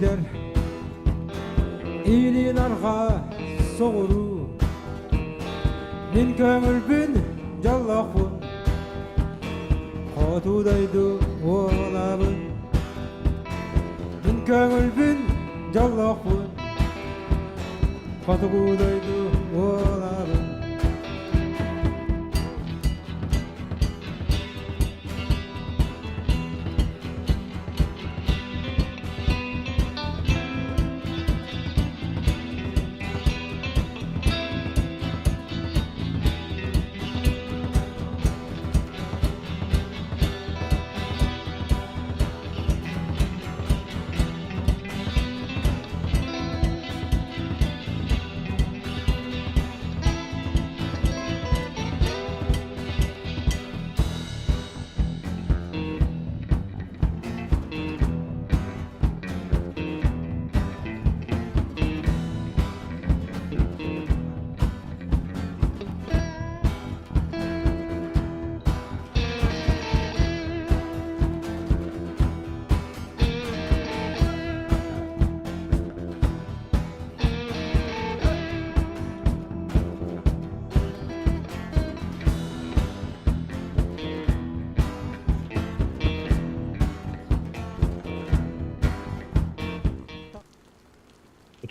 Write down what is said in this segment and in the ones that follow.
Илиитэр Илин арҕаа соҕуруу Мин көҥүлбүн дьоллоохпун Хоту дойду уолабын Мин көҥүлбүн дьоллоохпун Хотугу дойду уолабын.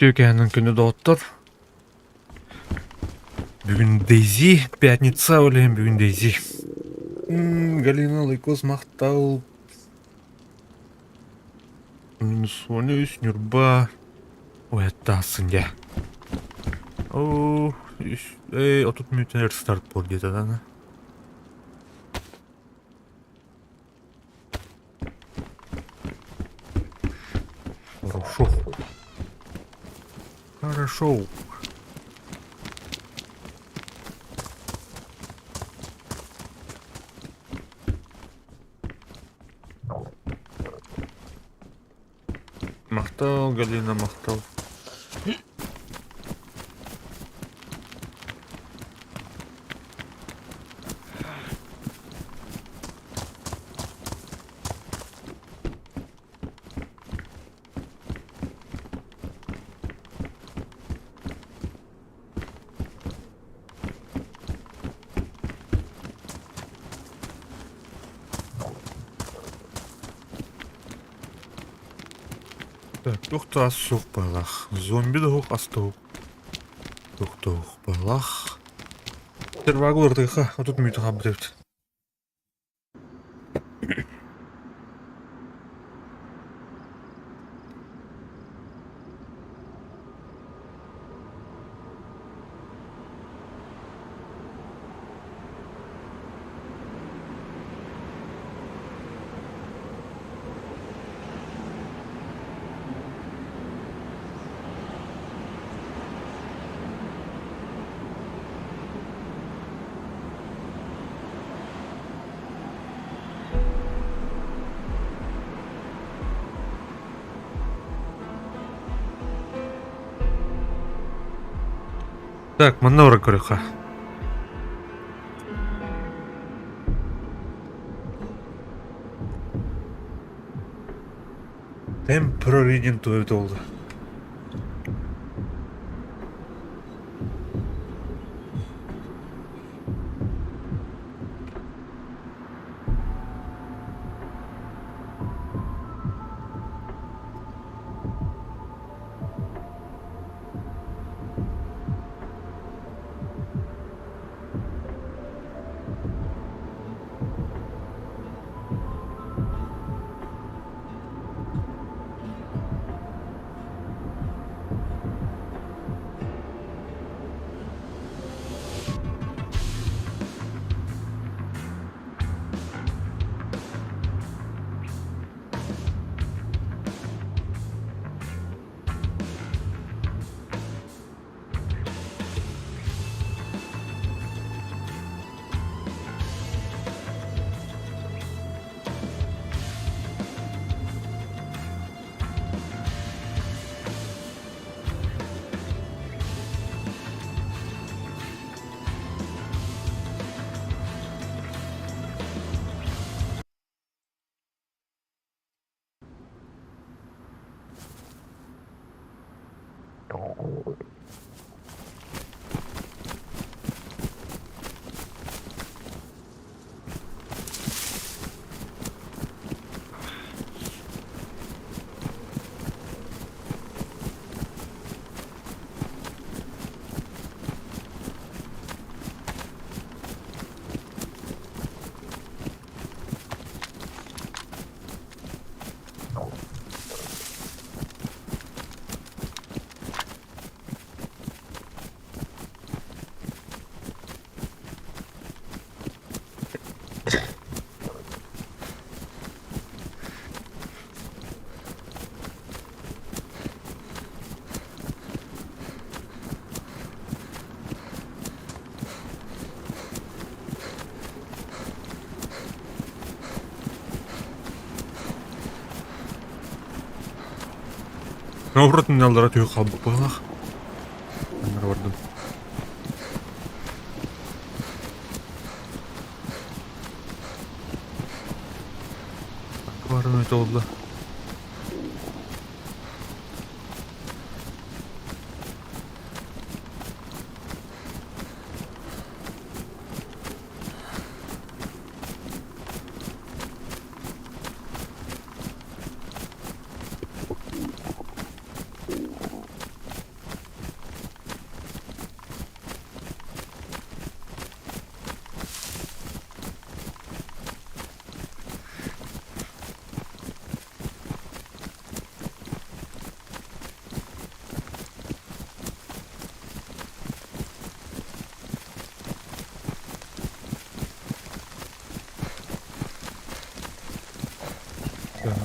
Үтүө кэһэнин күнү доҕоттор. Бүгүн Дейзи, пятница ол иһин бүгүн Дейзи. Галина Лайкос махтал. Соня үс Ньурба. Ой, аттаассын дьэ. Оо, үс, эй, 30 мүнүүтэн өр старт буол диэтэ даҕаны. Хорошо. Хорошо. Махтал, Галина, махтал. Так, туох да ас суох быһыылаах. Зомби да суох, ас да суох. Туох да суох быһыылаах. Сервагы уларытыахха, отут мүнүүтэ хаалбыт эбит. Так, манна баран көрүөххэ. Temporary диэн туох эбитэ буолла? Наоборот, аллара түһэ хаалбыт быһыылаах. Аннара бардым. Барым это oldu.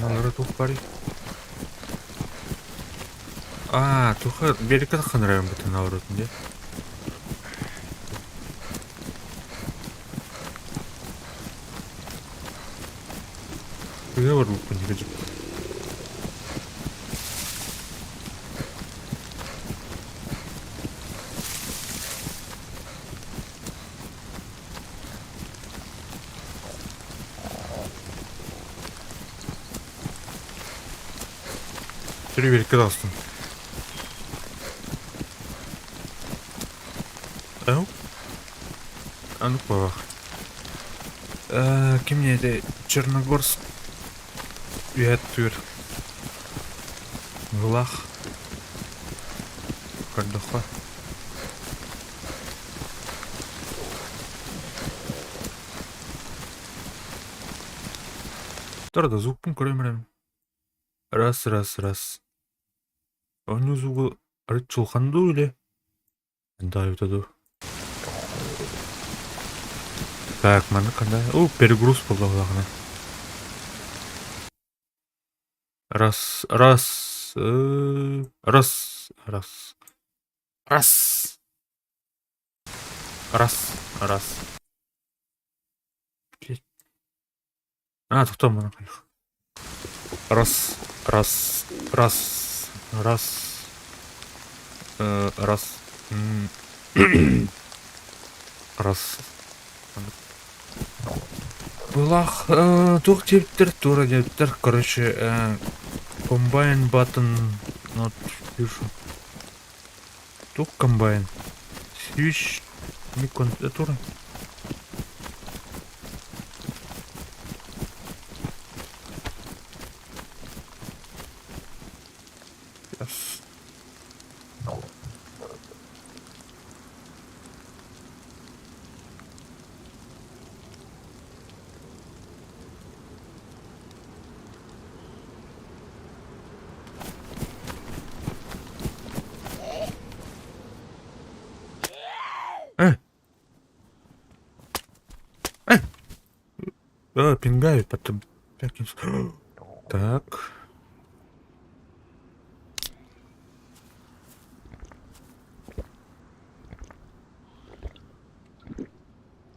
Аллара туох баарый? Аа, туха биэрэккэ тахсан эрэрин бытын наоборот дии. Тыа барбыппын дии Түрү таҕыстым. Ау? Аннык буоллах. Ким ити Черногорск үһэ түр Мылах көрдөххө. Тура да звукпун көрөм эрэ. Раз, раз, раз. Оонньуу звугу арыт чулхан дуу или Даайбыта дуу. Так, маннык ханна? О, перегруз буолла улахана. Раз, раз, раз, раз, раз, раз, раз. Блять. А, тохтоо маны Раз, раз, раз, раз, раз, раз. Былах туох диэбиттэр, туора диэбиттэр, короче, комбайн button not пишу. Туох комбайн? Switch туора. Yes. Э! Э! Пингаю потом. Так.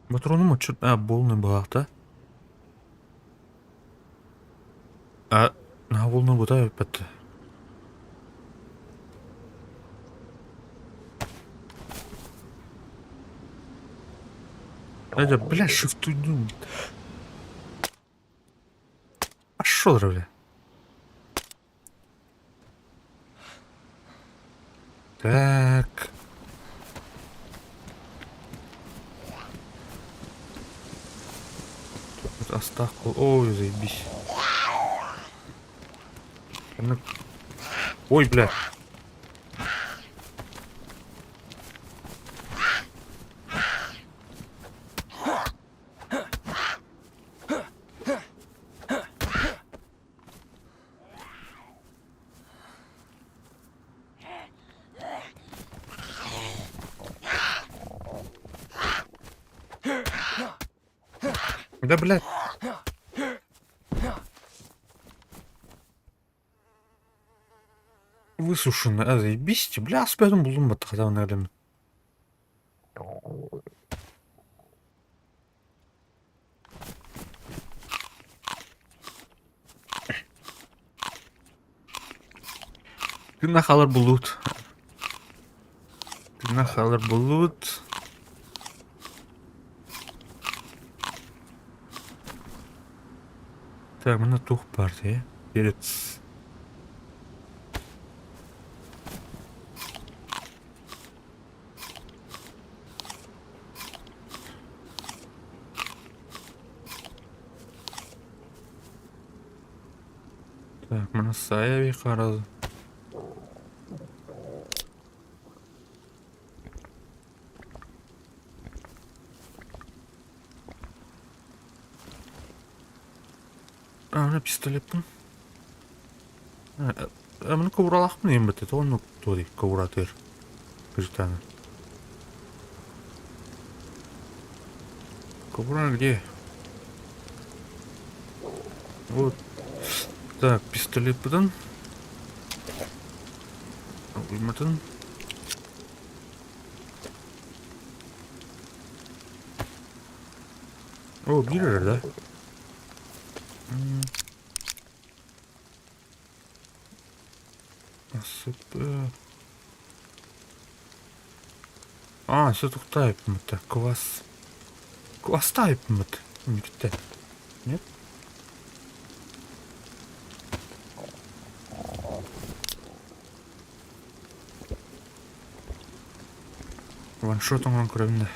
Ботуруонум оччот а буолнай быһаахта. А наһаа буолнай бута эппэт. Это, бля, шифтуйдум. Пошел, бля. Так. Тут астаах Ой, заебись. Ой, бля. Да, блядь. Высушенная. А, заебись, бля, спятым булдум баттахата наверное. Тыынна хаалар булуут. Тыынна хаалар булуут. Так, манна туох баар дии? Перец. Так, маны Саеви хараз. А, мына пистолеппин. Маны кобуралаахпын иһин бэтэ, тоҕо оннук туой кобуратыыр кырдьыктааны. Кобура где? Вот. Так, пистолеппытын. Уйматын. О, биир эрэ да? А, все тухтаайыппыт квас. Квастаайыппыт бүттэ. Нет? Ваншот оҥорон көрөбүн да.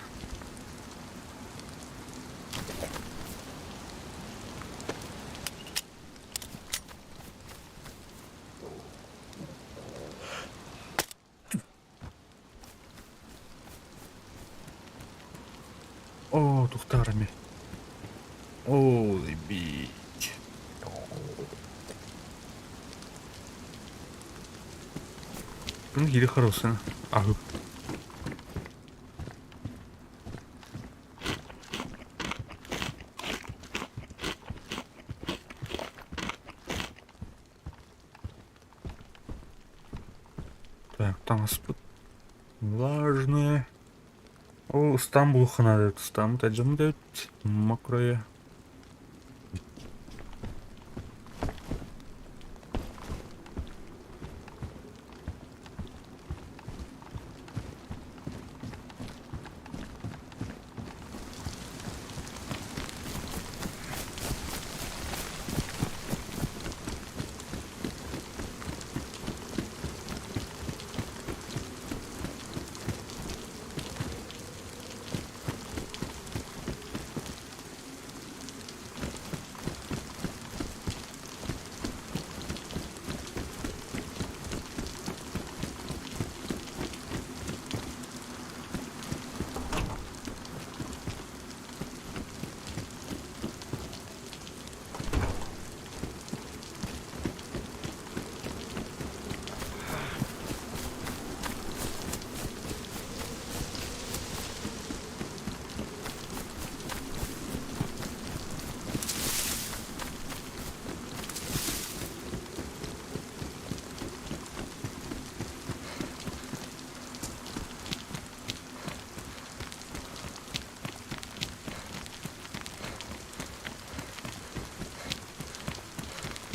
Оо, тухтаар эмиэ. Оо, бить. Ну, кири хорошая. Аһы. Так, таҥаспыт влажные. О, Стамбул ханады. Стамбул тажым дэт. Мокрая.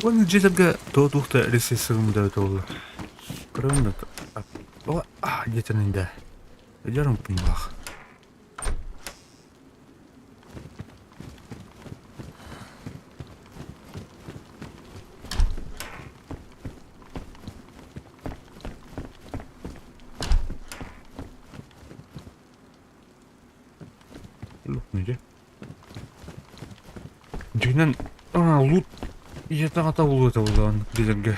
Уонна дьиэлэргэ тоҕо туох да ресурсыгым да эбитэ буолла. Көрөбүн да о а диэтэнин да дьарым пуммах. Дьиҥинэн лут ийэтэ аҕата буолуо этэ буоллаҕын билэргэ.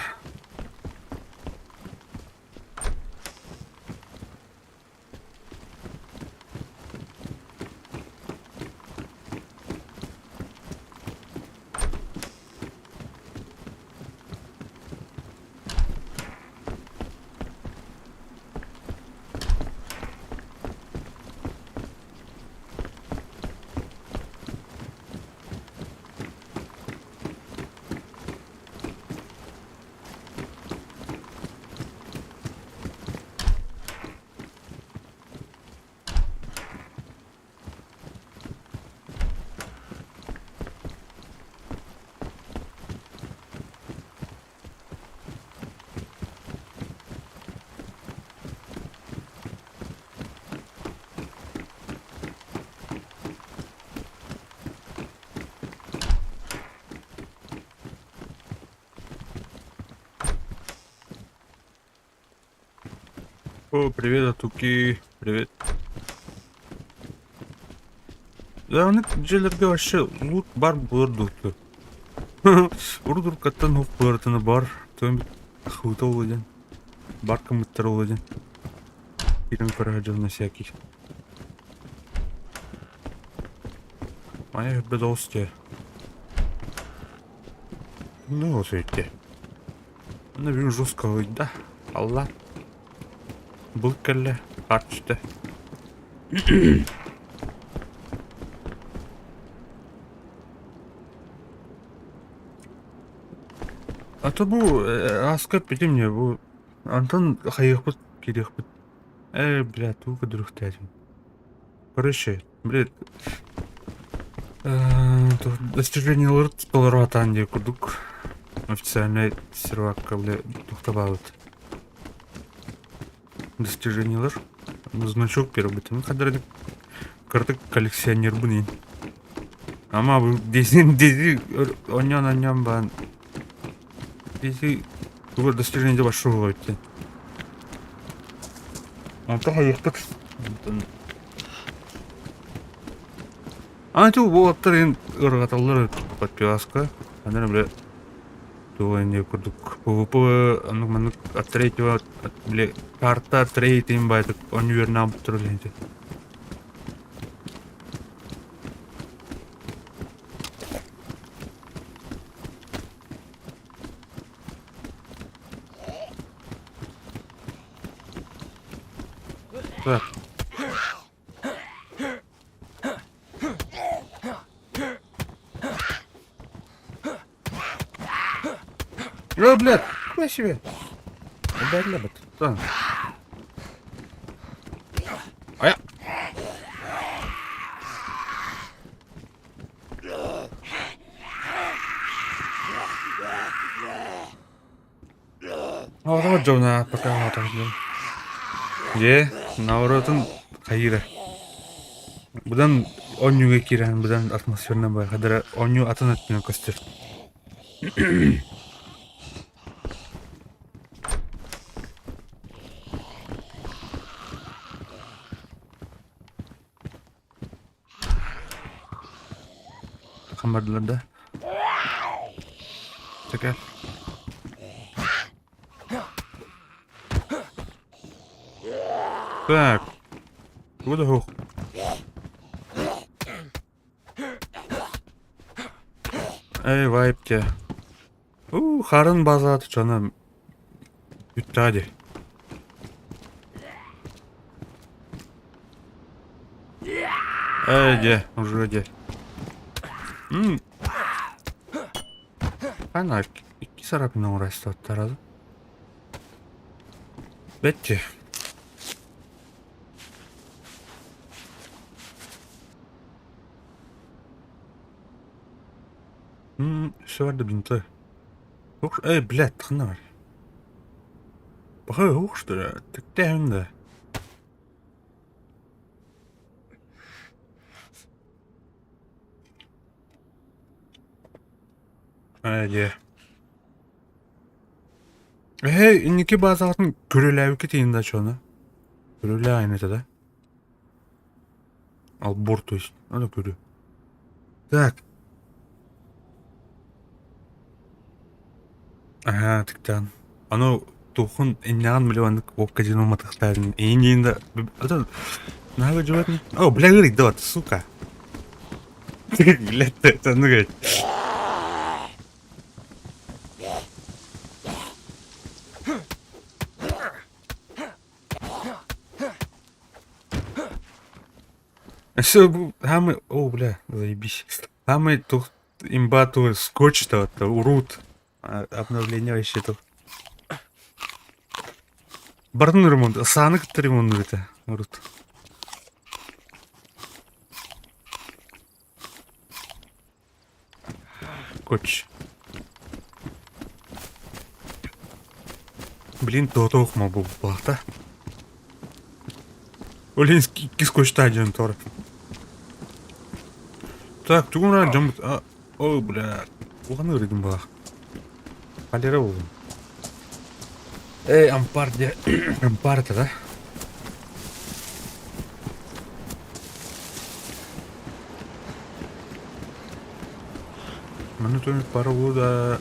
О, привет, Атуки. Привет. Да, аны дьиэлэргэ вообще лут бар буолар дуо? Урут-уруккаттан уһук буолартына бар. Туом хыыта ол диэн. Бар кымыттар ол диэн. Киирэн көрө сылдьан на всякий. Моя бедовствие. Ну, вот видите. Ну, бүгүн жестко ыйда. Алла. Былыт кэллэ. Хаар түстэ. А то бу ааска эппитим не бу Антон хайыахпыт киириэхпит. Ээ, бля, тугу көрдөрүөхтээтим. Короче, блядь, достижениелары толору атаан диye курдук официальный сервакка, бля, туохтабаабыт. Достижениелар. Значок первый. Хадыр кырдык коллекционербын ин. Ама бу десин деси онньон онньон баан деси тугу достижение большого эти. Онтон хайыахпыт. Онтон А ту уолаттар ин ырҕаталлар подпиаска. Анан бile туга инде курдук PvP оннук маннык от третьего бile карта третьим байтык онньуернаан буттар үлэһити. Так. О, блядь, хуй себе. Дай лебед. А я... Оҕо дьоно пока Дьэ, наоборотун хайыыра. Быдан оонньууга киирэн быдан атмосфернай баар оонньуу атын өттүнэн көстөр. Хамбардылар да. Чэкэ. Так. Тугу да суох. Эй, вайп те. У, харын базат чоном бүттэҕэ дии. Эй, дьэ, уже дьэ. М Ана икки сарапина оҥоройстуоттара. Бэттэ. М все барда бинты. Эй, блядь, ханна бар. Баха ух что ли? Тектээһин да. Ээ, дьэ. Эһээ, инники баазаҕытын көрүлээбиккит иһин да чуона. Көрүлээ этэ да. Албор, то есть. Надо көрү. Так. Ага, тыктаан. Аны тухун иннэҕин били маннык уокка дьин уматыхтаарын иин да это наһаа дьыбат О, бля, ырыйда вот, сука. Блядь, это ну говорит. Все, хамы, о, бля, заебись. Самый тух имба туй скотч-то, это урут. Обновление вообще тут. Бардын ремонт, сааны кытта ремонт это, урут. Скотч. Блин, тоотоох ма буолбаата. Блин, икки скотчтаах дьон тор. Так, тугун дьон О, бля, улахан ыарыйдым баах. Холера буоллум. Эй, ампар дьэ, ампар это да? Манна түмүк бара да.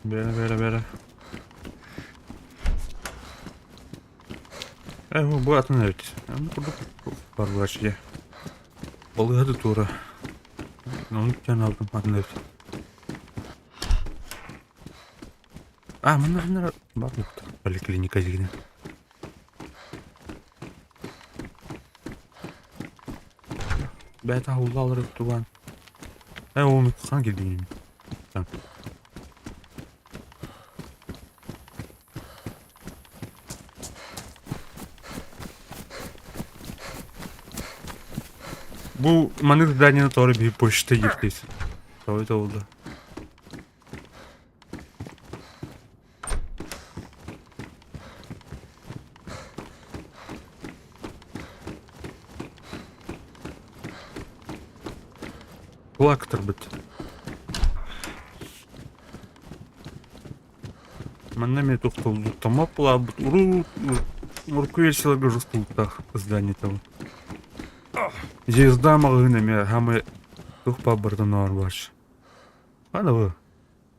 Бэрэ, бэрэ, бэрэ. Э, бу атын эбит. Курдук барбаччы. Балыыһа да туора. Ону тэн алдым атын эбит. А, манна манна бар буолта. Поликлиника дигинэ. Бэйэтэ аһылла алар тубан. Э, оны хан кирдиҥин. Бу маннык зданиены тоҕо биһи почта дииртиз. Тоҕо это буолла? Кулактарбыт. Манна эмиэ туохталлыттаммат буолаабыт. Урут урукку версияларга жестулуктаах здание там. Звезда маҕаһыын эмиэ хаамай туох баар барытын оҥор бааш. Аны бу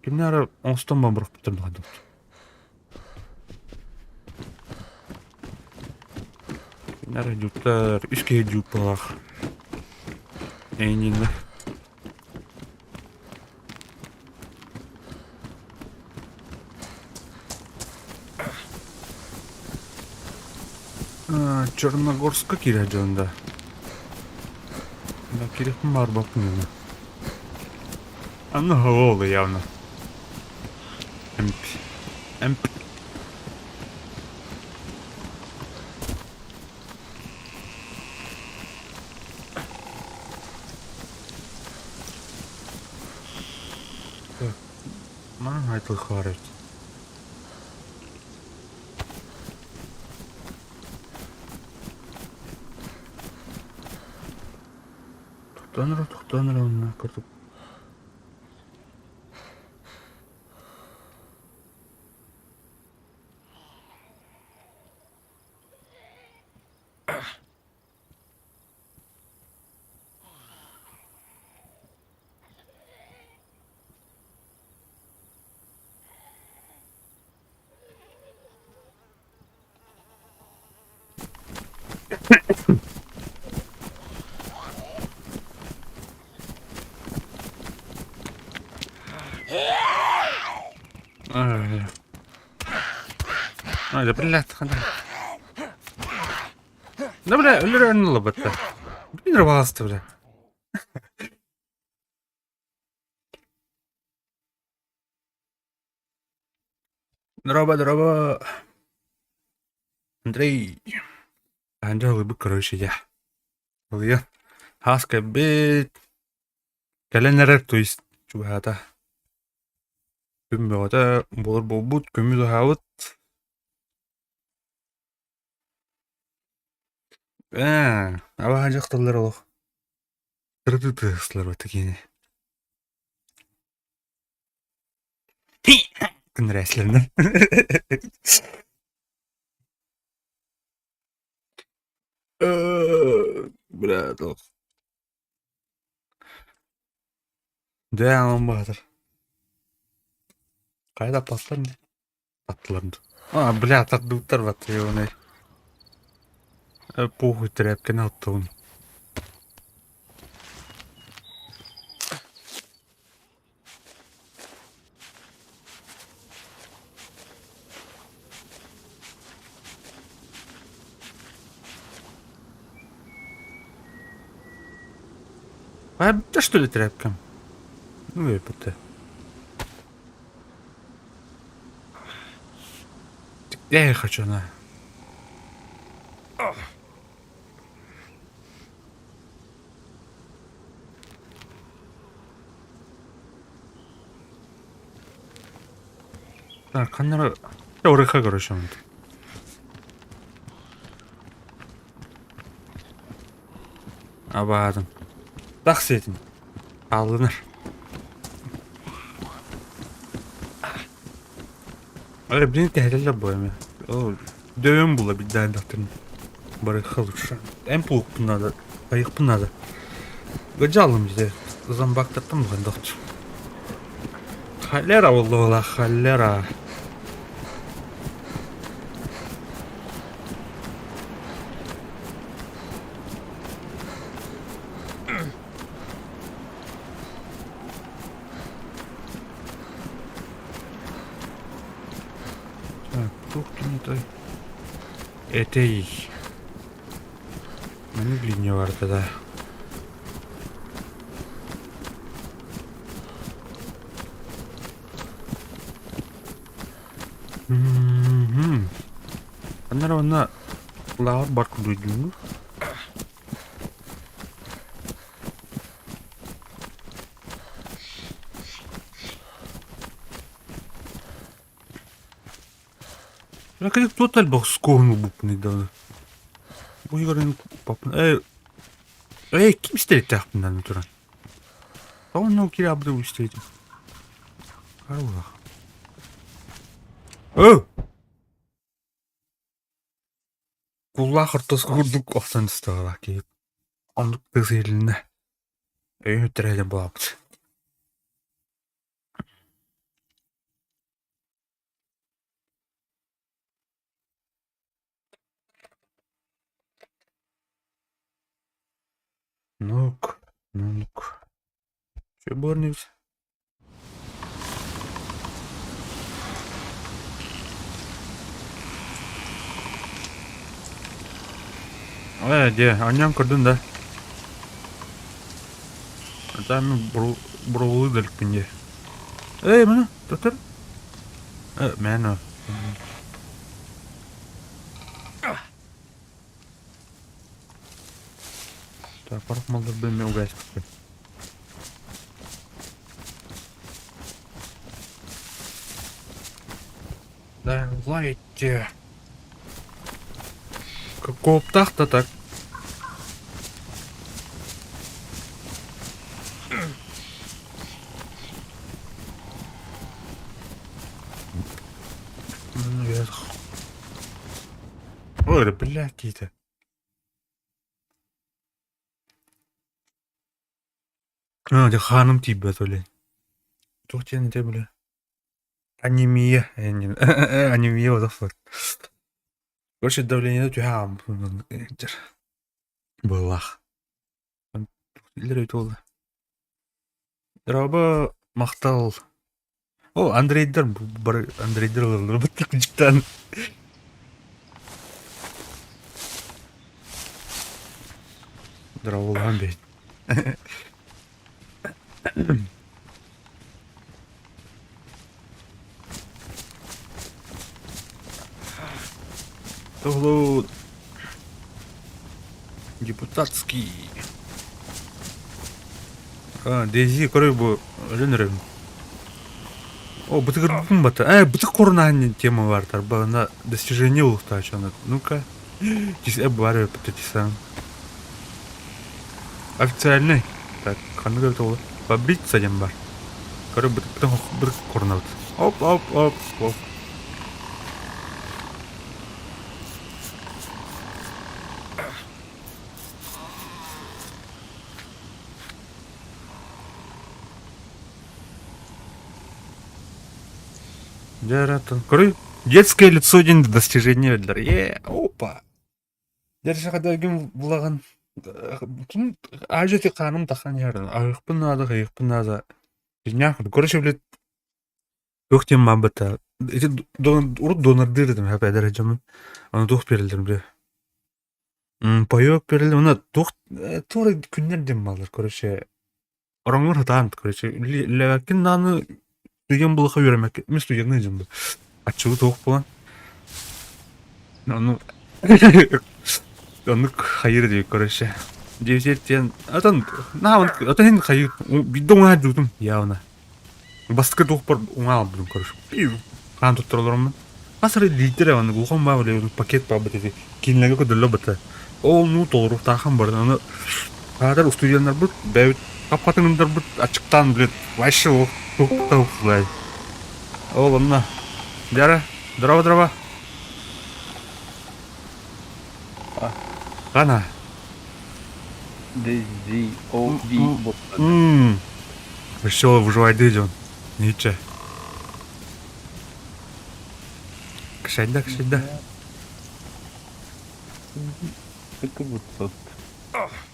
кимнэ эрэ оҥостон бамбырахпыттар дуһадыбыт. Кимнэ эрэ дьууптар үс киһи дьууппалаах. Эйиннэ. Черногорска киирэ дьон да. Да киириэхпин баҕарбаппын гына. Аны оҕолу явно. Эмп. Эмп. Так, манан айтылыхха эбит. Тохтоон эрэ, тохтоон эрэ онно курдук. Ай. Ай, да блядь, Да бля, өлөрөн ылбатта. Блин, рвался бля. Дороба, дороба. Андрей. Андрей ылбыт короче я. Ылыйа. Хаас кэлбит. Кэлэн эрэр, то есть чугаһаата. Күн бөҕөтө буолар буолбут, көмүс аһаабыт. Ээ, абаһа дьахталлар олох тырытытыһыслар бата кини. Күннэрээсилэринэн. Бля, туох. Дьэ, аҕам баатыр. Хайа таппаттар ини? Аттылар дуу? А, бля, тардыбыттар баттыы ебаный. Похуй тряпканы оттугун. А да что ли тряпкам? Ну и это. Я хочу на. Так, ханнара Орыха, короче, он. Абаадым. Тахсытын. Алынар. Ай, блин, кэһэтэллэр бу эми. Ол дөйөн була билдээн дактырын. Барыха лучше. Эн пулукпун надо, айыкпын надо. Гыдьалым дьэ. Зомбактартан бухан дохчу. Холера буолла холера. Так, туох той этэй. Маннык линия барда да. Мгм. Аннара онно лааҕыр бар курдук дуу. Кэлик туот элбэх скоһун ылбыппын даҕаны. Бу иһигэр укпаппын. Ээ, ээ ким истэритээхпин аны туран. Тоҕо киирэ истэритим. Харуулах. Оо! Куллаах ортоску курдук охсон түстэ киһи. Оннук тыас иһилиннэ. Өйүн үттэрэ буолбут. Ну-ка, ну-ка. Чё борнибит? Ээ, дьэ, анньан көрдүн да. Там буруолуу да иликпин дии. Эй, маны, доктор. Э, мэн Так, парах малларбын мен угайспыппын. Давайте. Кооптаах да так. Ой, бля, какие-то. А, дьэ хааным тиийбэт олень. Туох диэн этэ бля? Анемия. Анемия вот Короче, давление түһэ хаалбыт быһыылаах. Буолла. Дорообо, махтал. О, Андрейдар бары Андрейдар ылаллар быттык Дорооболоһон бэйт. Тоһлуу депутатский. А, Дейзи көрөй бу өлөн эрэбин. О, бытыгырбытын бата. Э, бытык корунаан тема бар тарбаҕына достижение улуктаачаны. Ну-ка. Тис бар тисан. Официальный. Так, ханнык эбит ол? Побриться диэн бар. Көрө бытык бытык корунабыт. Оп, оп, оп, оп. Көрүй, детское лицо диэн достижение биллэр. Е, опа. Дьэ, булаҕын аажа хааным тахсан иһэр. Аһыахпын наада, хайыахпын наада. Дьиҥнээх короче, блядь, туох диэн бааммыта. Ити урут донордыыр этим эдэр дьоммун. Аны туох биэрэллэр бile. Паёк биэрэллэр уонна туох туох эрэ күннэр диэн бааллар короче. Ороҥҥор сатаан короче үлэлээбэккин даҕаны студент буолуохха үөрэммэккин мин студенныыр дьон аччыгы туох буолан ону оннук хайыыр диэбит короче диэбит диэн атын наһаа атын иһин хайыыр биирдэ уҥаа дьуутум явно бастакы туохпар уҥаа албытым короче хаан туттара олороммун хас эрэ лиитэр маннык улахан баа пакет баабыт ити кинилэргэ көдөллө бата ол ну толоруохтааххын баран аны Аатар устудьуоннарбыт бэйэбит хап-хатыҥыннарбыт аччыктаан, блин, вообще туох да Ол онно дьара. Здорово, здорово. А. Хана. D Z O V буолла. Мм. Веселый выживай дьон. Ниче. Кшайда, кшайда. Это вот тот.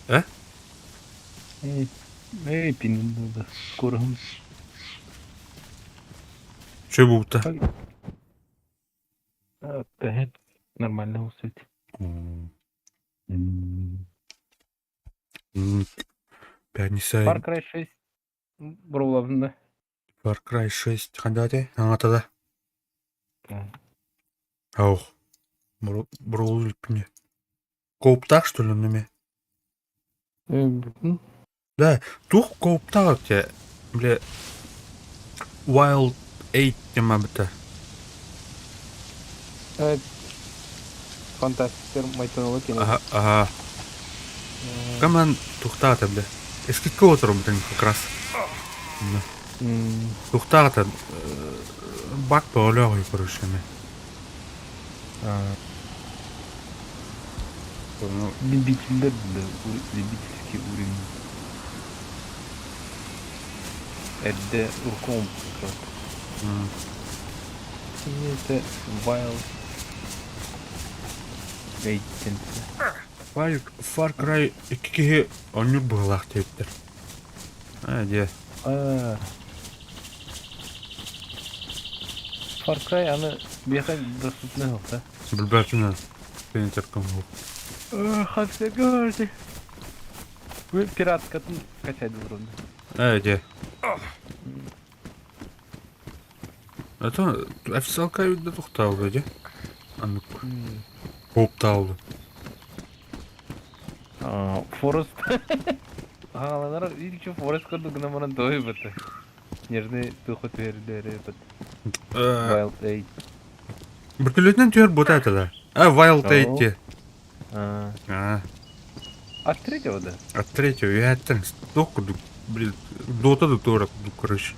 Э? Эй, эй, пинин да. Скоро. Че буолта? Опять нормально усыть. Пятница. Far Cry 6 броулабында. Far Cry 6 хандаате? Аҥатада. Аух. Броул илпине. Кооптаах что ли неме? Да, туох кооптаах те, бля, Wild 8 диэн быта. Фантастиктер майтонолу кини. Аха, аха. Каман тухтаата бля. Эскикке отырым как раз. Тухтаата бак бөҕөлөөх короче Любительдер да, любительский уровень. Эрдэ урком Это Wild Эйттен. Far, Far Cry икки киһи оонньуур быһыылаах диэбиттэр. Ээ, дьэ. Far Cry аны биэхэ доступный да? Билбэппин Пентерком Хасегорди. Вы пираткатын качайдылар оны. Ээ, дьэ. А то официалка да тухтаалга дьэ. Аннык хоуптаалды. Форест. Агаланар илчи Форест көрдүк гына мурун той быты. Нежный духу түһэрдери быт. Wild 8. Бөртөлүөтүнэн түһэр буота этэ А, Wild 8 те. А. От третьего, да? От третьего, я туох курдук, блин, Дота да туора курдук, короче.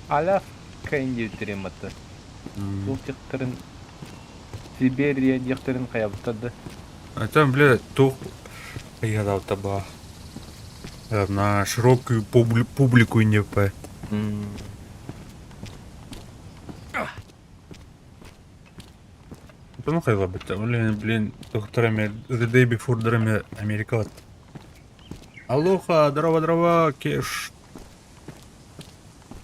Аляска индиуттерин батта. Туох диэхтэрин Сибирия диэхтэрин хайабыттар да. А там, бля, туох хайадаабыта баа. На широкую публику не по. Ну хайла бытта. Блин, блин, доктор The Day Before драме Америка. Алоха, здорово, здорово, Кеш.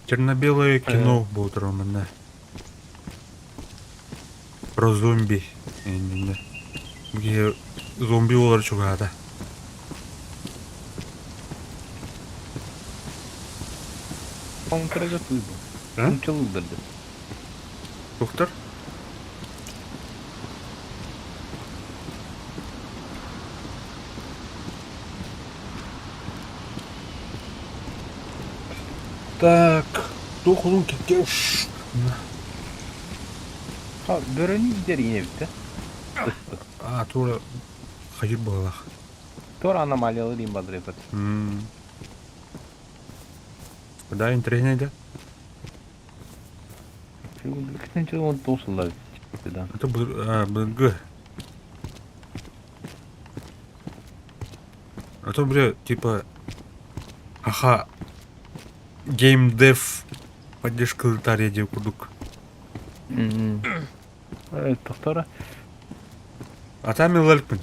Черно-белое кино будет романа. Про зомби. Где зомби олар чугаата. Контрага туйбу. Нучалылдырды. Доктор? Так, туох улун киккеш. Бөрөнү иитэр ийэ эбит да? А, туора хайыр быһалаах. Туора аномалиялар иин баалар эбит. Да, интересней да? Кытын туусулар да. Это БГ. А то, бля, типа, аха, геймдев поддержка лытария диэн курдук. Тохтора. А там ыларпын.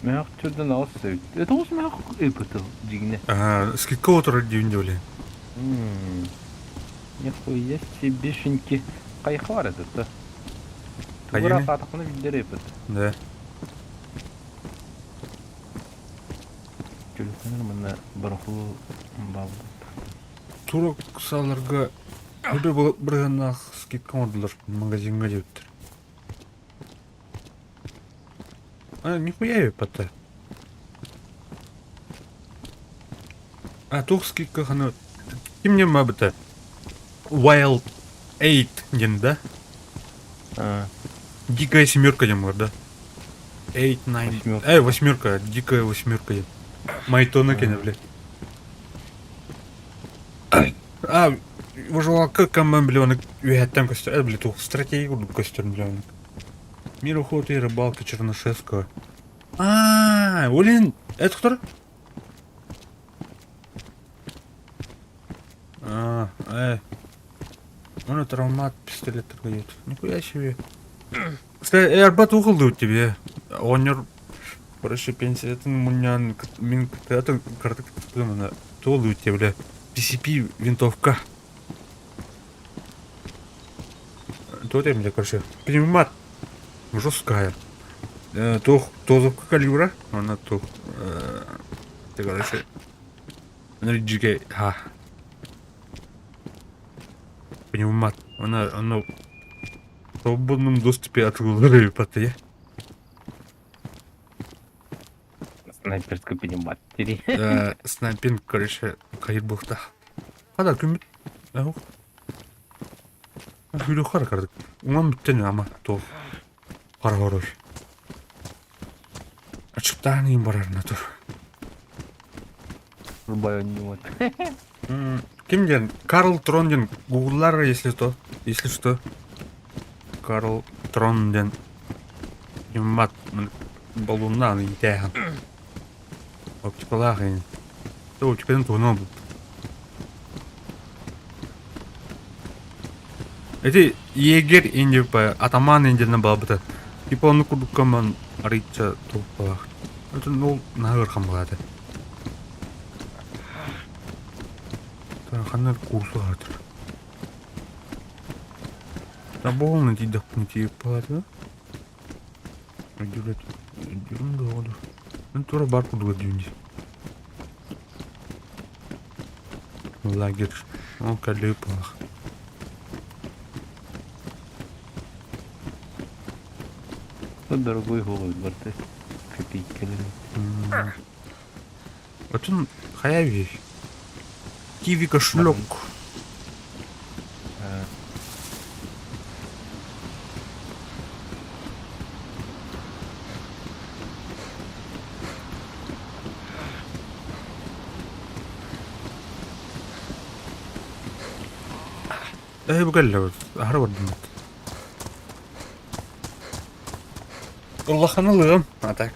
Мэх түрден алыс сөйт. Это ус мэх ыпыты дигне. Ага, скидка отырар диэн диоле. Нихуя себешеньки. Кайхы бар этот да. Тугура сатыкны билдер ыпыт. Да. Төлөкөнөр мына барху бабы. Турок саларга Бу бырыһаннаах скидка оҥордулар магазиҥҥа диэбиттэр. А, нихуя эбиппата. А туох скидка ханы ким диэн баабыта? Wild 8 диэн да? Дикая семерка диэн баар да? 8, 9... Восьмерка. Восьмерка, дикая восьмерка диэн. Майтона кэнэ, блядь. А, Выживалка коман били үөһэттэн көстөр, били туох стратегия курдук көстөр били Мир охоты и рыбалки Чернышевского. А, блин, это кто? А, Он травмат пистолет торгует. Нихуя себе. Кстати, Airbus угол тебе. Он короче, пенсиятын мунньан мин кытаатын кыратык тымына туолу тебе, бля. PCP винтовка. Туот эмиле, короче, пневмат жесткая. Туох тозовка калибра, она туох, ты, короче, дьигэ ха. Пневмат. Она, оно в свободном доступе атыллар патыя. Снайперская пневмат. Снайпинг, короче, хайыр буохтаах. Хата күммүт оһох Күлүөххэ эрэ кырдык. Уҥан бүттэн ама туох хара хорой. Ачыктаан иин барарына тур. Рубай онньуот. Ким диэн? Карл Трон диэн гугллар, если то, если что. Карл Трон диэн пневмат баллоннаан иитээһин. Оптикалаах ини. Оптикатын туһунан ылбыт. Ити егерь инди атаман индиэнэ баалбыта. Типа оннук курдукка ман арыйча толкалаах. Это ол наһаа ыарахан баҕайы. Ханна курсу аатыр. Таболны тиийдэхпинэ тиийип баҕайы. Өйдүүр өйдүүрүм да оҕолор. Мин тура бар курдук өйдүүн дии. Лагерь. Ол кэллиги буолах. Дорогой голос барда. Копейкалары. Отун хайа үһүй? Киви кошелек. Ээ бу кэллэ аһара бардым. Улахан ылыам, а так.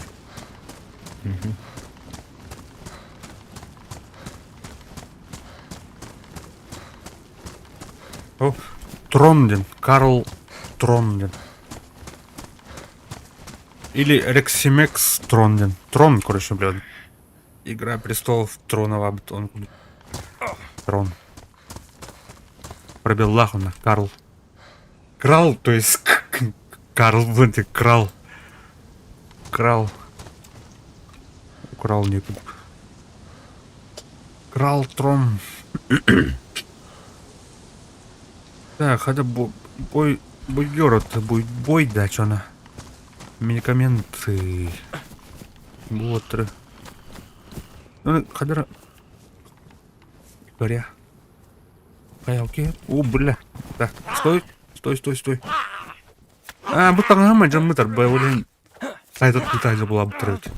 О, Трон диэн, Карл Трон диэн. Или Рексимекс Трон диэн. Трон, короче, блядь. Игра престолов Тронова он Трон. Пробеллах он, Карл. Крал, то есть Карл, блин, крал. Крал. Украл некуда. Крал Трон. Так, хотя бой, бой это будет бой, да, что она? Медикаменты. Вот. Ну, хотя Говоря. Окей. О, бля. Так, стой, стой, стой, стой. А, бу таҥаһым дьаммытар блин. Сайдат кутаайда булабыттар эбит.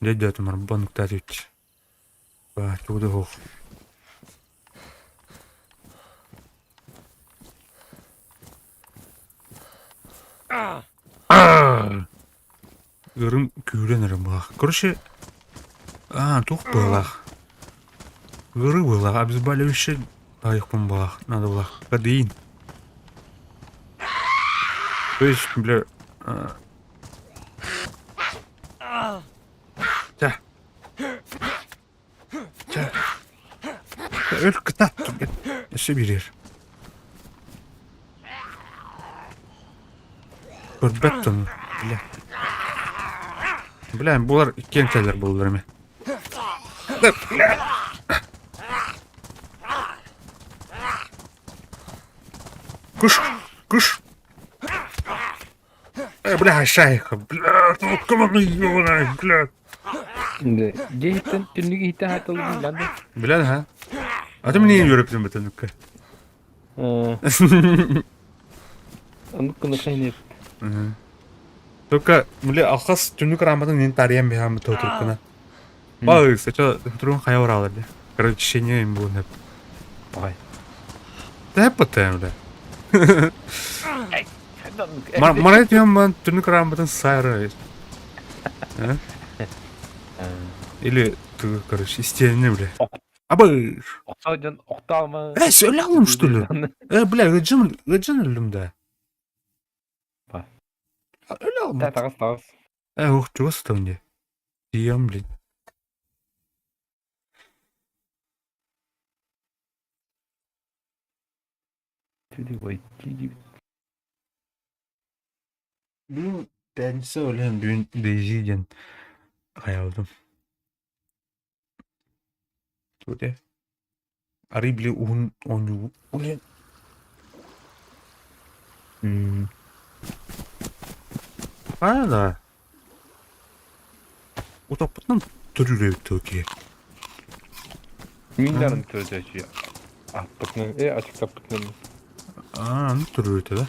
Дядя тумар бануктаат эбит. Тугу да суох. Ыырым күүрэн эрэ быһах. Короче, аа, туох быһыылаах. Ыарыы быһыылаах, обезболивающий таайыахпын быһыылаах, надо быһыылаах. Кодеин. То есть, бля... Чэ. Чэ. Өл кытаат түргэн. Өссө биэрэр. Көрбөт дьону, бля. Бля, булар иккиэн кэлэр буоллар эмэ. Кыш, кыш. Бля, шайха, бля, бля. Дьиэ иһиттэн түннүк иһиттэн хатыллыбын билэн да. Билэн ха. А ты мне үөрөптүн бөтөнүккэ. Оннук гына сайын Только бля алхас түннүк раматын мен тарыйан биһааммыт тоотуруккуна. Баа сначала турун хайа бараалар де. Короче, им буун Ой. Тэппэтэ бля. Марай түһэн баран түннүк ырааммытын саайра. Или ты, короче, истиэнэ бля. Абы! Охсоо дьон охтоoma. Э, өлө алым что ли? Э, бля, ыджын, ыджын өллүм да. Ба. Өлө алым. Таҕыс таҕыс. Э, ух, чугас там не. Тием, блин. Бүгүн пятница үлэм бүгүн Дейзи диэн хайаабытым. Туте. Арый били уһун оонньуу үлэн. А, да. Утаппытынан төрүүр эбит тыл киһи. Мин дарын төрөтөөчү. Аппытынан, э, ачыктаппытынан. Аа, аны төрүүр этэ да.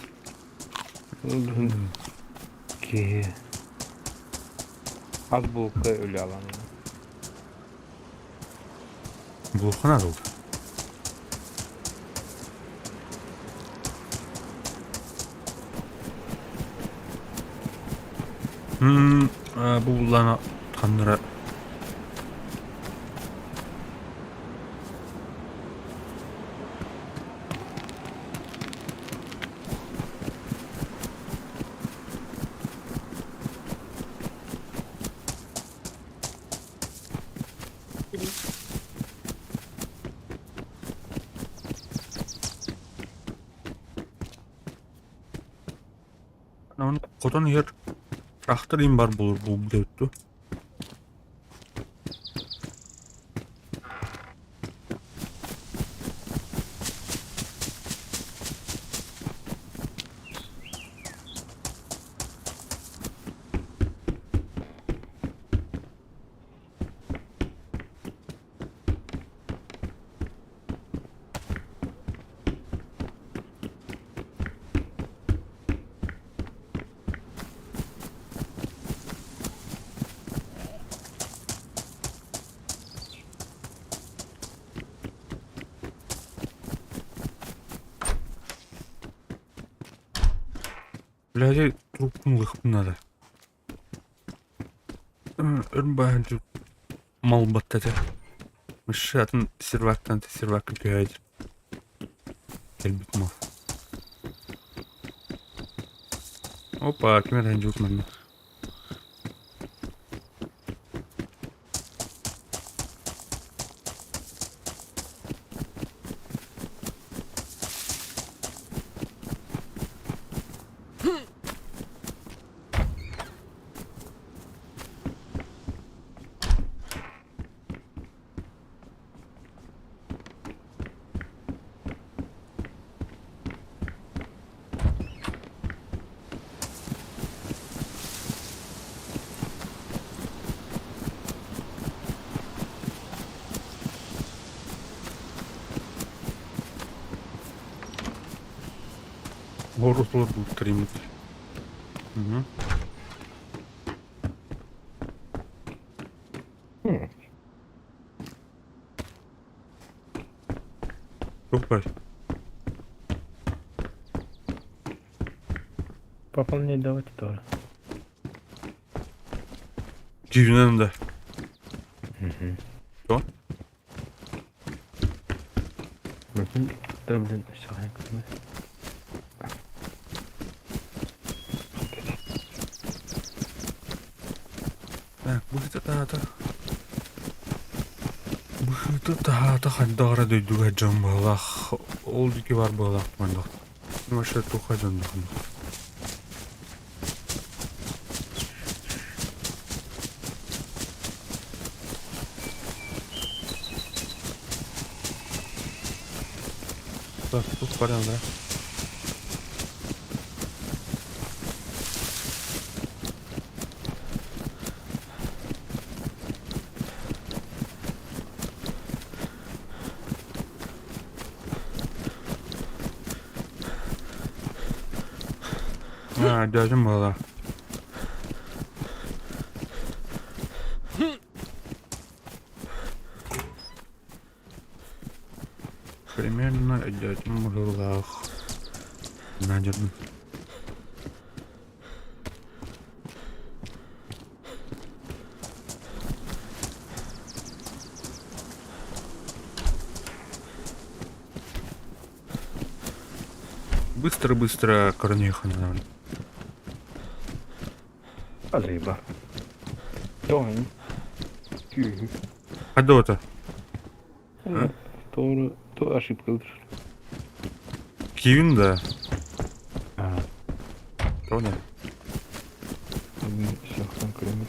Киһи. Аз булка өлө алан. Булуххана ол. Бу буллаана ханнара Оны хотон иһэр трактор им бар буолур буолбут эбит дуо? Бляди трубкун лыхпын надо. Өр баһын мал баттата. Мышшы атын сервактан сервакка түһээдир. Кэлбит мал. Опа, ким эрэ дьуут манна. Город бултримут. Угу. Туох Пополнять давайте тоже. Дьиҥинэн да. Что? Да, блин, все, Так, быһыта таата. Быһыта таата хайдах эрэ дойдуга дьон быһалаах. Ол диэки бар быһалаах маннык. Вообще туха дьоннох. Так, тут порядок, да? А, дядя была. Примерно өйдөөтүм быһыылаах. Надежно. Быстро-быстро корнехана. Рыба. Тоҕо? Күүһү. Хадота. То, то ошибка. Кивин да. То да. Все, кроме.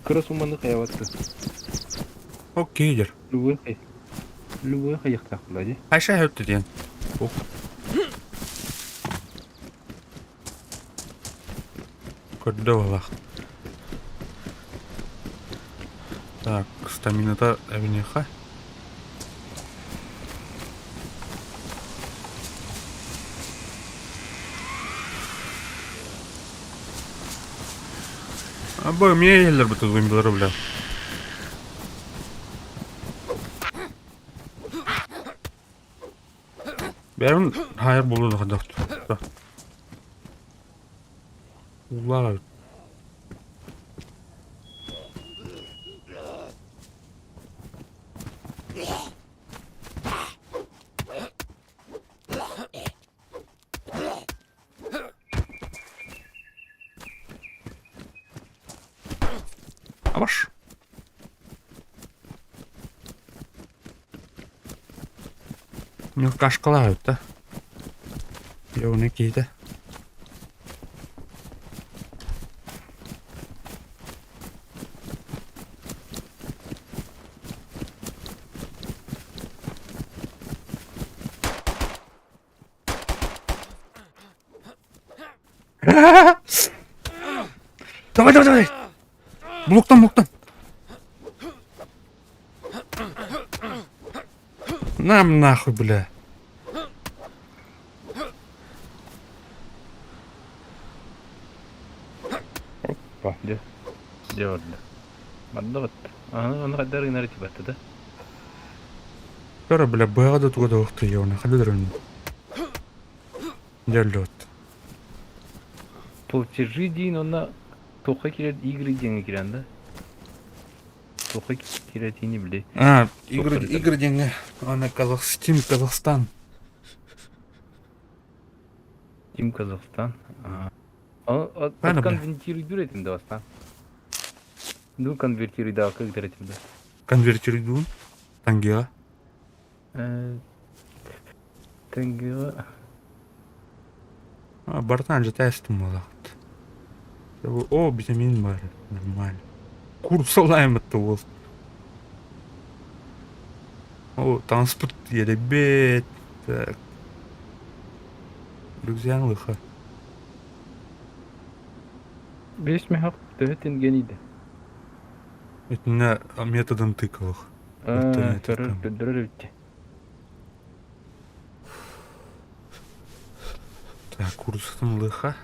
Кыра сумманы хайаватты. Окей, дер. Любой хай. Любой хайыктаах була Хайша хөттü диэн. Көрдө балах. Так, стамината эбиниэхэ. Бу эмиэ иһэллэр бутулгун билэр бля. Бәрін хайыр болуды қадақ. Улар. Абаш. Мелкашкалаают, да? Йоуны киitä. Давай, давай, давай! Блоктан, блоктан! Нам нахуй, бля. Опа, дьэ. Дьэ барда. Барда батта. Аны аны хайдар гынар ити батта да. Кара, бля, быға да туга да уқты еуна, қада дұрын. Дәллөт. Платежи дейін онна тоққа кирет игры диэн кирен да. Тоққа кирет не биле. А, игры, игры деньги. Ана Казах, Steam Казахстан. Тим Казахстан. Правильно, бля. Конвертируй этим да бастан. Ну конвертируй да, как этим да. Конвертируй Тангела. Тангела. А, бартан же тестом малахт. О, витамин бар. Нормально. Курсалайм это вот. О, транспорт елебет. Так. Рюкзян лыха. Бес мехақ төһөтен гениде. Это на методом тыкалых. Көрөр Так, курсом лыха.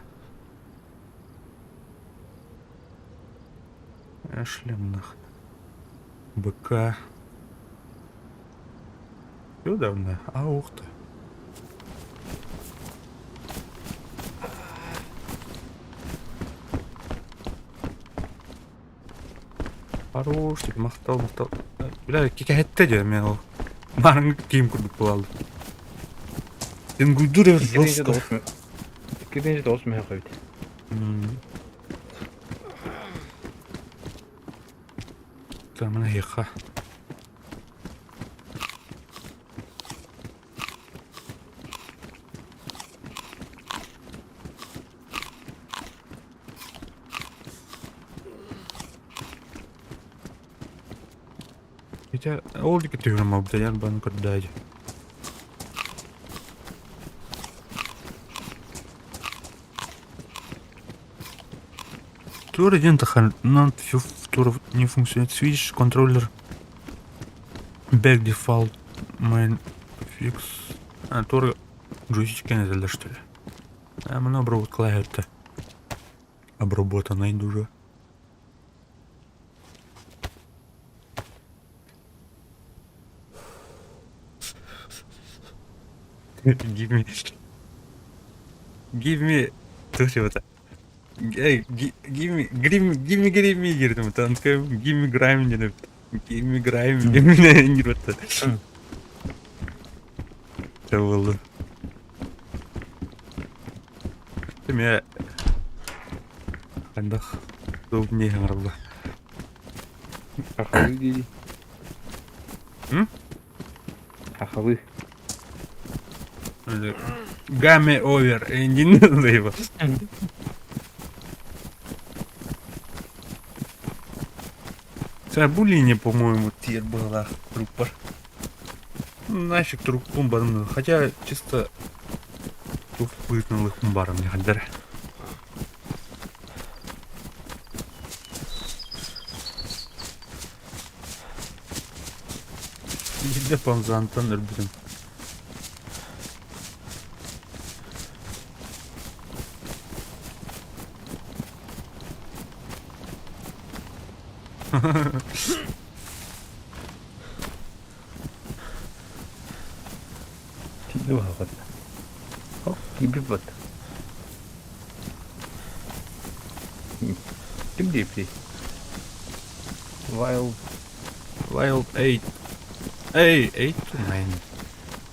Шлем нах. БК. Все давно. А ух ты. Хорош, типа мақтал, мақтал. Бля, кикәһәттә дә мен ул. Барың кием күрдек була алды. Ингудуре жестко. Иккитинчи тоғыз мехақ бит. Там на хиха. Хотя, ол дике түгүрм абдаян бан көрдәй. Тур один тахан, но тур не функционирует. Switch контроллер back default main fix. А, тур джойстики не что ли? А, мы обработка Обработанный дуже. Give me... Give me... Туох это? Эй, give me, give me, give me, give me диирдим. Give me grime диэн Give me grime диэн диир Буолла. Эмиэ хайдах удобнее саҥараллар. Хахалы дии. М? Хахалы. Game over. Эндин его. Бу линия, по-моему, тиэр быһалаах труппар. Нафиг труппун барым. Хотя чисто тух быытын барым хаддар. Биирдэ фонзантан өлбүтүм. Киирбит Ким диэбитий? Wild Wild eight. Эй, eight to nine.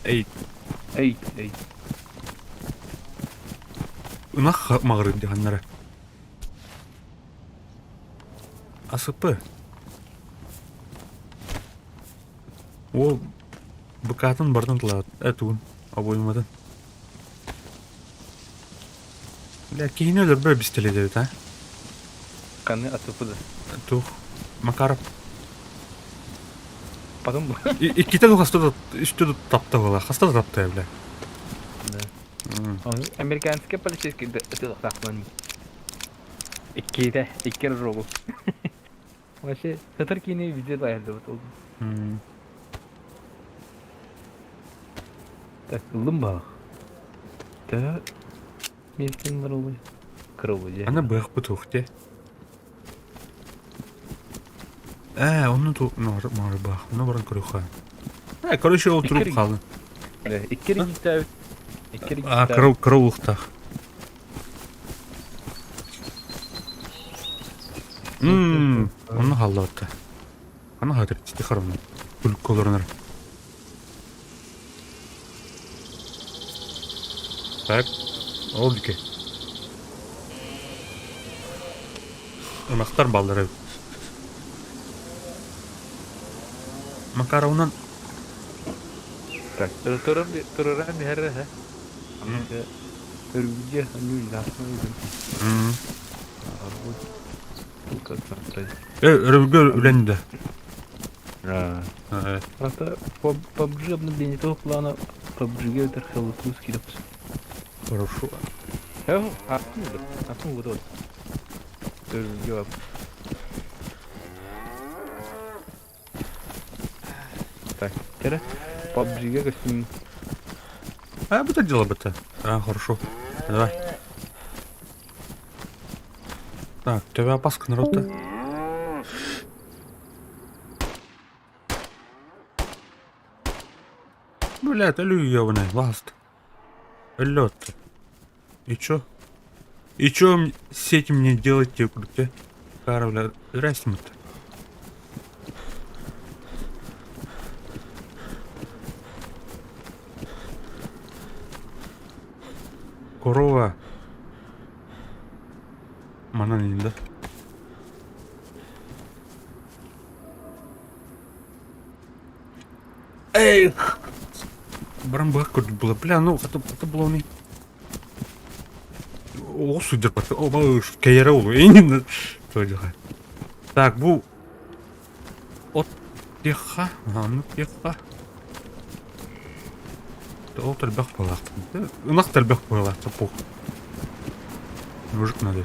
Eight. Eight, eight. Ынах маҕырыын дьаһаннара. АСП. Уол быкаатын барытын тылаат тугун обойматын. Бля, киһини өлөрбө бистэлэдэбит а? Ханны АСП да? Тух. Макаров. Потом Иккитэ да хаста да үстэ да тапта была. Хаста да тапта бля. Да. Американскай полицейский ытыахтаахпын. Иккитэ, икки рогу. Вообще, сытар киини видео айылдыбыт ол. Так, ыллым баах. Төһө миэстэн барыллый? Кырыллы дьэ. Аны быахпыт уох те. Ээ, онну ту маар баах. Ону баран көрүөххэ. Ээ, короче, ол туруп хаалын. Икки регистээбит. Икки А, кырыл кырыл улуктаах. Мм, онно хааллыбатта. Аны хатыр тити харамна. Күлүккэ олоронор. Так, ол дике. Ынахтар баллар эбит. Макаровынан Так, тураран биһэр эһэ. Өргүдьэ Өрөбүлгэ үлэн да. Просто PUBG обновление того плана PUBG это Hello скидываться. Хорошо. Откуда? Откуда вот? Өргүдьэ. Так, теперь PUBG костюм. А, это дело бы то. А, хорошо. Давай. Так, тебя опаска народ-то. Блядь, алю ебаный, ласт. Лед. И чё? И чё с этим мне делать, тебе, где? Кара, бля, здрасте мы-то. Корова. Манан инде. Эй! Баран быһах көрдүк була. Бля, ну, это, это было не... О, судья, о, малыш, кэйэрэ улу. Именно. Так, бу... От тиха, аны тиха. Ол тэлбэх буолаах. Ынах тэлбэх буолаах, пух. Мужик надо.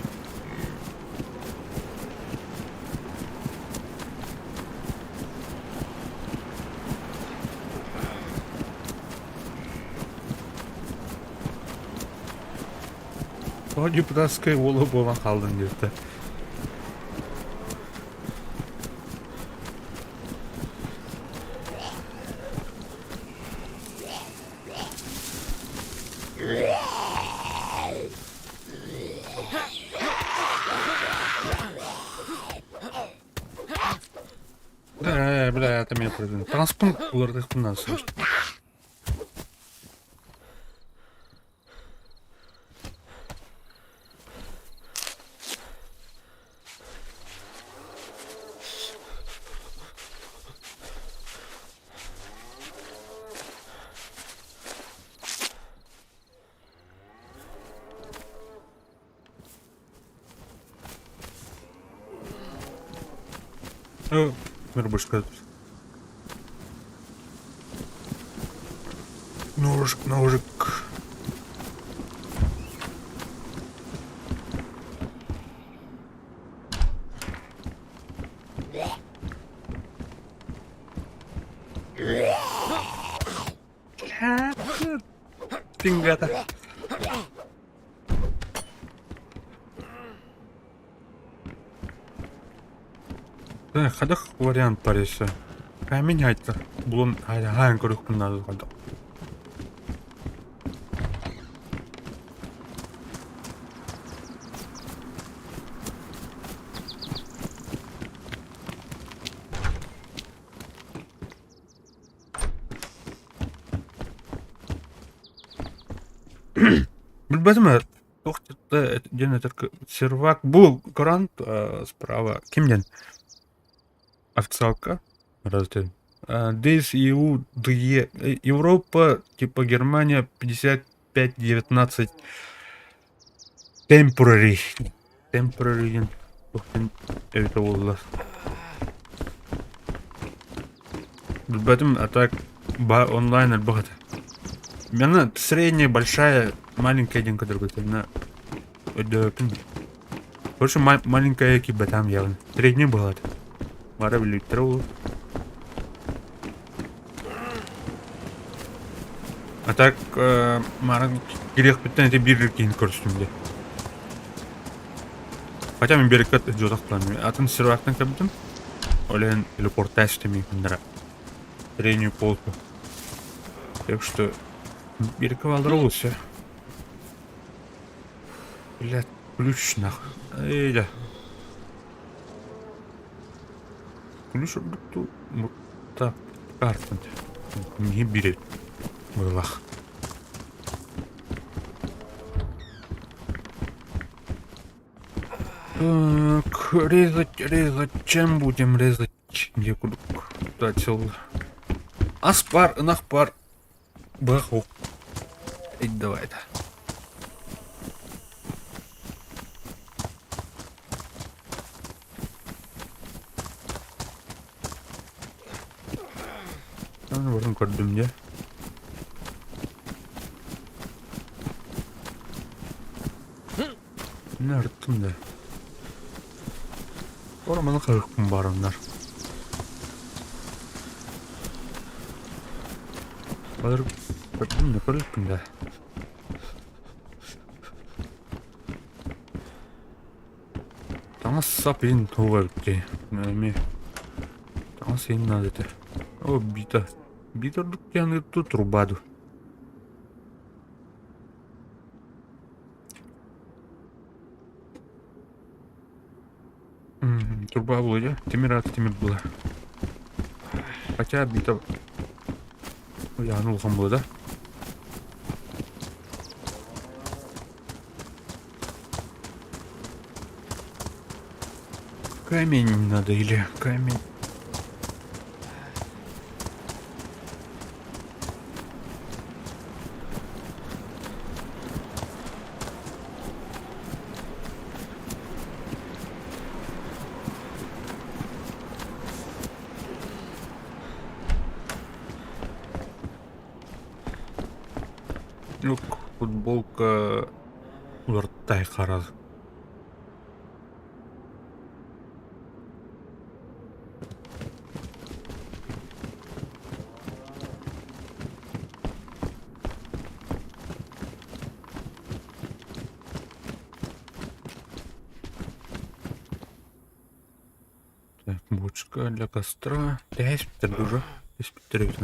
Тоҕо депутатскай уола буолан хааллын диэбитэ. Это меня производит. Таҥаспын уларытыахпын наада срочно. Ну, больше Ножик, ножик. Пингата. Хайдах вариант пареса. Камень айтта. Булан хаан көрүөхпүн наада хайдах. Билбэтим ээ, туох диэн этэр сервак бу грант справа ким диэн официалка разве This EU DE Европа типа Германия 55-19 temporary temporary диэн туох диэн эбитэ буолла Билбэтим, а так онлайн элбэх этэ. Миэнэ средняя, большая, маленькая диэн көрдөрбүтэ. Өйдөөбөппүн. Короче, маленькая киирбэтээм явно. Средняя была это. Бары билбиттэрэ буолуо. А так, марын кириэхпиттэн ити биир киһини көрүстүм дии. Хотя мин биэрэккэ дьуотахтаан атын сервактан кэлбитим. Ол иһин телепортаж тэмиэхиннэрэ. Среднюю полку. Так что биэрэккэ бааллара лучше. Блядь, ключ нахуй. Эй, да. Ключ ордук так, картын. Не бери. Мылах. Так, резать, резать. Чем будем резать? Где кудук? Тратил. Аспар, нахпар. Баху. Давай это. Баран көрдүм дьэ. Мин арыттым да. Орманы кырыкпын бараннар. Балыр көрдүм да көрүппүн да. Таҥас сап иһин туһуга эбит дии. Эмиэ таҥас иһин наада этэ. О, бита. Бита ордук диэн труба дуу. Труба буолуо дьэ. Тимир аата тимир буолар. Хотя бита уйаан улахан буолуо да. Камень надо или камень. Футболка улартай харал. Так, бочка для костра. Тэһэспиттэр уже. Тэспиттэр эбит.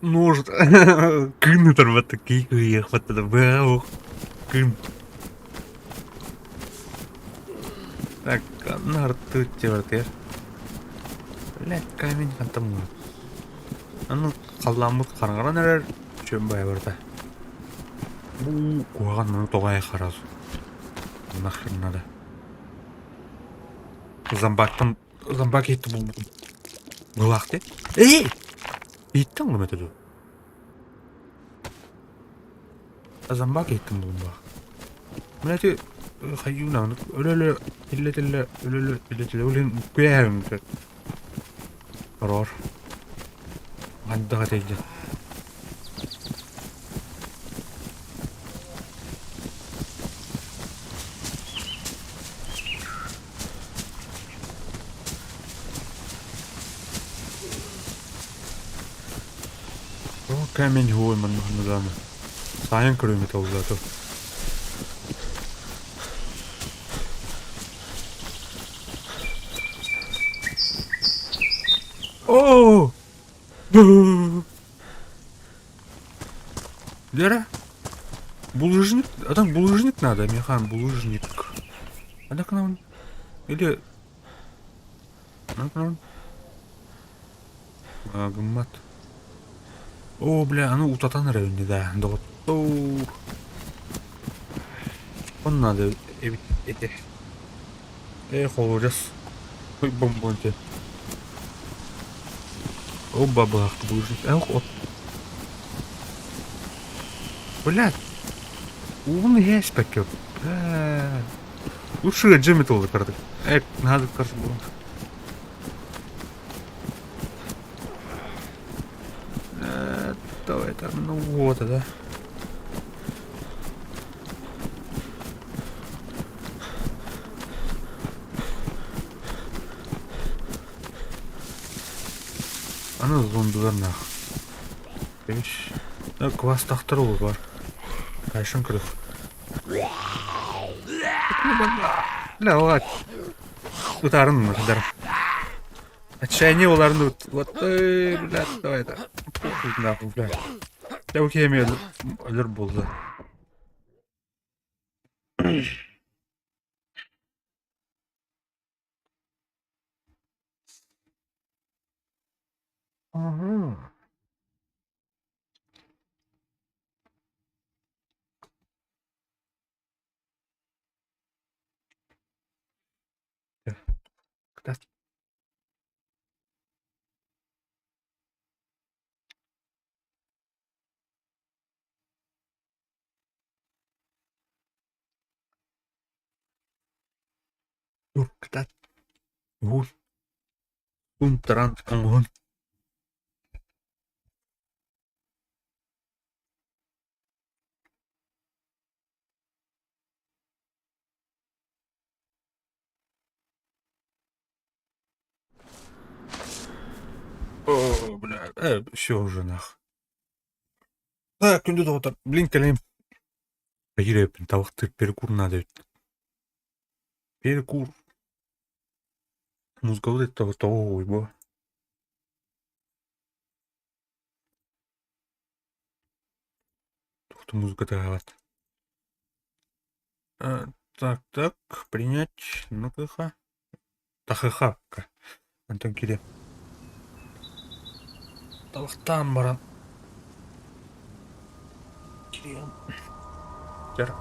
Нож кыын ытарбатта кии кыйыахпатта да быа кыын. Так, нартыы тиэртиэр. Блядь, камень хантан муна. Аны халлааммыт хараҥаран эрэр чөм бая барда. Бу куһаҕан маны тоҕо харас. Нахрен надо. Зомбактан зомбак иһитти булбутум. Былаахты. Эй! Иһиттэн улам этэ дуу? Зомбак иһиттим булбах. Мен эти хайюна өлө-өлө тиллэ-тиллэ өлө-өлө тиллэ-тиллэ улин күөһэм Рор. Хайдах этэйдин. О, камень хуй манныганы. Сайын көрүҥү толлату. О! Лера? Булыжник? А там булыжник надо, Михан, булыжник. А так нам... Или... Гыммат. О, бля, аны утатан эрэ да, доҕоттоор. Он надо эбит этэ. Э, холуодьас. Ой, бомбонте. О, бабах, булыжник. Эх, от. Блядь. Уун иһээспэккэ. Бля. Лучше Джимми толды кардык. Э, надо карты было. Давай там, ну вот, да. Аны зондулар нах. Кэбис. Квас тахтар ол бар. Кайшын көрөх. Бля, ладно. Утарын дар. Отчаяние оларын вот, бля, давай это. Похуй нахуй, бля. Я окей, өлөр болды. Ага. Кытаат. Тур кытаат. Уһун. Унтаран оҥоһун. О, бля, все уже нах. Так, күндү доҕоттор, блин, кэлэйим. Киирэппин табахтыыр перекур надо ведь. Перекур. Музыка этого того бо. Туох музыка тыаһаабат. Так, так, принять, ну-ка, тахыха. Антон киирэ. Талахтаан баран кириэм. Дьэр.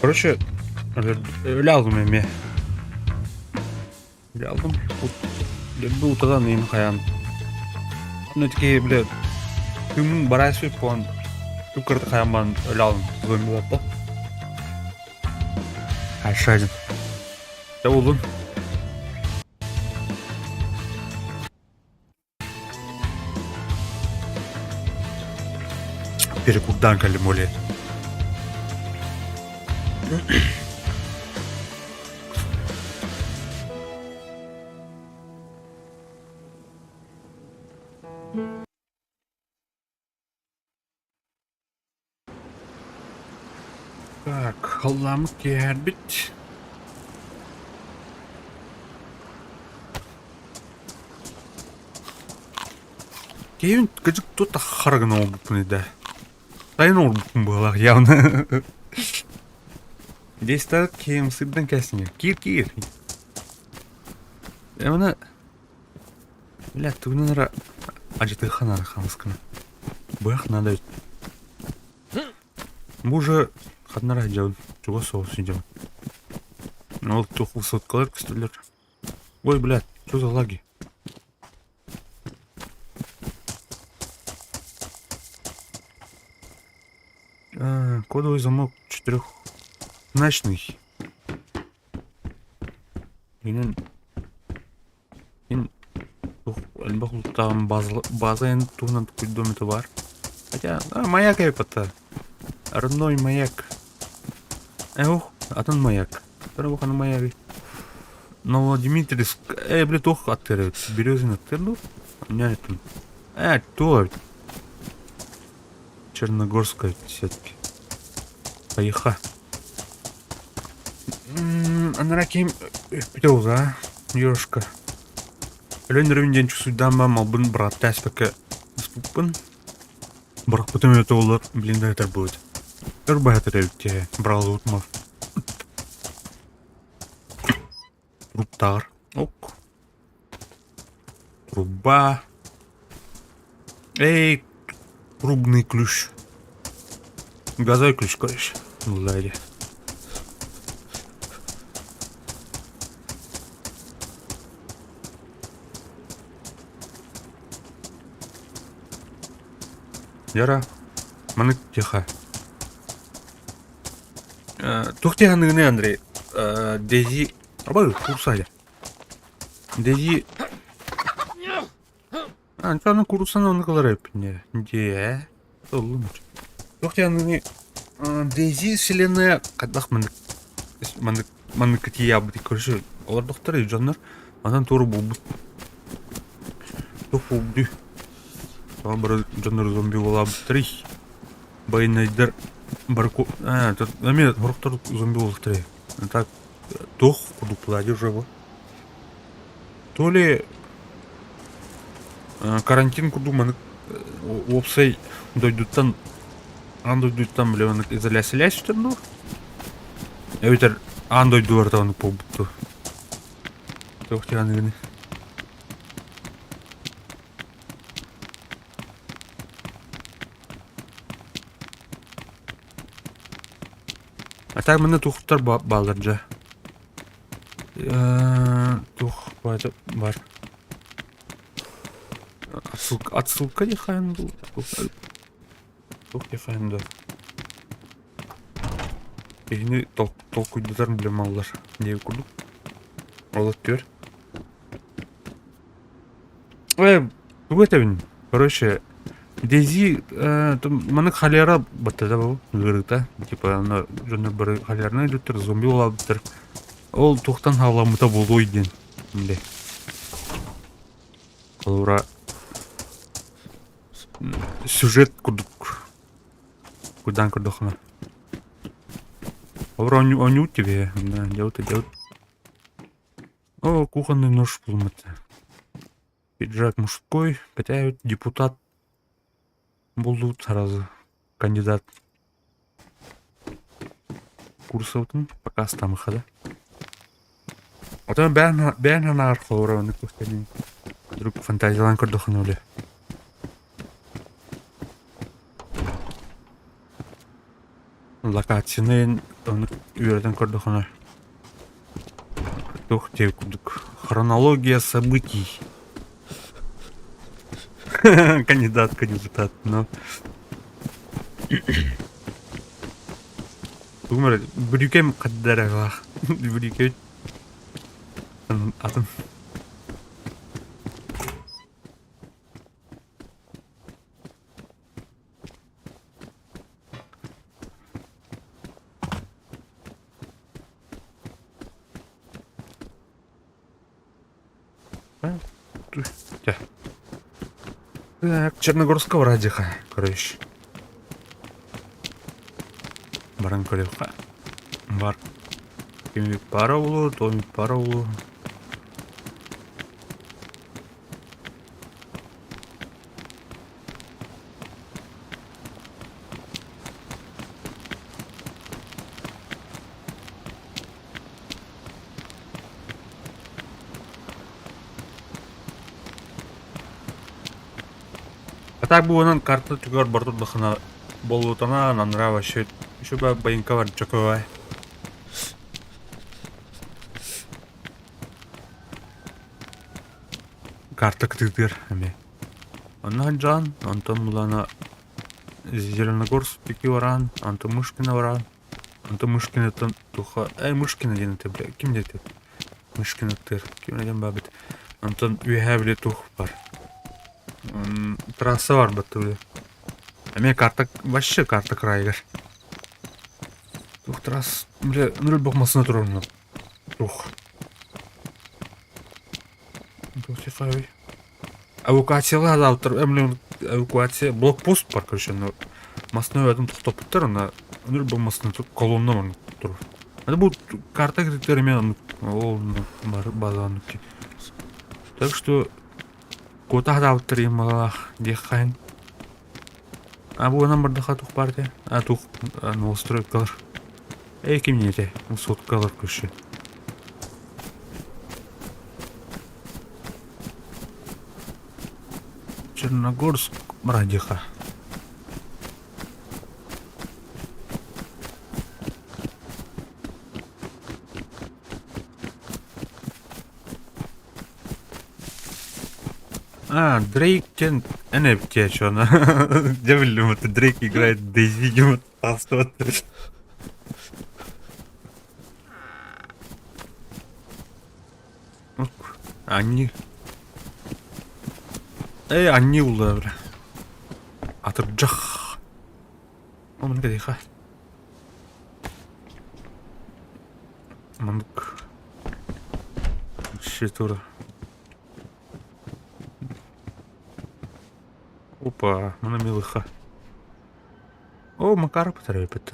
Короче, өлө алдым эмиэ. Өлө алдым. Бу утадан им хайан. Ну такие, бля, күмүн барайсы пон. Түккырды хаянман өлө алдым. Зомби болот да. Айшадин. Да болдун. Перекурдан кэллим Так, халлааммыт киэһэрбит. Киһим кыдьык тута харагын оҥорбуппун да. Сайын оҥорбуппун быһалаах явно. Здесь киһим сырдан кэлсиҥ. Киир киир. Эмана бля тугунан эрэ адьытыахха наада хаамысканы. Быах надо Бу уже ханна эрэ сылдьабын, чугас соҕус сылдьабын. Ол туох высоткалар көстөллөр. Ой, блядь, что за лаги? А, кодовый замок четырехзначный. Инен Мин туох элбэх улуттааҕым база эн туһунан толкуйдуом этэ баар. Хотя маяк эбит Родной маяк. Эх, атын маяк. Хана маягый. Новодмитриевск. Бля, туох аттар эбит? Березин аттар дуу? Не этим. Туох эбит? Черногорская все-таки. Поеха. Анараа киһим өппүтэ а? Ёшка. Өлөн өрөбүн диэн чувствуйдаан баан малбын быраатта ааспакка ыспыппын. Бырахпытым эбитэ буоллар, блин да этэр будет. Өр баһатар эбит киһи, быралыбыт мал. Труптааҕар. Ок. Труба. Эй, трубный ключ. Газовый ключ, короче. Лари. Яра, маны тихо. Туох дии саныыгыный, Андрей? Дези... Абай, курсайа. Дези... Антоны курсан оны кылар эппине. Дьэ, толлум. Туох дии саныыгыный? Дези вселенная хайдах маннык маннык маннык тиийээбит көрсө олордохтор дьоннор онон туору булбут туох булбутуй бары дьоннор зомби буолаабыттарый Байынайдар бары эмиэ сорохтор зомби буолуохтара так туох курдук плади уже бу то ли карантин курдук маннык уопсай дойдуттан аан дойдуттан бile маннык изоляциялаах сүтэр дуу эбэтэр аан дойду барыта оннук буолбут дуу туох диэҕиний А так манна туохтар бааллар дьэ. Туох бар. Отсылка, отсылка дихайын был. Туох дихайын да. Киһини толкуйдатар биле маллар диэбит курдук. Ол өттүгэр. Тугу этэбин? Короче, Дейзи маннык холера баттата бу ыарыыта. Типа аны дьоннор бары холераны өлбүттэр, зомби буолаабыттар. Ол туохтан хаалламмыта буолуой диэн. Бile. Холобура сюжет курдук курдаан көрдөххүнэ. Холобура оонньуу тебе, делают и делают. О, кухонный нож булмут. Пиджак мужской, хотя депутат буллубут сразу кандидат курсовтун пока астамыха да. Отон бэйэн бэйэн санааҕар холобура оннук көстөнүн вдруг фантазиялаан көрдөххүнэ оле. Локацияны оннук үөрэтэн көрдөххүнэ туох диэ курдук хронология событий кандидат кандидат но тугум эрэ бүрүүкэм хадда эрэ баах бүрүүкэбит атын Так, Черногорского радиха, короче. Баран көрүөххэ. Бар. Кими пара улу, томи пара улу. А так буонан карта түгэр бортурдахына болуутана ананра вообще еще байынка бар чөкөбай. Карта кытыытыгар эмиэ. Онно сылдьаҕын, онтон булана Зеленогорск диэки бараҕын, онтон Мышкина бараҕын, онтон Мышкинаттан туохха ээ Мышкина диэн этэ бля ким диэтэ Мышкинаттыыр ким диэн баабыт. Онтон үөһээ били туох бар трасса бар батта били. Эмиэ карта вообще карта крайыгар. Туох трасс бля нөл бох массыына турар онно. Туох. Эвакуациялаах аҕалтар эвакуация блокпост бар короче ону массыына атын тохтоппуттар онно өнөр бу массыына колонна маннык турар. Это бу карта кытыктар эмиэ оннук ол бар база оннук Так что куота хатаабыттар ийэм малалаах диэх хаһын. А бу онон бардаха тух баар этэ? А тух новостройкалар. Эй ким этэ? Соткалар көрсө. Черногорск Радиха. А, Дрейк диэн эн эбит чуона. Дьэ биллим, это Дрейк играет Дейзи, видимо, Анньыы. Ээ, анньыы булла бля. Атырдьах. Маннык этиэхэ. Маннык. Вообще тура. Опа, мана милыха. О, Макаров поторопит.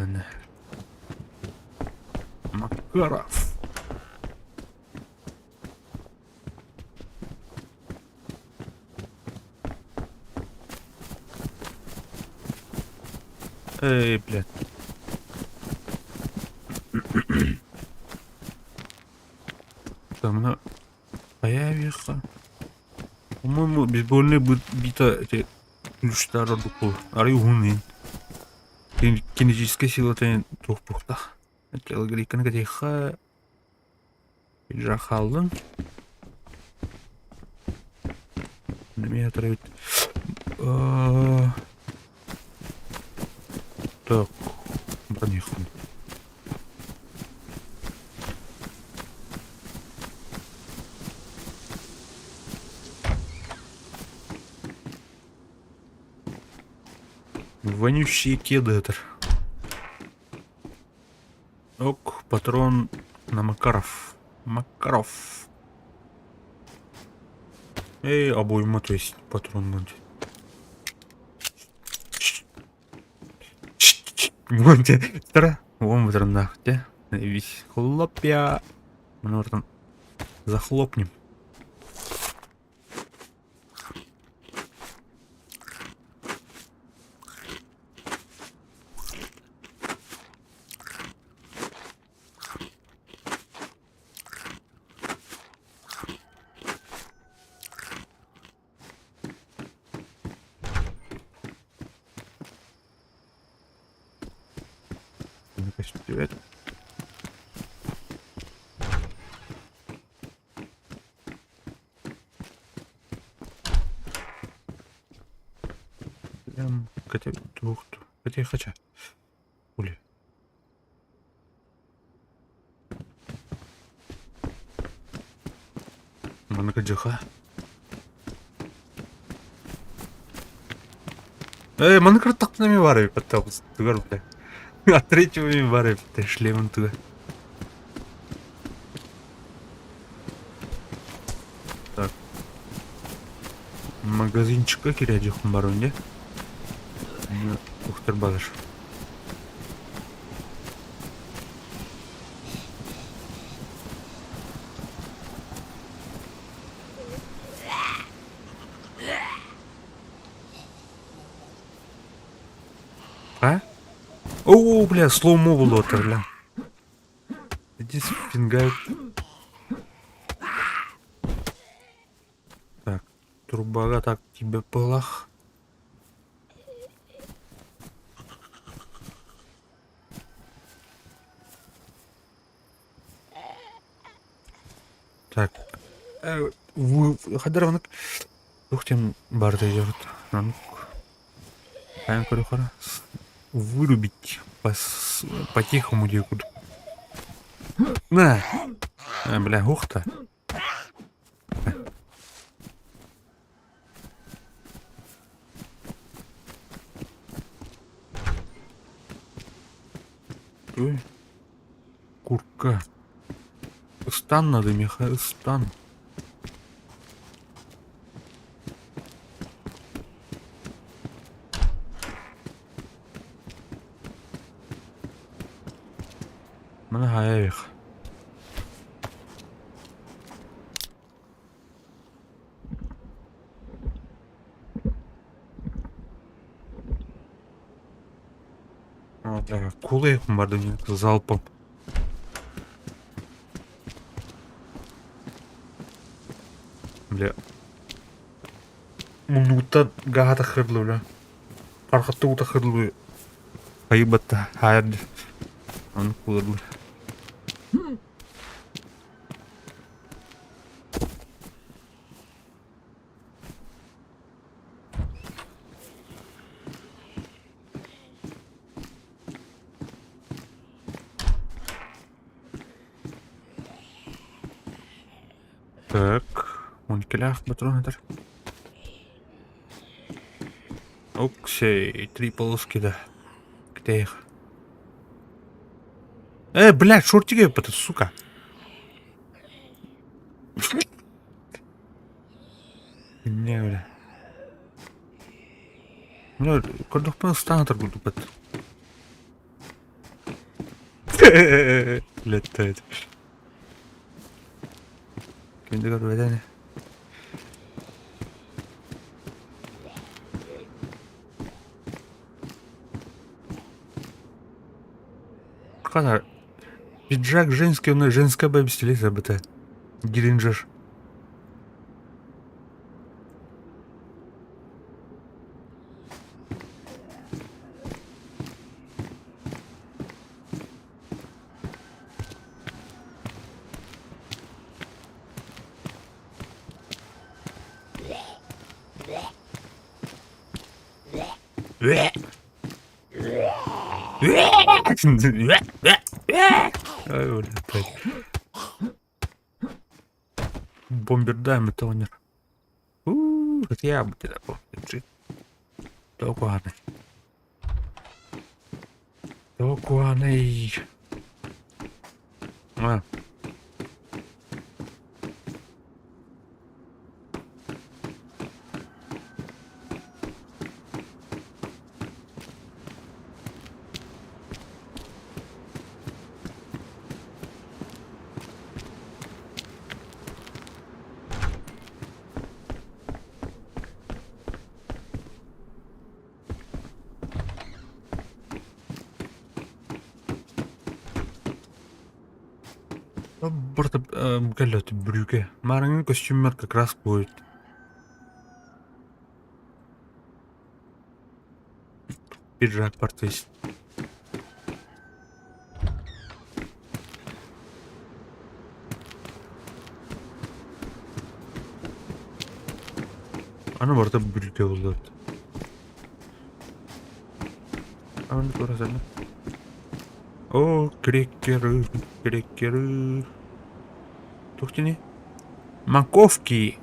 Макаров. Эй, блядь. Там она появится. По-моему, бейсбольный бита эти ключтар ордук Арый уһун Кинетическая сила туох буохтаах. Телогрейканы кэтиэххэ Пиджак хааллын. Эмиэ отравить. Так, бронихун. Вонючие кеды это. Ок, патрон на Макаров. Макаров. Эй, обойма, то есть патрон будет. Вон те, вон патроннах, те. Весь хлопья. Мы там захлопнем. Привет. Прям хотя хотя. Ули. Маннык дьыха. Э, маннык тахтана ми баар эбит тугар бля. От третьего ми баар эбит шлемин туга. Так. Магазинчикка кириэдьиэхпин барабын дии. Ухтар баҕар. А? О, бля, слоумо было бля. Иди фингает. Так, трубага так тебе пылах. Так. Хаддар оннук туох диэн баарда диэбит. Оннук хайаан көрүөххэ вырубить по-тихому диир курдук. На! Бля, ух-то. Ой. Курка. Ыстан надо, Михаил, ыстан. Маны хайа Кулайхым бар залпом. Бля. Муннугуттан гааһа таххырдылар бля. Хархатта уу таххырдылар хайыбатта хаайар Ону кулардылар. Так. 12-лээх патрон этэр. Оксей, три полоски да. Где их? Блядь, шортики, это, сука. Не, бля. Ну, көрдөхпүн ыстаан атар курдук бат. Леттет. Күндү көрбөтөн. Хана пиджак женский, но женская бэби стилист БТ. Гиринджер. Ай, блядь. Бомбердаем это он. Я бы Тоқуаны. Тоқуаны. А. Просто галеты брюки. Маленький костюмер как раз будет. Пиджак портвейс. Аны барыта бүрүкэ буоллар. Аны тура О, крекеры, крекеры. Туох диний? Маковки.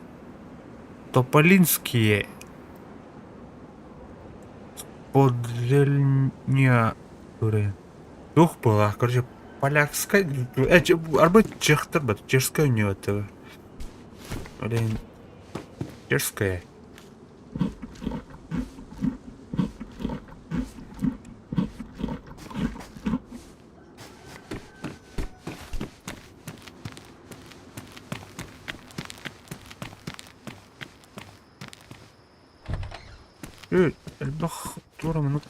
Тополинские. Подельня. Туох буоллаах, короче, полякскай, арбай чехтар бат, чешская у нее это. Блин, чешская. Элбэх туора маннык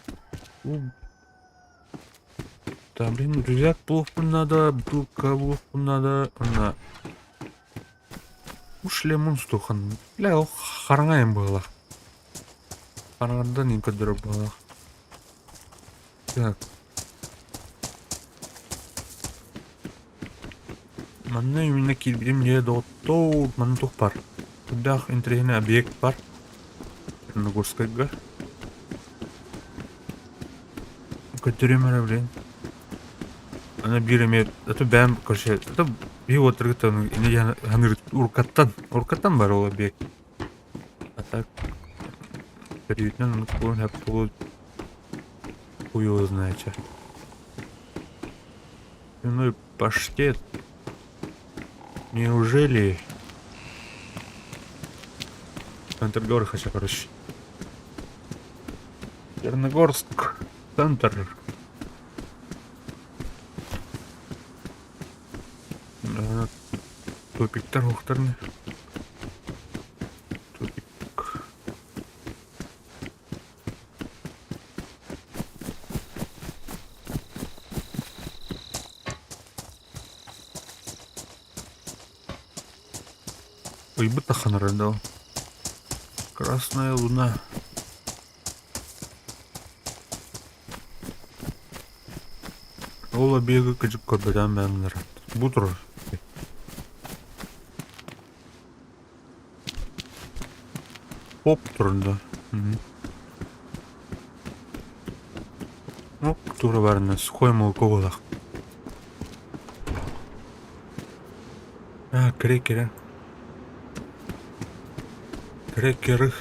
Да, блин, рюкзак буолуохпун наада, бутылка буолуохпун наада уонна шлемун сухан. Бля, ол хараҥа быһыылаах. Хараҥардан иин көрдөрөр быһыылаах. Так. Манна именно киирбитим дьиэ доҕоттоор, манна туох баар? Курдаах интэриэһинэй объект баар. Черногорскайга. Көтөрүм эрэ блин. Аны биир эмиэ это бэйэм короче это биир уоттаргыттан инньэ саныыр уруккаттан уруккаттан баар ол объект. А так көрүүтүнэн оннук буолуон сөп буолуо хуй его знает чё. Ну паштет. Неужели? Центр гор хочу, короче. Черногорск. Центр. Тупиктар ухтарны. Тупик. Ыйбыт тахханара да. Красная луна. Ол объегы кыдьык көрбөтөөн бэйэмнэр. Бу турар. Поп турда. Ну, тура барына сухое молоко буолах. А, кире кире. Трекеры.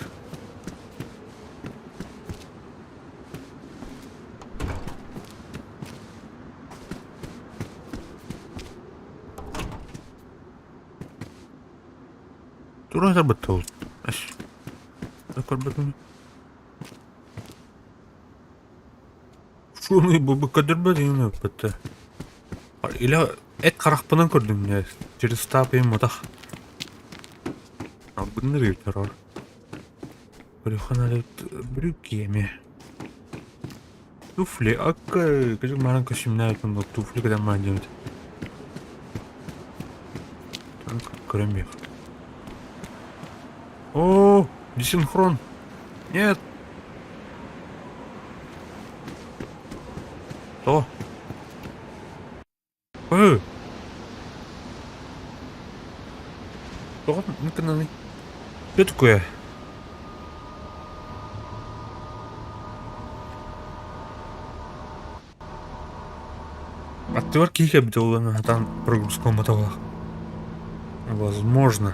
Тура бытыл. Аш. Көрбөтүм. Шуны бу көрдөрбөт бытты. Или эт харахпынан көрдүм не. Через тапы мотах. Албынныр террор. Көрөхөн брюки эми. Туфли, акка, кыжык маран көсүмнә туфли кыдан ман дебит. Көрөм О, десинхрон. Нет. То. Э. Тоҕо мыкынаны? Что такое? Аттыбар киһи кэлбитэ буолан сатаан прогрузка ылбатах. Возможно.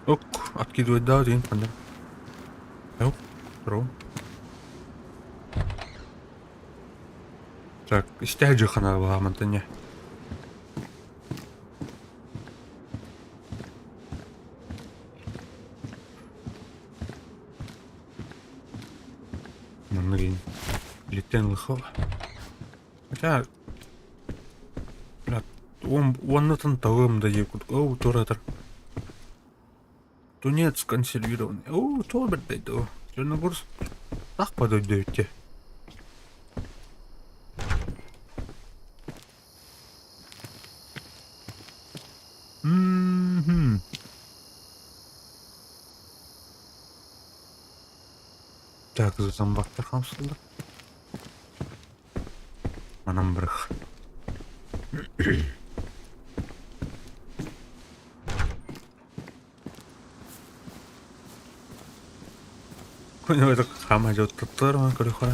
Ок, откидывать да, один да. Оп, здорово. Так, истяжи хана мантане. Манныгын литтен лыхова. Хотя, бля, он, он талым да якут. Оу, туратор. Тунец консервированный. Оу, тобер дайду. Черногорск. Так подойдете. Мгм. Так, зомбактар хамсылды. Манан бырах. Күнү хама жоттуттар ма көрөхөрө.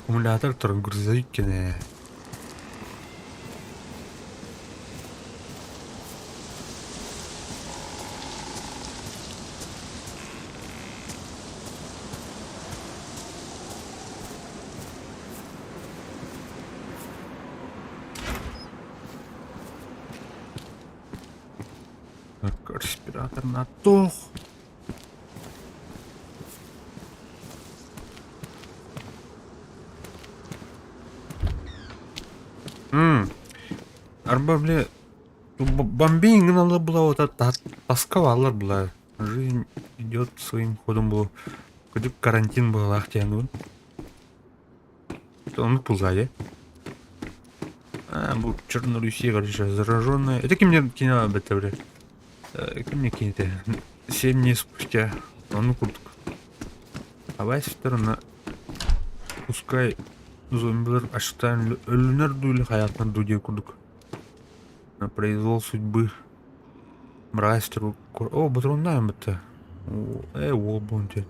Аккумулятор турун грузовик кене. Так, респиратор на тух. М. Арба, бля, бомбинг надо было вот это тосковалар была. Жизнь идет своим ходом был. Кудик карантин был ахтянун. Он пузаде. А, был Черноруси, короче, зараженная. Это кем мне кинула об этом, бля. Кем мне кинете? 7 дней спустя. Он куртку. А сторона. Пускай зомбилар аштан өлүнөр дуйлы хаятынан дудия курдук. На произвол судьбы. Мразь О, батроннаем это. Э, бонте.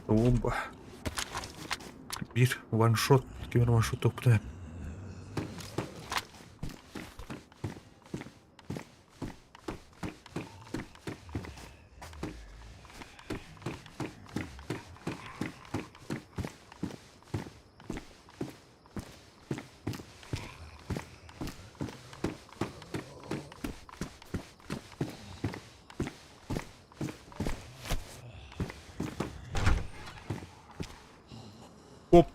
Оба. Бир ваншот. Кемер ваншот топтайм. Оп.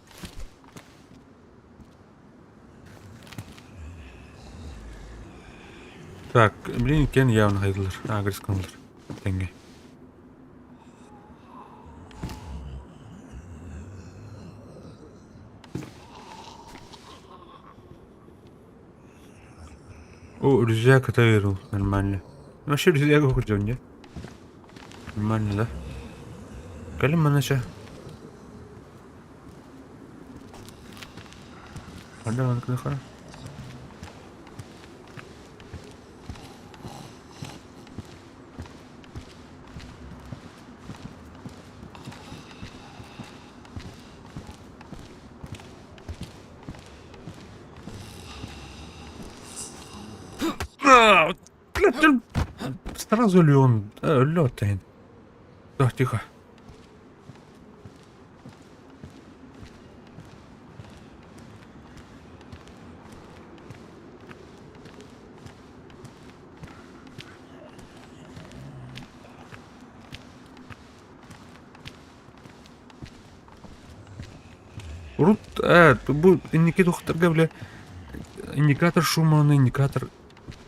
Так, блин, кен явно хайдылар. А, грисканлар. Тенге. О, рюкзак это нормально. Ну, вообще рюкзак хотел, нет? Нормально, да? Калим манача. Ханна маннык Сразу ли он лётает? Так, тихо. Урут бу инники духтарга бile индикатор шума уонна индикатор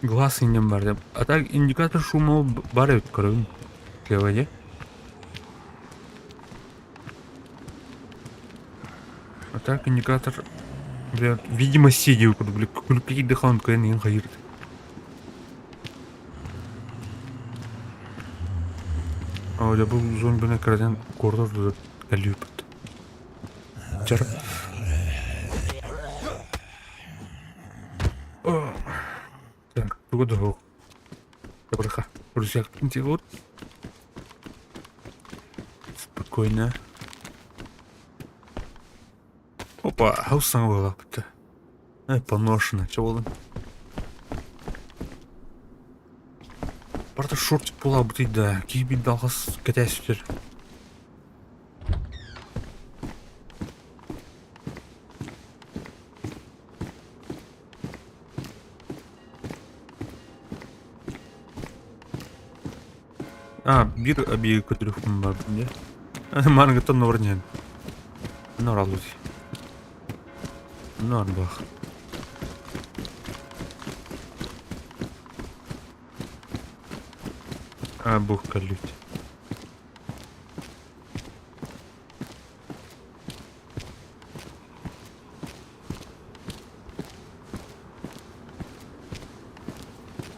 глаз иннин бар деп. А так индикатор шума бар эбит көрөбүн. Кеведе. А так индикатор бля видимости диир курдук бля күлүккэ киирдэххэ онтукайын иһин хайыыр. Оо дьэ бу зомбины кыратан куорат ортотугар кэллибиппит. Чар. Так, тугу да суох. Добрыха. Рюкзакпын вот. Спокойно. Опа, хаус саҥа буолаахпыт. Э, поношено. Чэ буоллун. Барыта шортик буолаабытый да, киһи биирдэ алҕас кэтээсүтэр. А, биир объект көтүрүхпүн бардым дии. Маныгыттан нор диэн. Нор аллути. Нор бах. А, бух калють.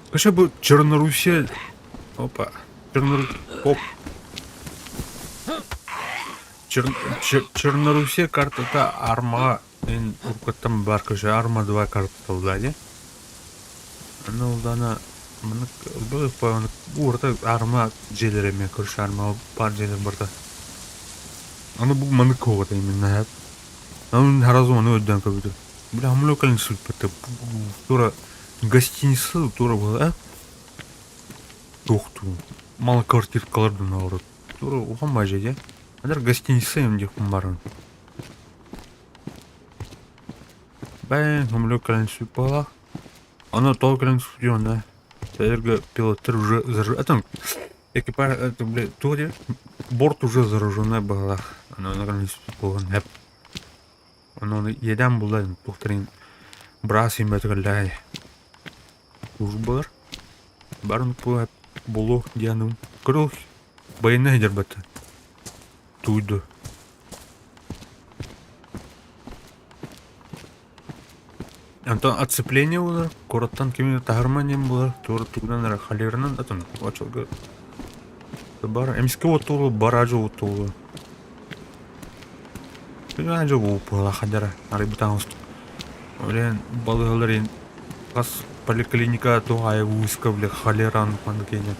Вообще бы Чернорусе... Опа. Чернору... Оп. Чер... Чер... Чернорусе картата Арма... Уркаттан бар көше Арма 2 карта дии. Аны улдана маннык уурата Арма дьиэлэрэ эмиэ көрсө Арма баар дьиэлэр барыта. Аны бу маннык куоҕата именно Аны сразу ону өйдөөн көрбүтүм. Бля, хамлы кэлин сыппыта. Тура гостиница тура была, а? Туохтуу. Мало квартиркалар да наоборот. Тура улахан баайжа дии. Анар гостиница им диэхпин баарбын. Бэйэн хамлы кэлин сыппала. Аны тоҕо кэлэн сутуйан да. Эргэ пилоттар уже Это экипаж, это, блядь, туох диир? Борт уже зараженная быһыылаах. Аны ону кэлин буолан хэп. Ону иэдээн булла туохтарын быраас ииммэтигэр службалар барын булу дианым көрүл байына сылдьарбата тууйду Онтон отцепление буолар, куораттан кими таһарма диэн буолар, туора тугунан эрэ холеранан атын очолго бар эмискэ уоттуулу бараажы уоттуулу Күнү буолла арай бытаан Блин, балыыһалар хас поликлиника туох аайы вузка бля холеран маннык киэнэ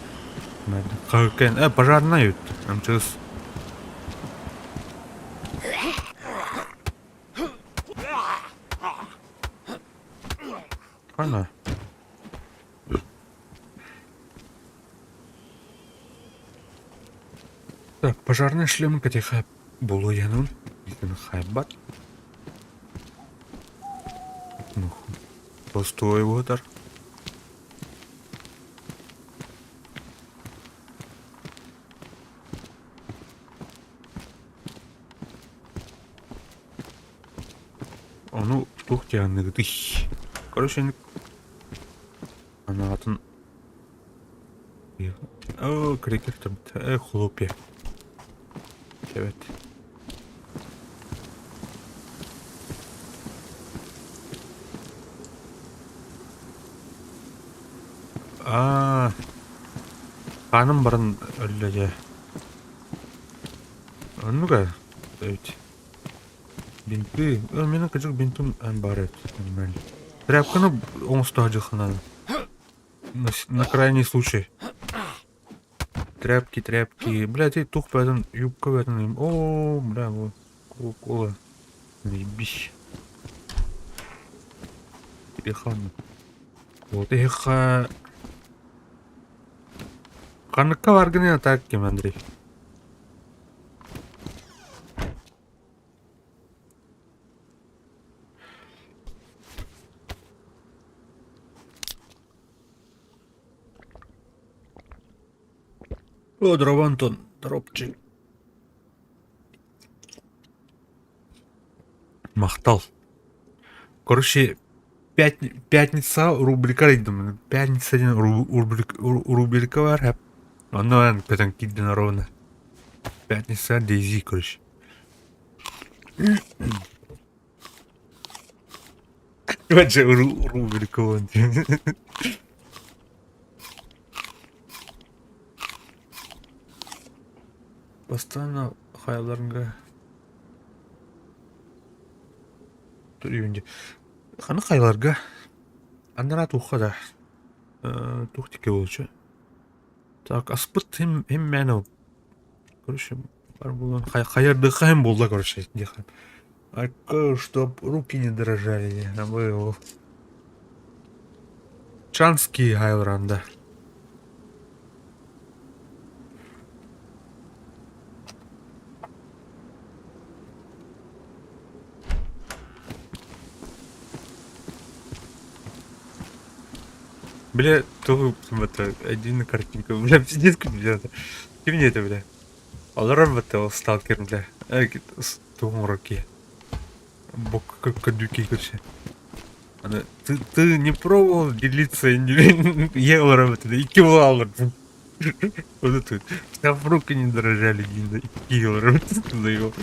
Хаһыккын пожарнай үт МЧС Хана Так, пожарный шлем катиха булуянун хайбат. Ну, постой уотар. Ону туох дианыгытый? Короче, анаатын О, крекер э, хлопья. Evet. Аа, хааным баран өллө дьэ. Оннук ээ, эбит. Бинты. Мин кыдьык бинтым баар эбит. Нормально. Тряпканы оҥосто дьыхынан. На крайний случай. Тряпки, тряпки. Бля, ты тух бэтин, юбка бэтин. О, бля, вот. Кола. Заебись. Телефон. Вот их Ханыкка баргын так ким Андрей. О, здорово, Антон. Дропчик. Махтал. Короче, пятница рубрика ыйдым. Пятница диэн рубрика бар. Онно эн көтөн киирдин ровно. Пятница Дейзи, короче. Вообще рубрика вон. Постоянно хайаларга Ханнык хайаларга анараа туохха да туох диэки буолчу. Так аспыт хим хим короче бар буолан хайардыахха иһин буолла короче диэххэ. Айка чтоб руки не дрожали ол Чанский хайаларанда. Бля, тугу это один картинка, бля, пиздец, бля. Ким мне это, бля? Олорор бата ол сталкер, бля. Тугун руки. Бок как кадюки, короче. Аны, ты не пробовал делиться, не ел работы, да и кивал. Вот это, там руки не дрожали, не кивал за его.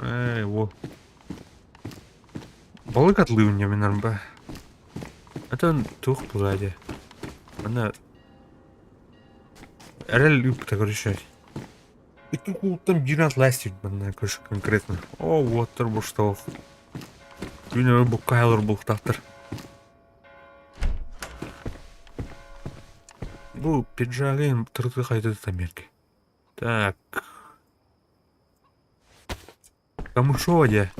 Эй, во. Балык атлыы минар ба. Это тух булади. Она Эрэл ыыппыта короче. Ити кулуттан биир ластик манна короче конкретно. О, уоттар буштоох. Күн өрө буккаайлар бултаахтар. Бу пиджагын тырты хайдыт Америка. Так. Камышова дьэ.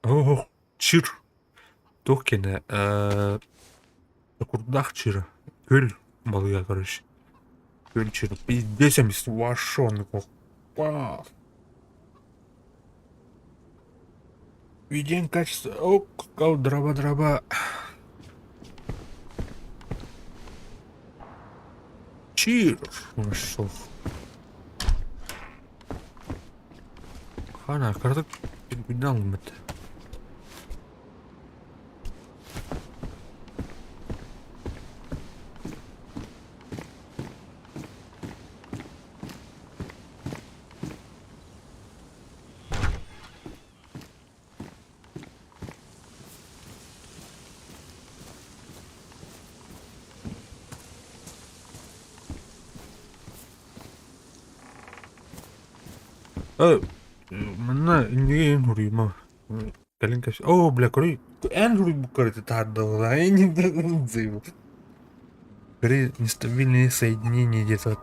Оо, чир. Туох киэнэ курдаах чира. Күл балыга короче. Күл чир. Пиздец эмис вашон. Виден качество. О, дроба дроба. Чир. Нашел. Хана, карток пингвинал мыт. Манна иннигин хуруйма. Кэлин кэс. Оо, бля, көрүй. Эн хуруйбуккар это таардалла. Көрүй нестабильные соединения где-то.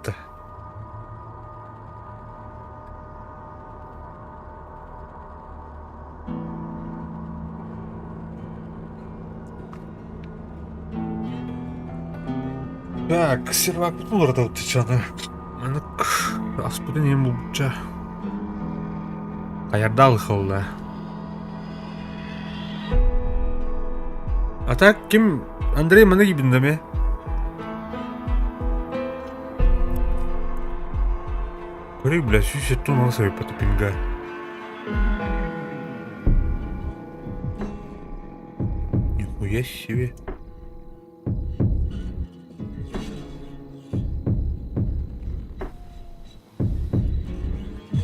Так, сервак уларда утычаны. Манык аспытын ем булбуча. Хаярдал холла. А так ким Андрей маны кибинде Көрүй, бля, сүүс тон ала сабиппата пинга. Нихуя себе.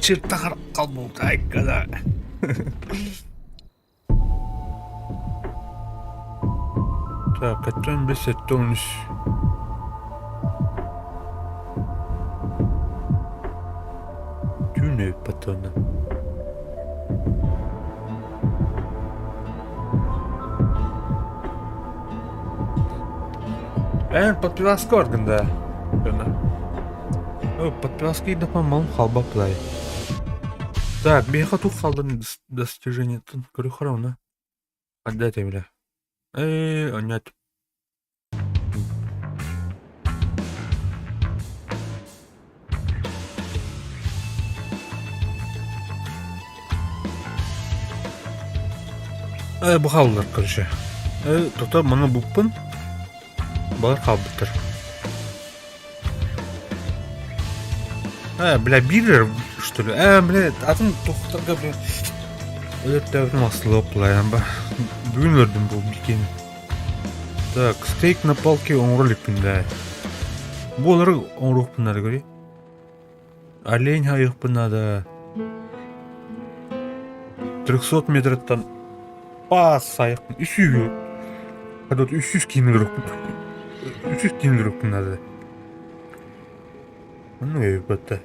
Чертахар қалбылта айккада. Так, оттон бес сэттэ үс. Түүн өйпөтөнө. Эн подпиваска органда. Подпиваска идапа малым халба плай. Так, биһиэхэ тух халдан достижениетын көрү оны. Отдайте бля. Э, нет. Э, бу хааллар, короче. Э, тута маны буппун. Балар хаалбыттар. Э, бля, биллер, что ли? Э, бля, атын тухтарга, бля. Өлөттөөбүтүм асылып былайан ба. Бүгүн өлөрдүм бу бикини. Так, стейк на палке оҥоро иликпин да. Бу олору оҥоруохпун наада көрүй. Олень хайыахпын наада. 300 метртан паас сайыхпын үс сүүһү Хадот үс сүүс киһини өлөрүөхпүн үс сүүс киһини өлөрүөхпүн наада. Оннук өйбөттө.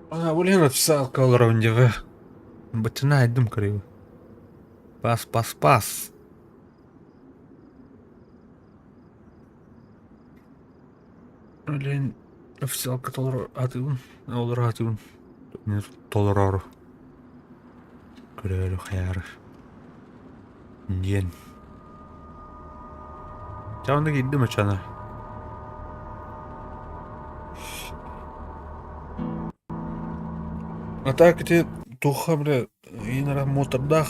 А, блин, официалка олоробун дьэҕэ. Баччана айдым көрүгү. Пас, пас, пас. Блин, официалка толору атыыбын, олоро атыыбын. Толороору. Көрөөрү хайаары. Диэн. Чэ онно киирдим оччоҕуна. А так ити туохха бля иин мотордаах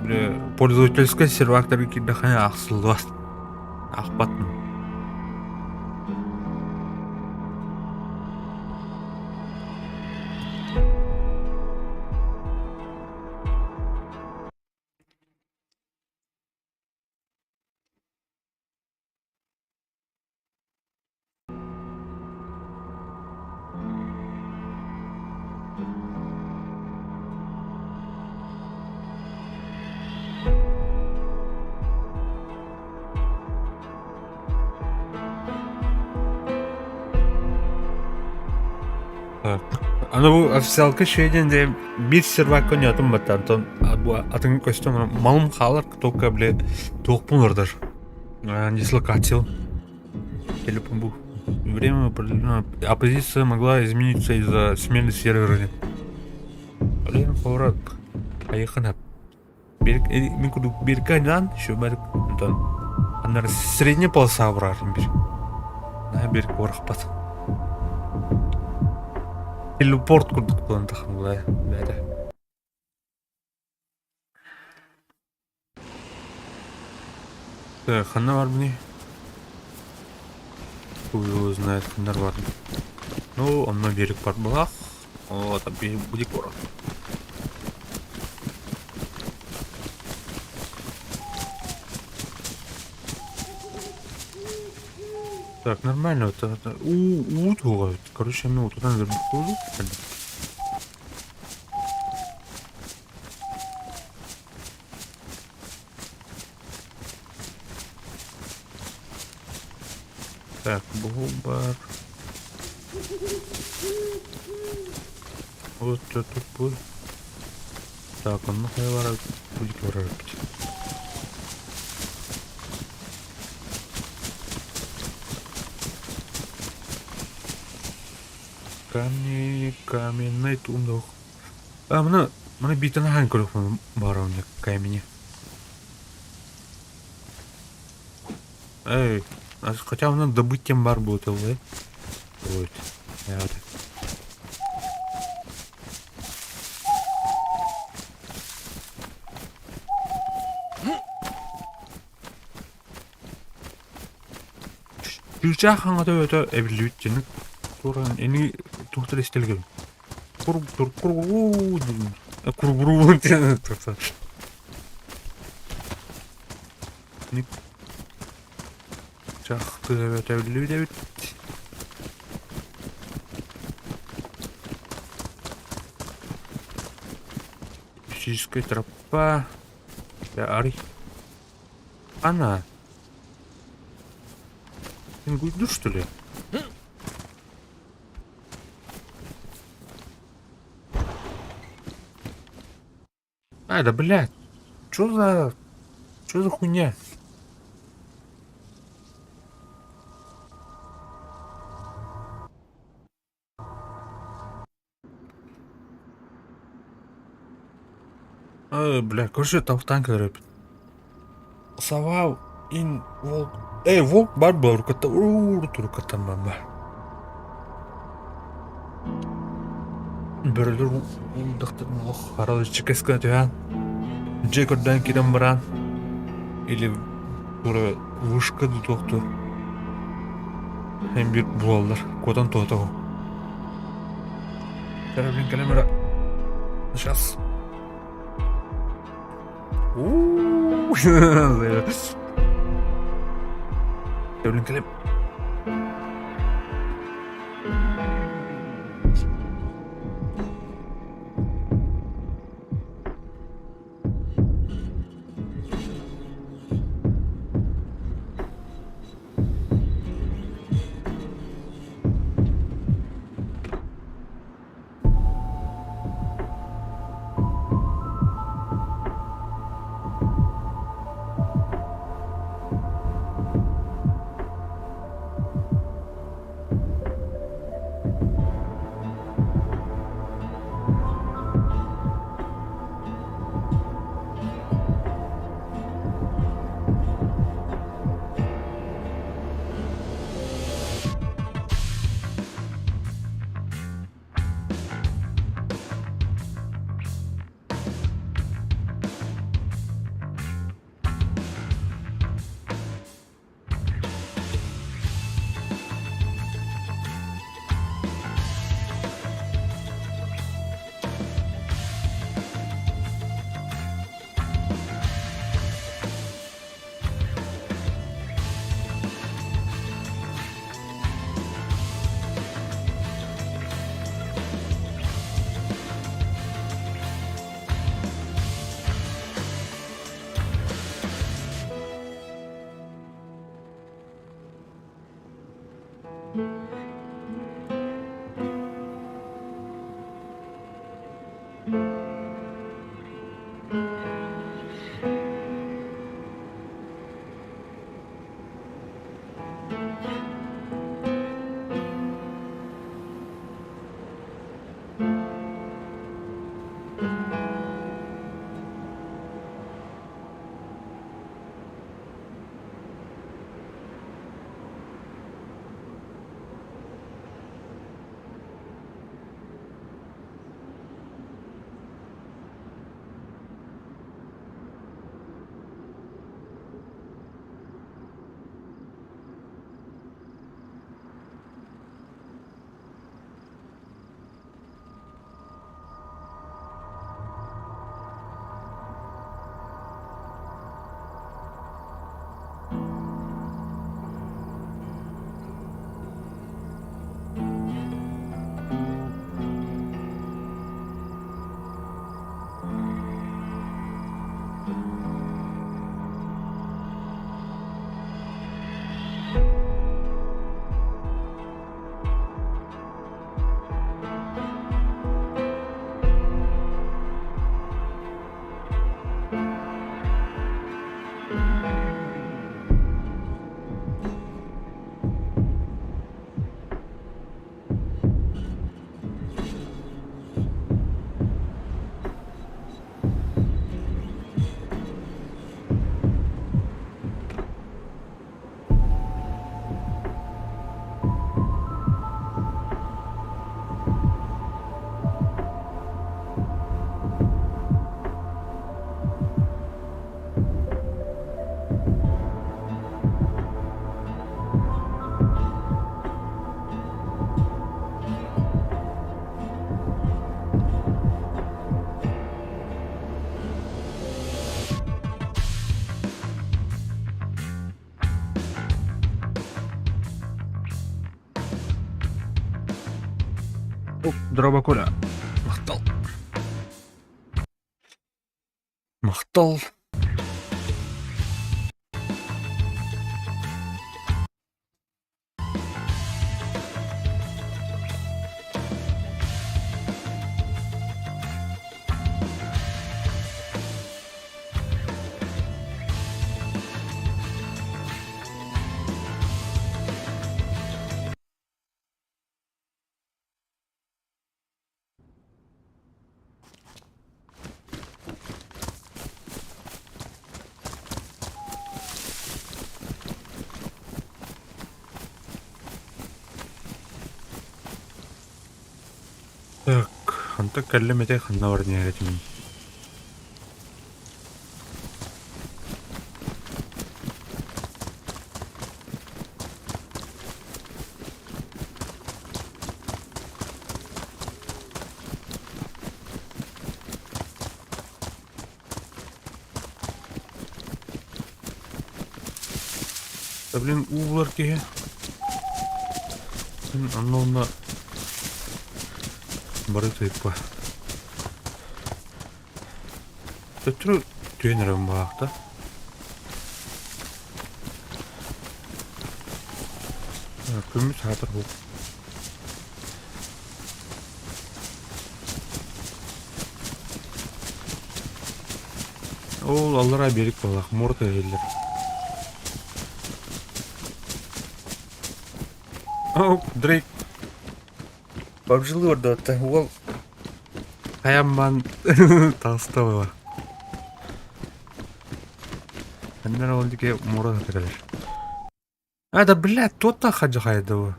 бля пользовательскай сервактарга киирдэххинэ аахсыллыбат аахпаттым. Аны бу официалка шведен де биир сервакка ойноотум батта онтон бу атын көстөн малым хаалар только бile туохпун олордор дислокация телефон бу время определено оппозиция могла измениться из-за смены сервера блин холорат айыхын мин курдук бирканан еще бәрик онтон аннары средняя полоса барарым бир на бир куорахпат телепорт курдук буолан тахын булай бэдэ Так, ханна барбыный? Хуй его знает, ханна барбын. Ну, онно берег бар булах. О, там будет город. Так, нормально. Вот это, у, у, короче, ну, туда наверное, Так, бу бар. Вот тут бу. Так, онно хайа барар будет барар Камни, каменный тундук. А, мына, мына бийтен хаан көрөхпүн баар онно камени. Эй, хотя онно добыть тем бар будет ыллай. Будет. Я вот. Чыычаах хаҥата өтө эбиллибит дьиҥ туран ини туохтар истэлгэ кур тур кур диэн. Курбуруун диэн тахсан. Чахтыы эбит эбит. Физическая тропа. Арый. Она. Ингуйду, что ли? А, да блядь. Чё за... Чё за хуйня? Э, бля, короче, там танк рэп. Сова ин волк. Эй, волк бар буолар руката руката мама. Бөрөлөр улдахтарын олох харалыччы кэскэ түһэн дьиэ көрдөөн киирэн баран или тура вышка тутуохтуур эн биир буолаллар куотан туотоҕу Блин, кэлэн эрэ сейчас Блин, кэлэн Дороба Коля. Махтал. Махтал. Так, онтон кэллим ити ханна баран иһэритим. Да блин, уу булар киһи. Онно онно бары тыыппа. Төттөрү түһэн эрэбин баахта. Көмүс аатыр буол. Ол аллараа биэрик буоллах, муора тыаһыыллар. О, Дрейк Бабжылы ордоотто уол хайамман таҕыста буолар. Ханнар ол дике муора кэлэр. А да блядь, туоттан хадьа хайда бу.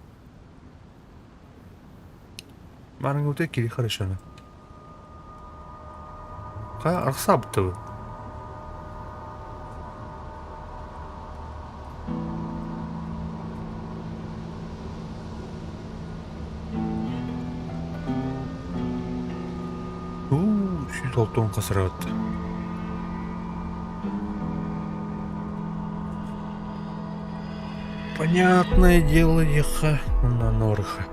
Барыңгы кири хорошо. Ха архсабыта бу. Уу, сүүс алтан хасыраат. Понятное дело, еха, на норха.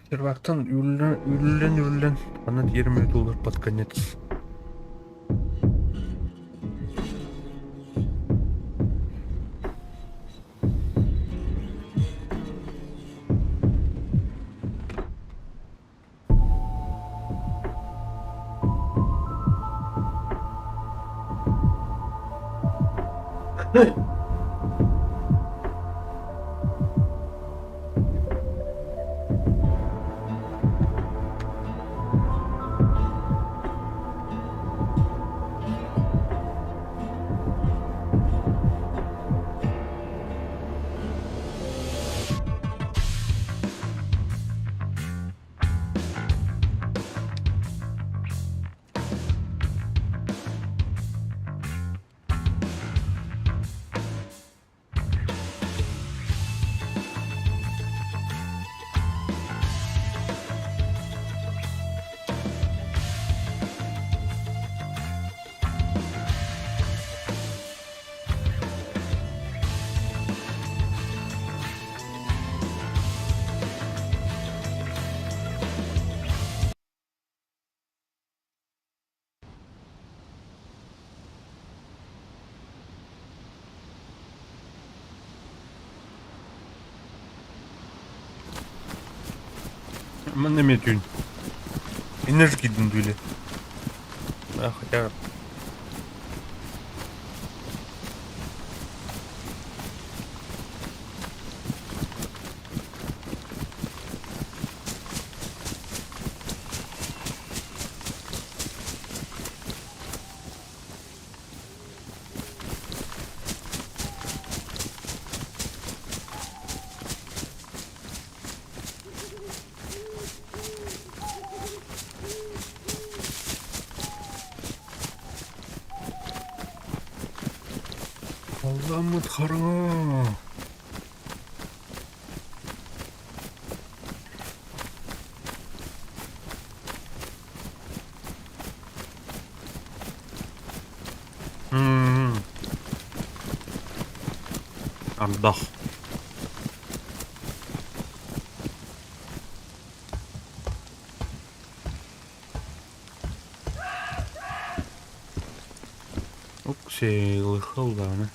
Сервактан үрүллэн үрүллэн аны 20 доллар под конец. Манна эмиэ түүн. Иннэ киирдин түүлэ. Хотя Алламмыт хараҥа. Ардах. Уксей, даҕаны.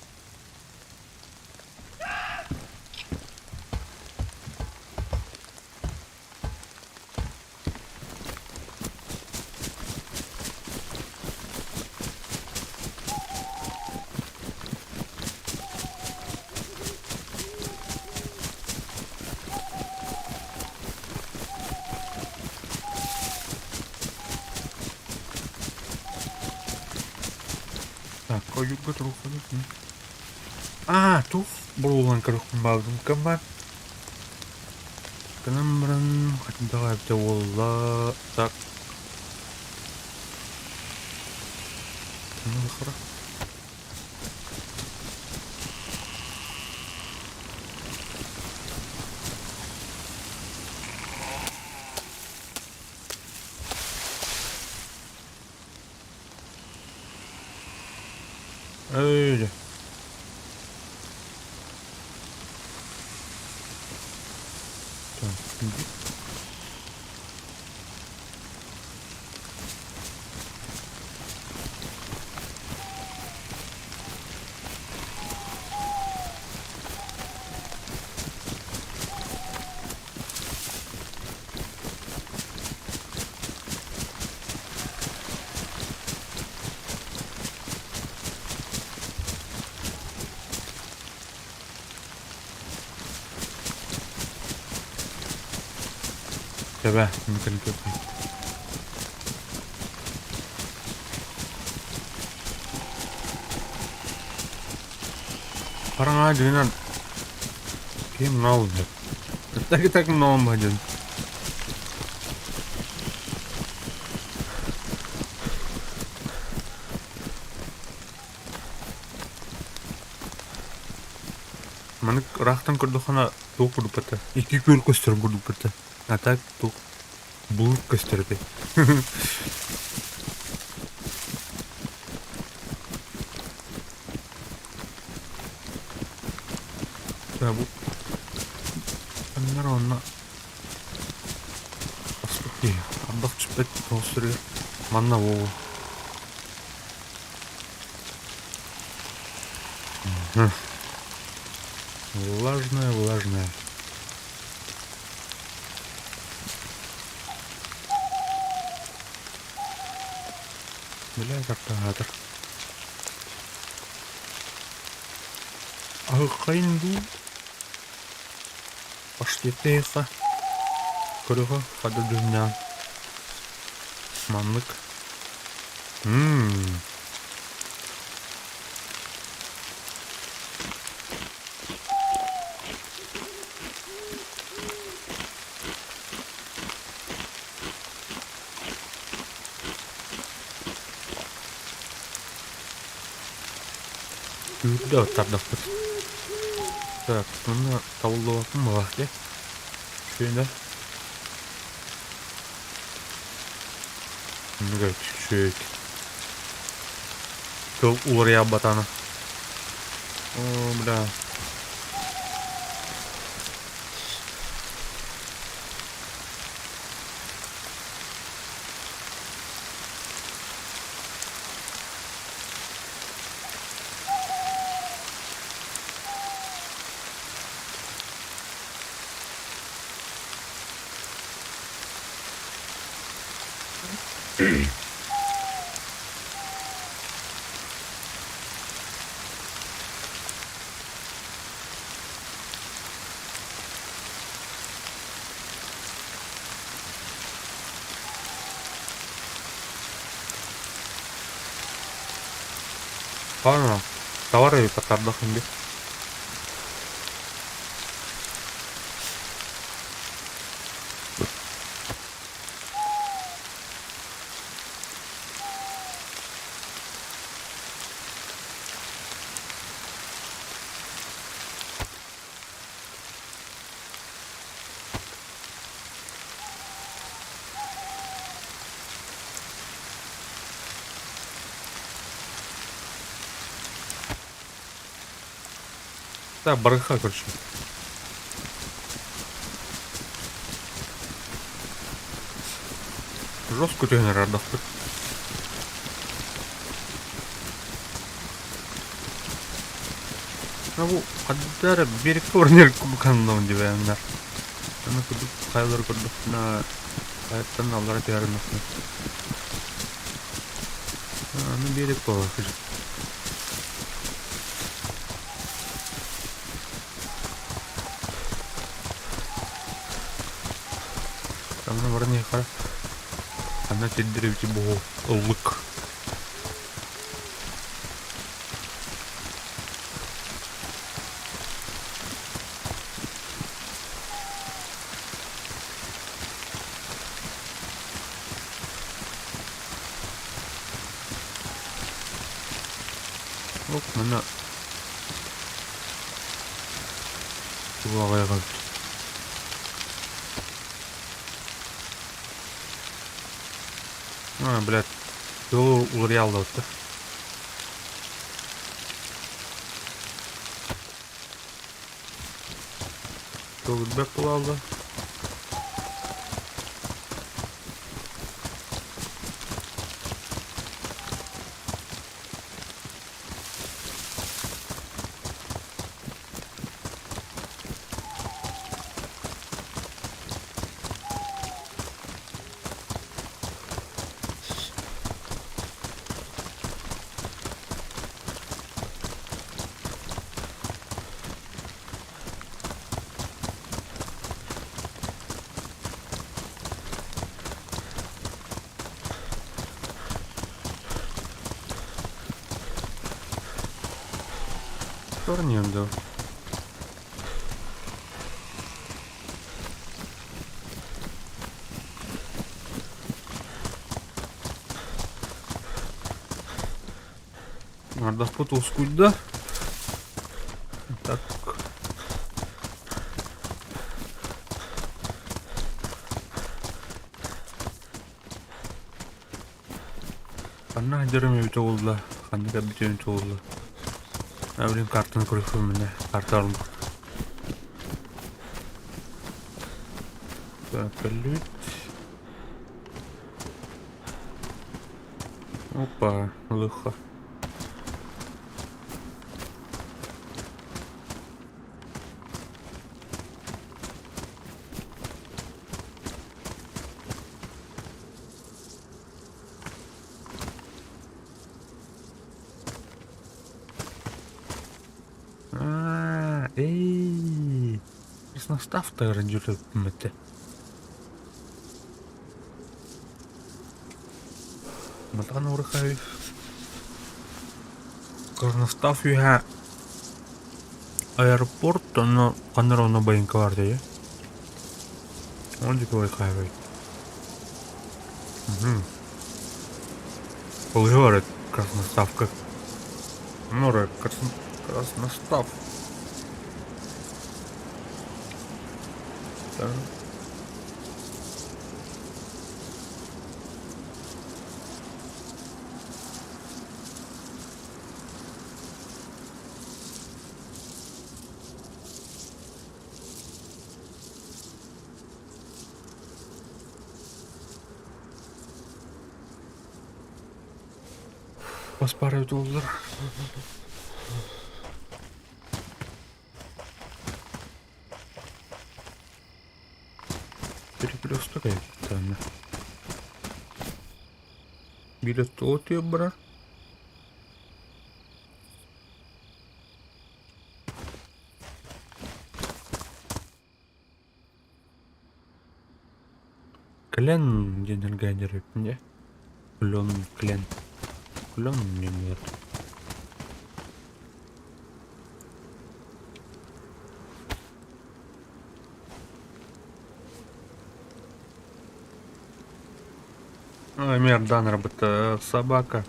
Так, ойуурга туруоххун. Аа, туох буолан көрүөхпүн баҕардым кыммар. Гынан баран хайдах эбитэ буолла так. Öyle. Так, Тэбэ, мүкүн көрбүт. Хараҥа дьиҥинэн ким нол деп. Так и так ноом один. Маннык ыраахтан көрдөххүнэ туох курдук этэ? Икки күөл көстөр курдук этэ. А так туох булук көстөр этэ. Бу Аннар онно Аспыт киһи ардах түспэт тоҕус манна буолуо. Влажная, влажная. Бля, как-то Аһыккайын дуу Паштеттээххэ көрүөххэ хата дьүһүннээн маннык Мм Күүрдэ оттардахпыт. Так, манна табыллыбаппын баҕар дии. Үчүгэй да? Оннук үчүгэй. Тыл уларыйаабатаҕына. Оо, бля. Хаана, товар эбит аттардах инди. Так, барыха, короче. Жестко түһэн эрэрдахпыт. Бу ханна эрэ биэрэккэ баран иһэр курдук дибээннэр. Аны курдук хайалары көрдөхпүнэ хайаттан аллара түһэрин Аны биэрэк буолар Аны баран иһиэхэ ханна сирдэр эбити буһу ыллык. Оп, манна тугу эбит. А, блядь, тыл уларыйаллыбыт да. Тыл буолла. Торнадо. Ардахпыт ускуйда. Так. Ханна сылдьарым эбитэ буолла, ханна кэлбитим эбитэ буолла. Аа блин картаны көрүөхпүн мэнэ, карта арыллыбыт. Так, кэллибит. Опа, лыха. Аа, эй, Красноставтарын жүрөппүм этэ. Матан урхай Красностав үһэ аэропорт онно ханна эрэ онно байыҥка баар дии. Он диэки байкаабайт. Мгм. Олуһуор Красноставка. Нора Красностав. Так. Бас баар эбитэ буоллар. Перекресток эбит Билет отуйа барар. Клен диэн эргээдэр эбиппин дии. Клен, клен. Клен диэн буолар. Ой, Мердан работа собака.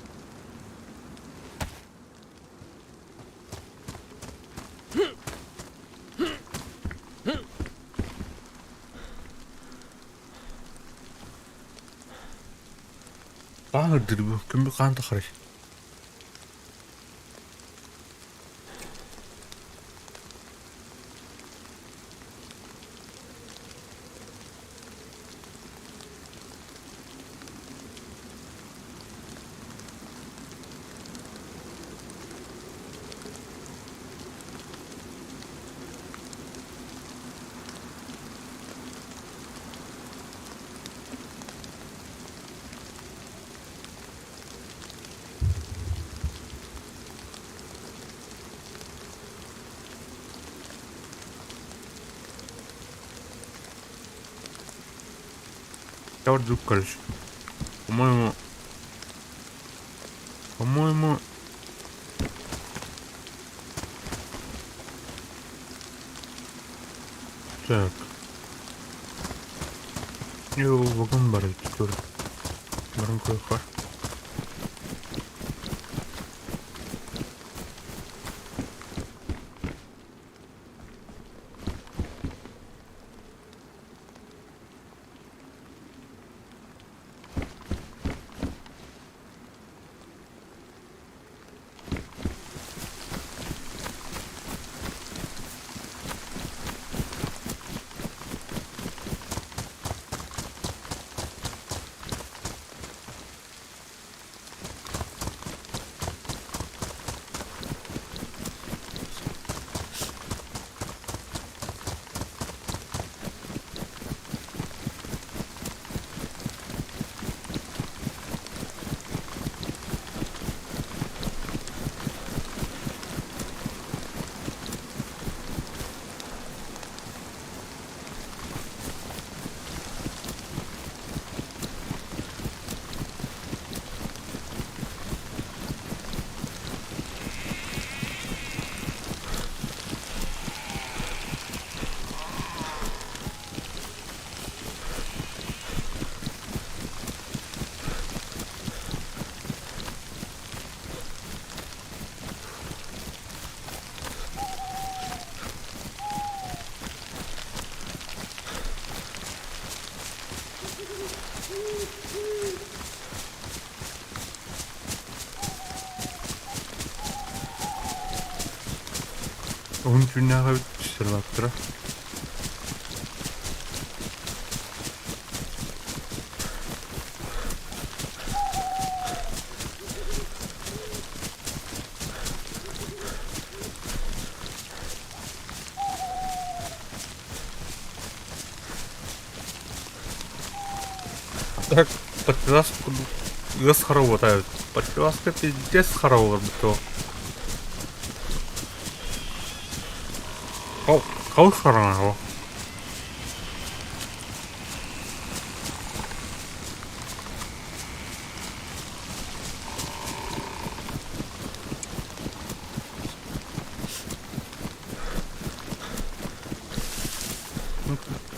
Хаан үрдүр бу? Күммүт хаан тахарый? Октябрь, короче. По-моему... По-моему... Так. Йоо, вагон бар эбит көр. Баран көрүөххэ. Уһун түүннээх эбит сырылаттара. Так, подпилас курдук ыас хара уота эбит. Подпиласка пиздец хара олорбут Хал хараҥа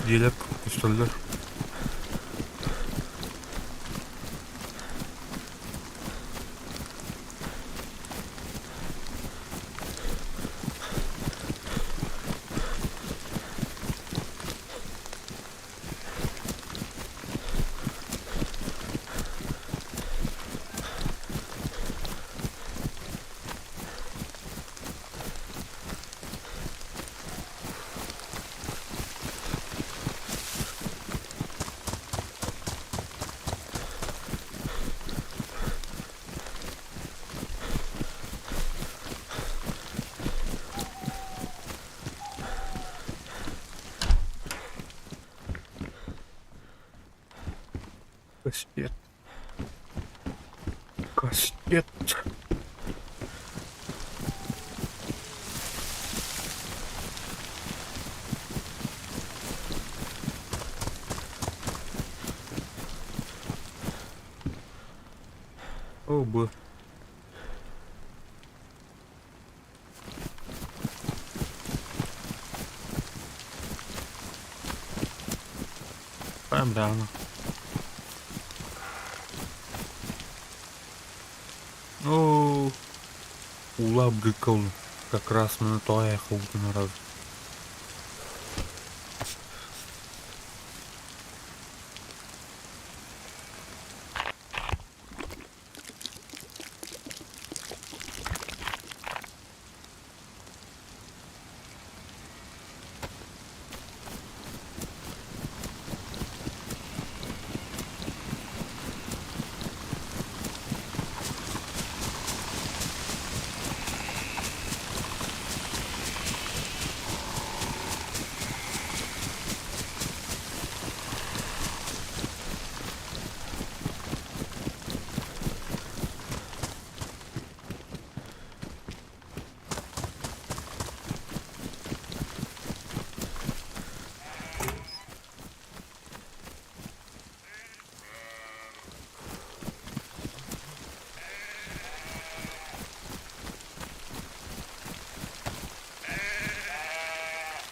Дьиэлэр көстөллөр. Кастет. Кастет. О, б. Прям давно. Оо, улаабыккын как раз маны тоҕо уутун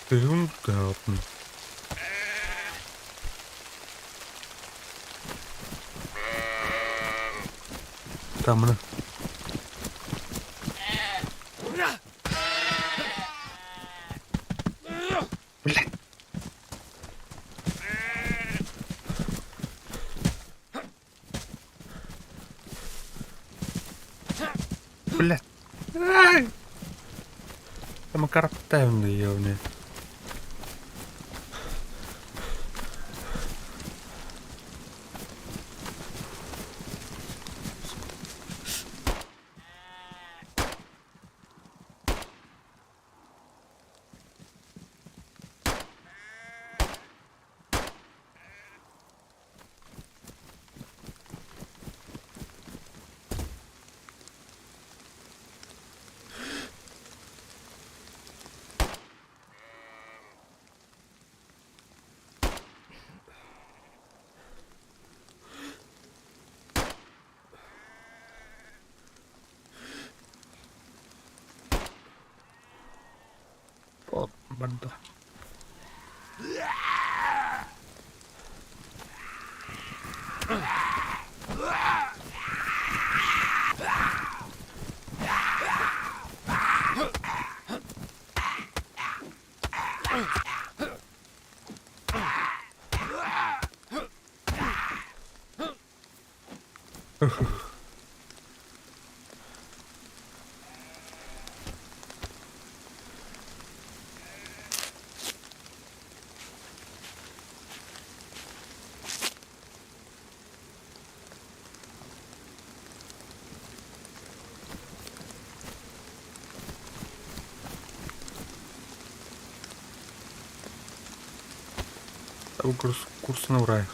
Blumengarten. Тамына. Блядь. Блядь. Ай! Tämä kartta täynnä jo niin. Барда. Курс, курс на Урае.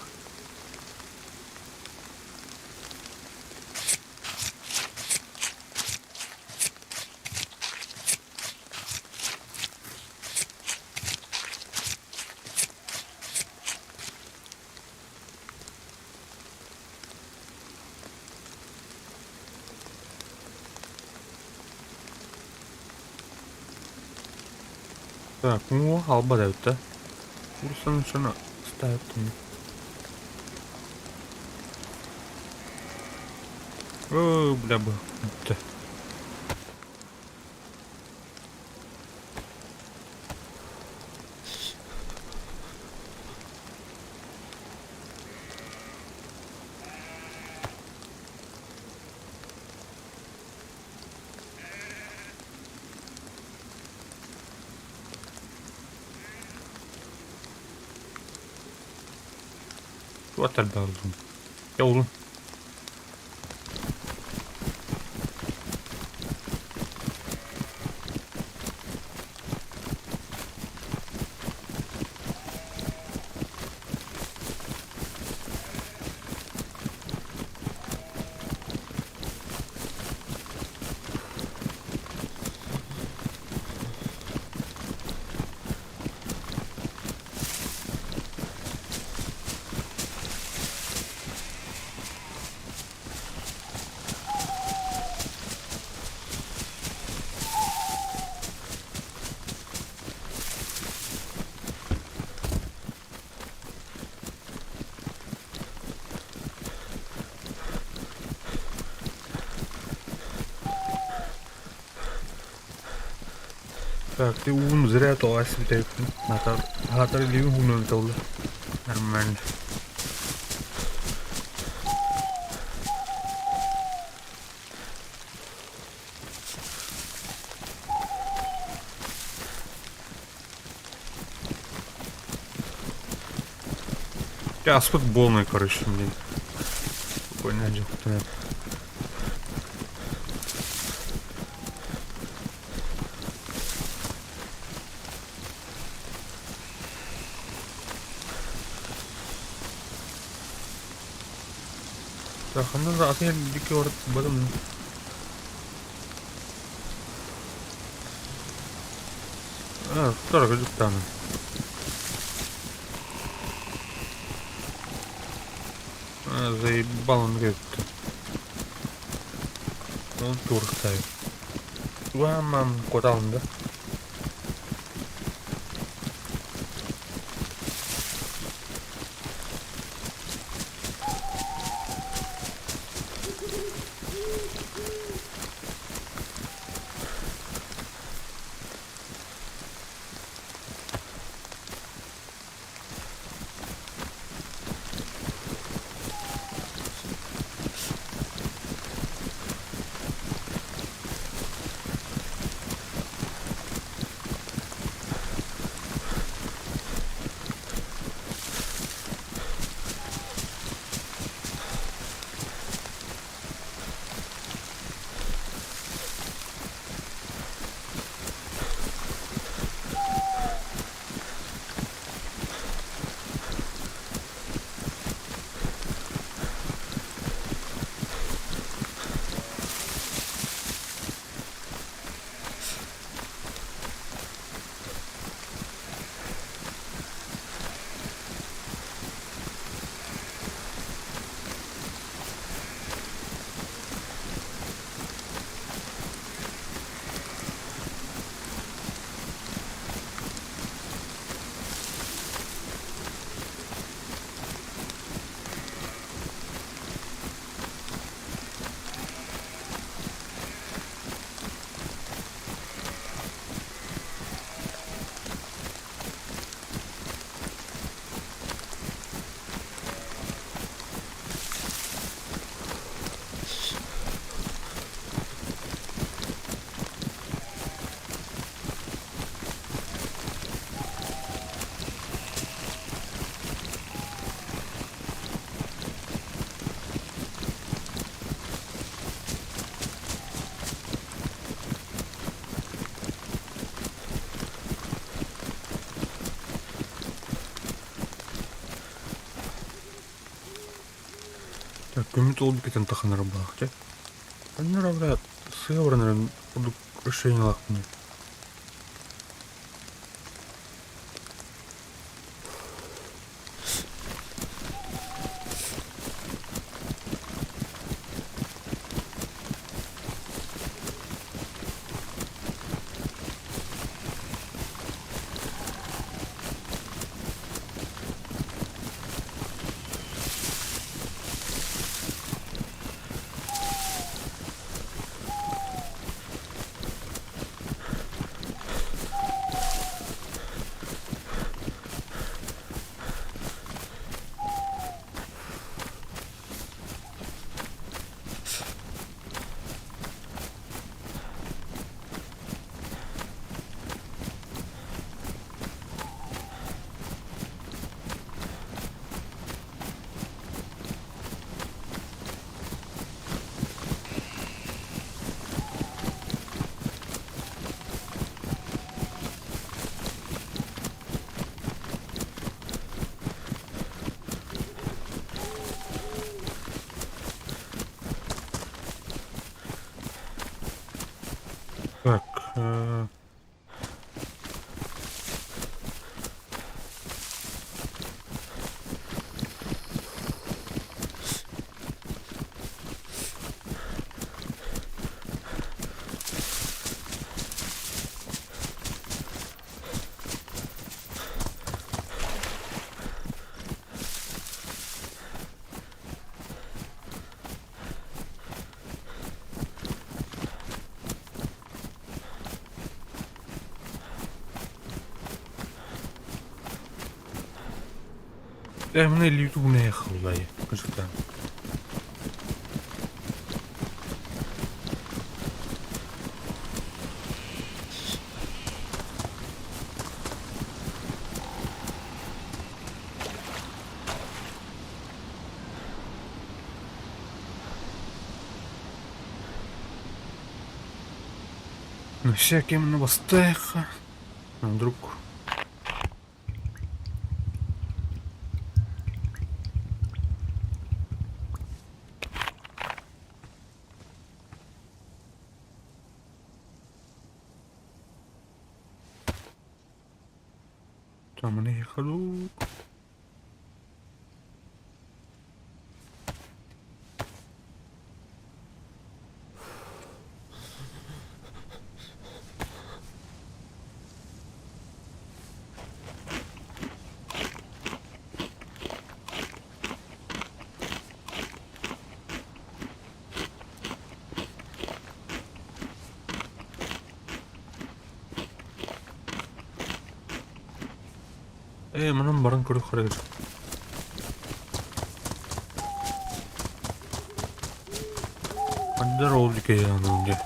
Так, ну, алба да. Курсын шуны ставит. О, бля, бы. Вот элбэх. Я oğlum. Так, ты ум зря то асвитает. Хатар ливи хунун толла. Нормально. Я с футболной, короче, блин. Спокойно, один. Так, ну да, я дикий орд бадым. А, второй там. Заебал он говорит. Он тур ставит. Вам куда он, да? Көмүт ол кэтэн таханар баах дьэ. Аннара бля сыа баран эрэн курдук решениелаахпын. Так, Э, мына ютуб наехал, да. Ну, всякие новостеха. Вдруг. Там наехали. Ээ, манан баран көрүөх эрэ. Хандар ол дикэйээн дьэ.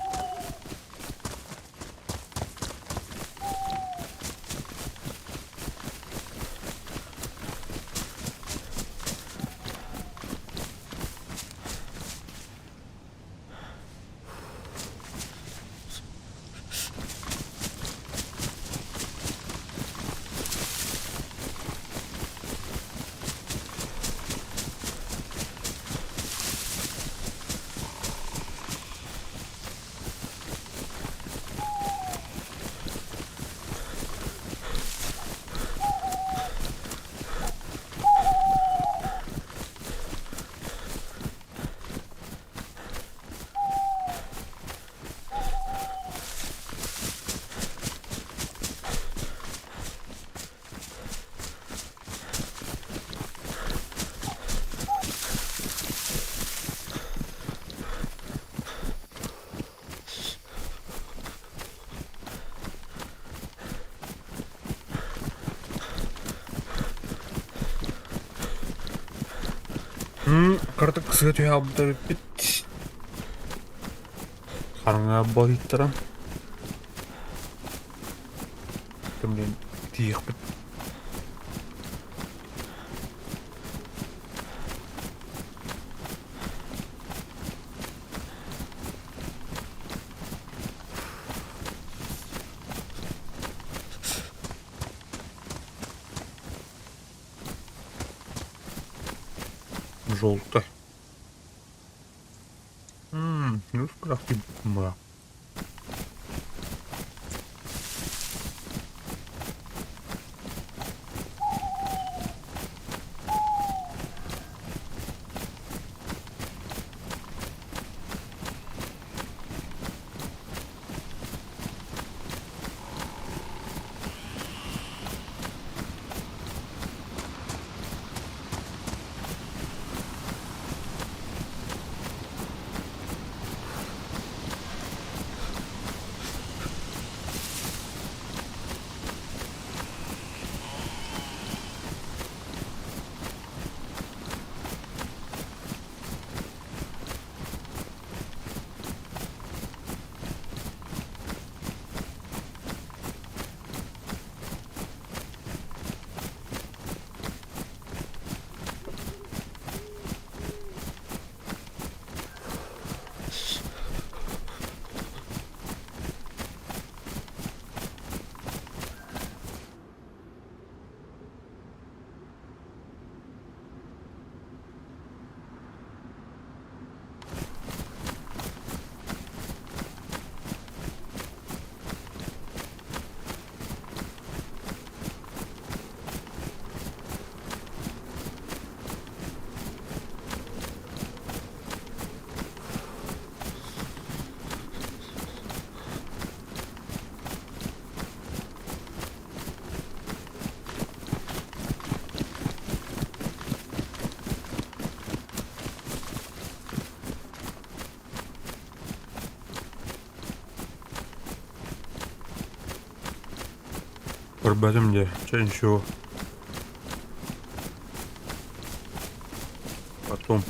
Картык сыа түһэ албыта бүппүт. Хараҥа буолуттара. Блин, тиийиэхпит. Желто. Күрэхтии Көрбөтүм дии, чэ ничего. Потом.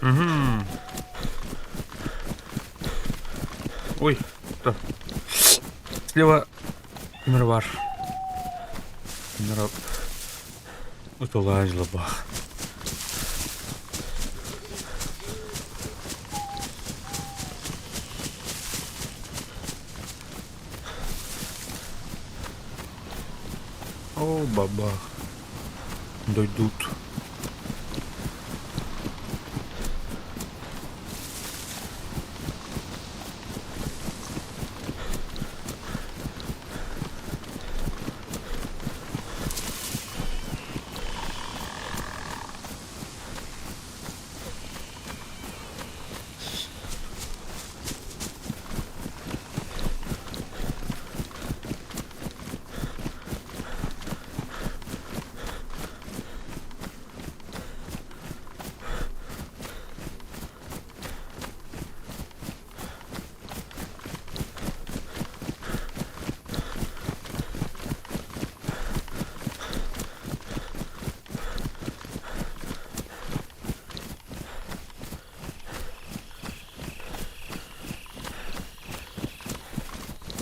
Угу. Ой, да. Слева номер бар. Номер Утулаан лабах. О, бабах. Дойдут.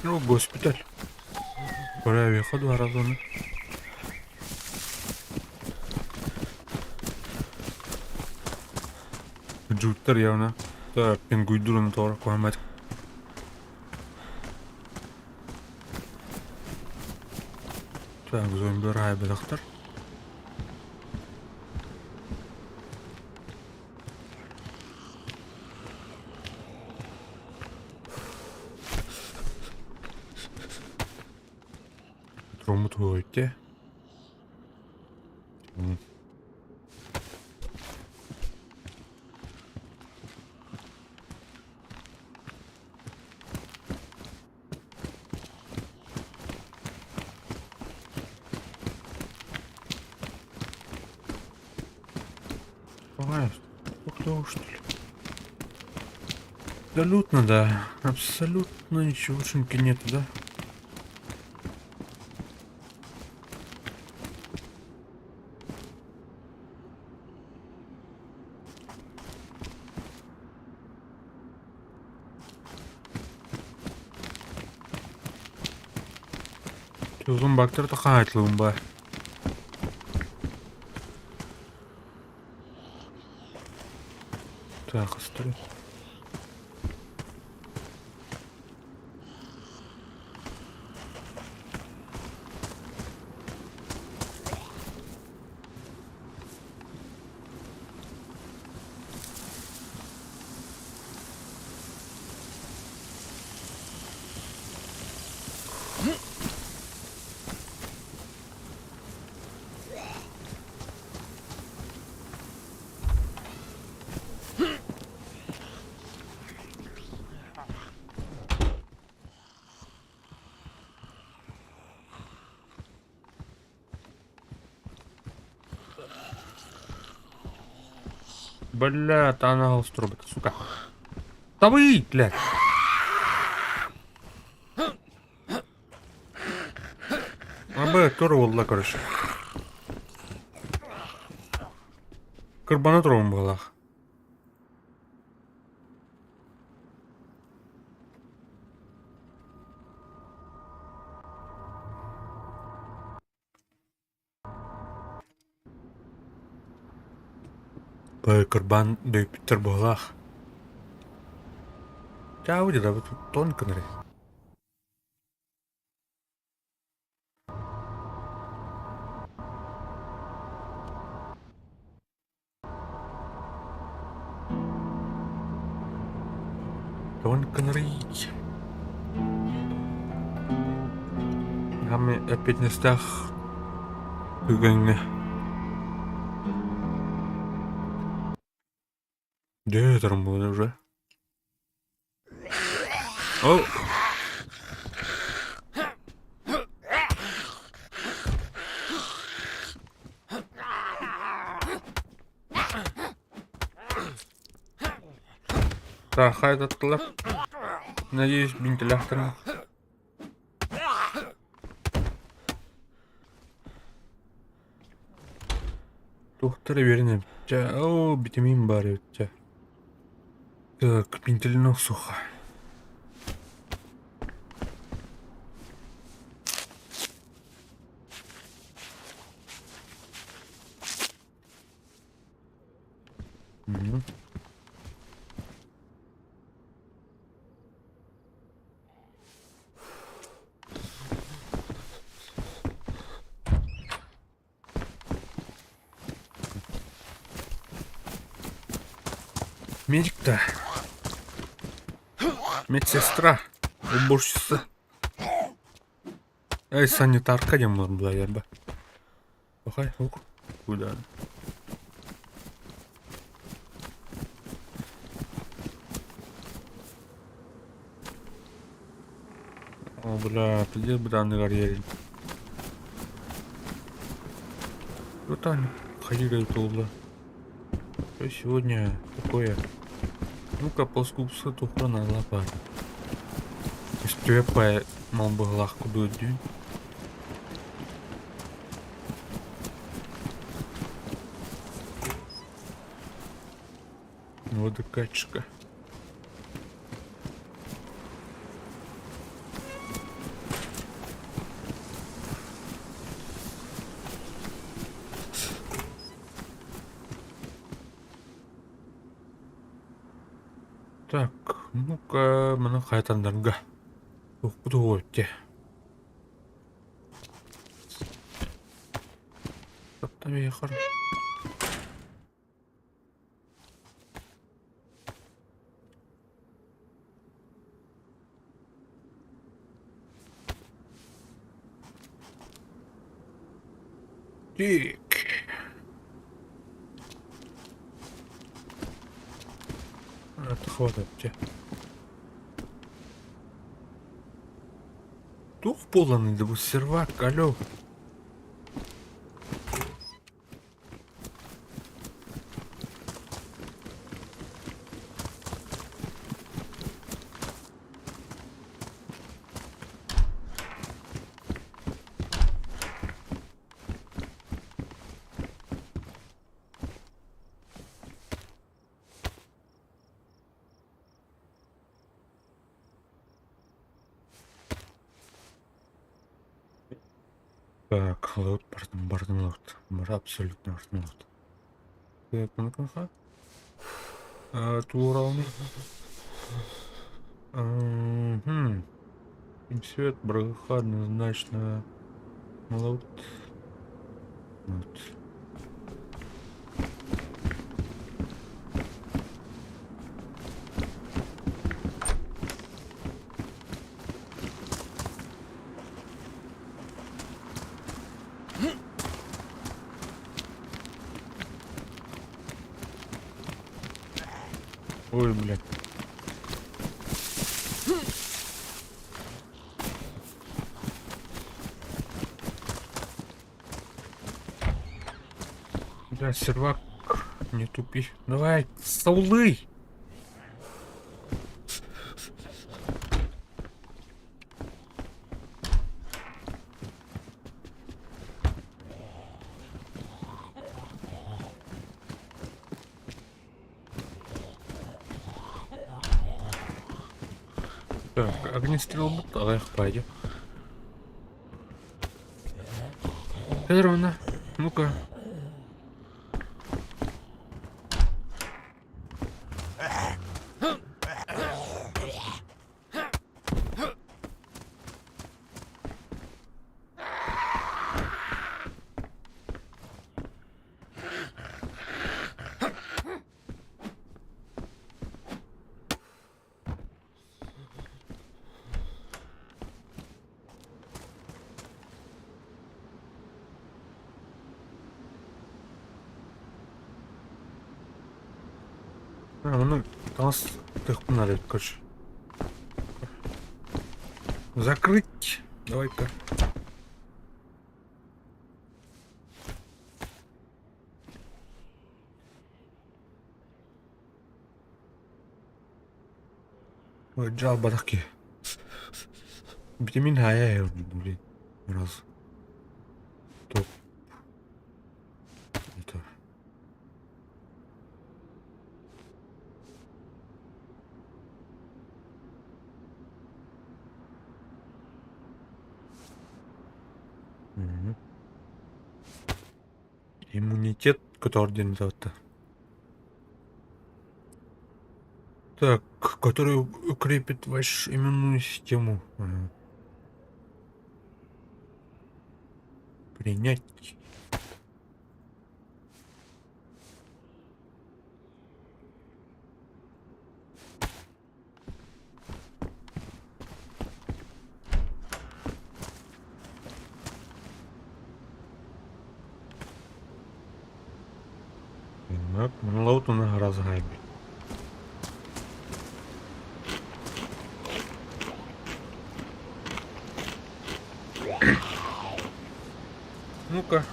Ну, госпиталь. Пора выходу разумно. Жуттар явно. Так, пингуйдурун тора куамат. Так, зомби рай бедахтар. Трумут выйти. Ой, кто что ли? Абсолютно, да. Абсолютно ничегошеньки нету, да? Зомбактар да хаһаайылыыбын баар. Так, стой. Бля, та она турбут, сука. Табый, блядь. Абы, тур буолла, короче. Кырбана турабын быһыылаах. Кырбаан дөйпүттэр быһыылаах. Чаабы дьадабыт тон гынар. Тон гынарый. Хами эппиэтинэстээх түгэҥҥэ Дьэ, тормоза уже. О! Тархайтаттылар. Надеюсь, бинтилэхтэрин. Туохтара биэрэн эбит оо битэмиин баар эбит чэ. Так, бинтилин охсуха. Мгм. Медик-то. Медсестра. Уборщица. Эй, санитарка диэн буолар ба. Охай, ук. Куда? О, бля, пиздец бытаныгар иэрин. Братан, ходили долго. Что сегодня такое? Ну-ка, плоскупсы тухрана лапа. Истрепая мал быһылаах кудуу дүү. Водокачка. Так, ну-ка, маны хайтандарга. Туохпут Таптамехар. Так. Это хватит тебе. Туох буолан бу сервак, алло. Так, лут бардым, бардым лут. Бары абсолютно бардым лут. Так, ну-ка. Тууралны. Угу. Свет браха однозначно. Лут. Вот. Ой, блядь. Бля, сервак, не тупи. Давай, столы! Так, огнестрел будет, а их пойдем. Федоровна, ну-ка. Ону таҥас тыахпын наада эбит, короче. Закрыть. Давай-ка. Ой, дьаалбатах киһи. Витамин хайа блин. Раз. Топ. Это. Мгм. Иммунитет который диэн это. Так, который укрепит вашу иммунную систему. Ага. Принять. Так, лаутуна разгайби. Ну-ка.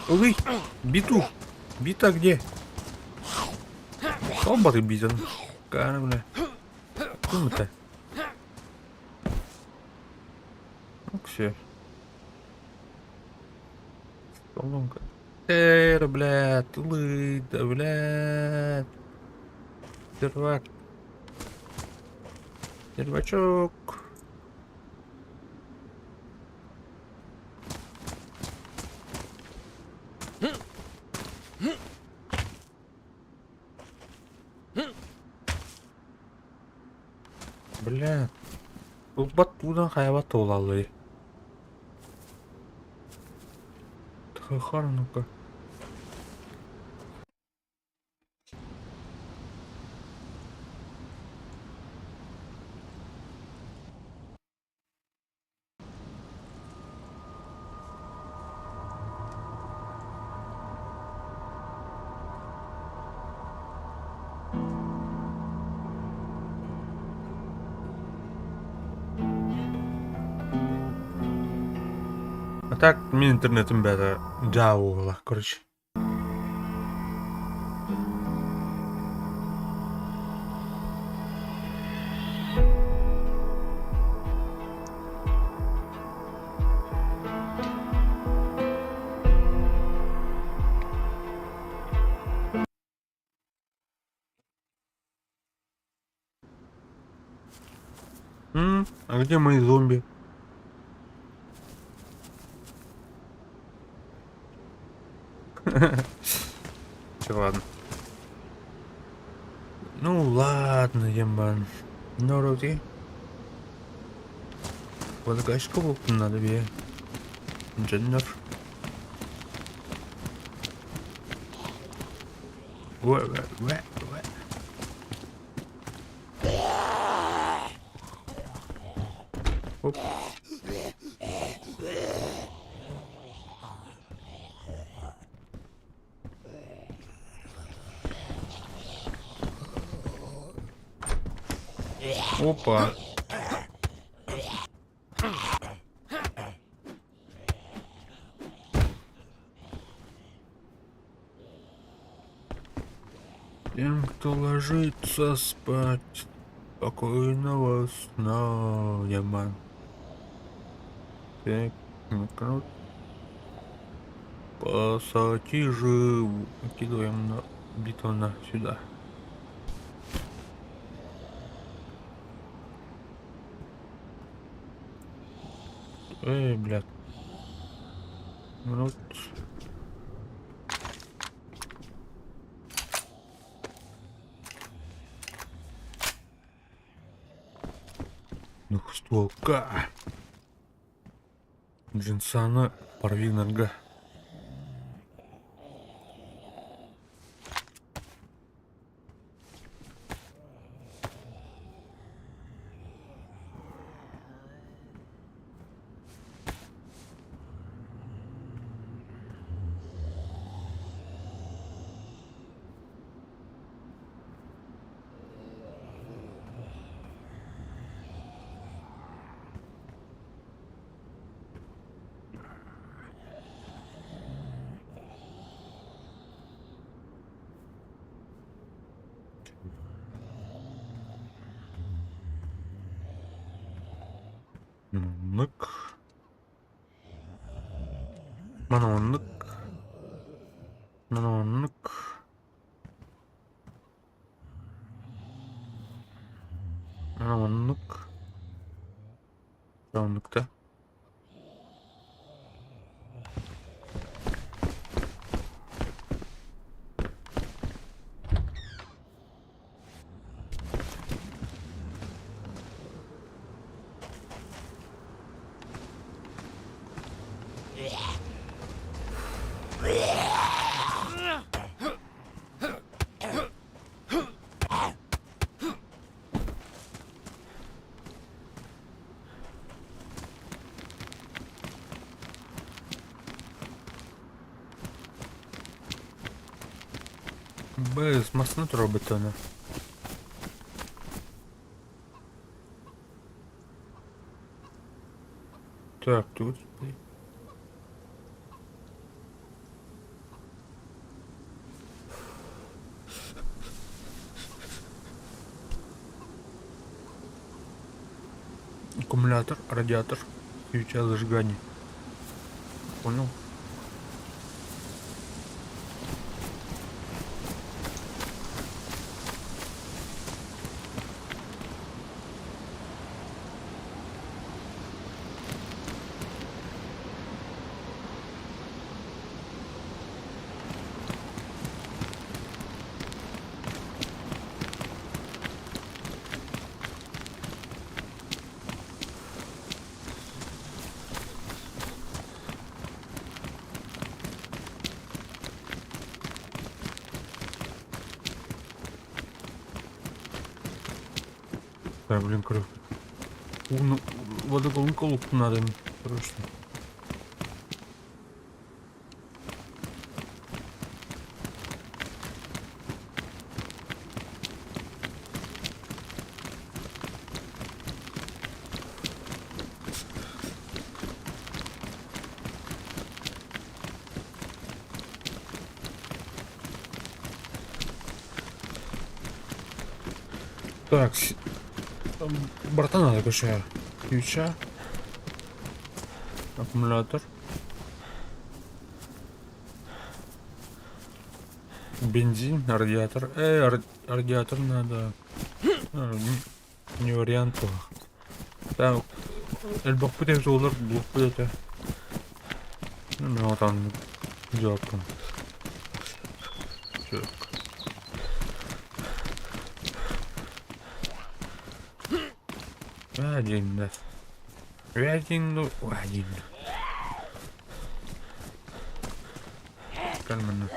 Ой, биту. Бита где? Солбаты битен. Кара, бля. Ким это? Ну, все. Соломка. Эр, блядь, лыда, блядь. Первак. Первачок. Бля. Ылбат туудан хайабат туолаллый. Хахар, ну-ка. А так мин интернетим бэйэтэ дьаа буолла, короче. М, а где мои зомби? Чэ ладно. Ну ладно, диэн Норуоти. Водогашка бултун надо бе. Дженнер. Уэ, уэ, уэ, уэ. Оп. Опа. Тем, кто ложится спать, спокойного сна, Яман. Так, ну Пассатижи кидаем на бетона сюда. Эй, блядь. Минут. Двухстволка. Джинсана Парвинага. Маннык. Маннык. Маннык. Маннык. Оннукта. Без массына турар бөттөҕүнэ. Так, тут Аккумулятор, радиатор, свеча зажигания. Понял? Да, блин, кровь. Ну, водоколонку надо срочно. Так, братан, надо качаю. Ключа. Аккумулятор. Бензин, радиатор. Радиатор надо. Не вариант. Так, элбэхпит эбит буоллар булуохпут этэ. Ну, там дьуоппун. Чётко. Один, да. Один, ну, один. Кальмана.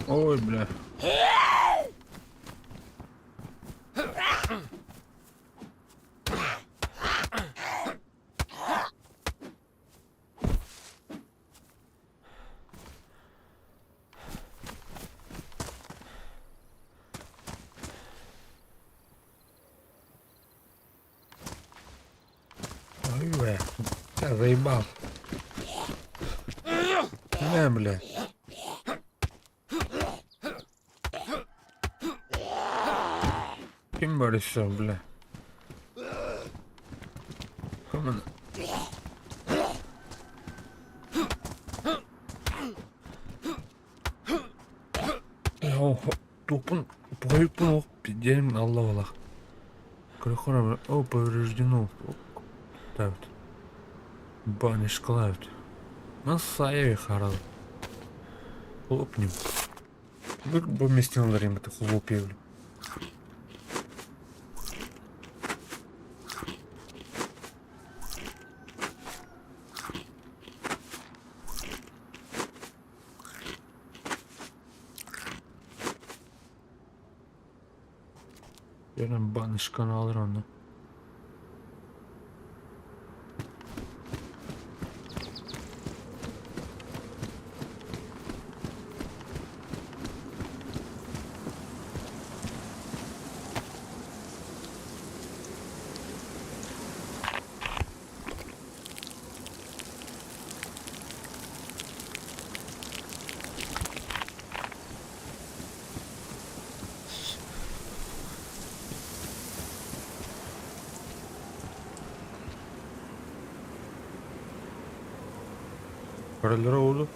Ой, бля. Ой, бля. Я заебал. Не, бля. Ким барыша, бля? Кому? Тупун, пойпун, пиздец, Аллах Аллах. Крохора, о, повреждено. Так. Банишкалают. Насаеви харал. Хлопнем. Вместе это хлопья. Yarın banışkanı alır onu. Paraları oldu.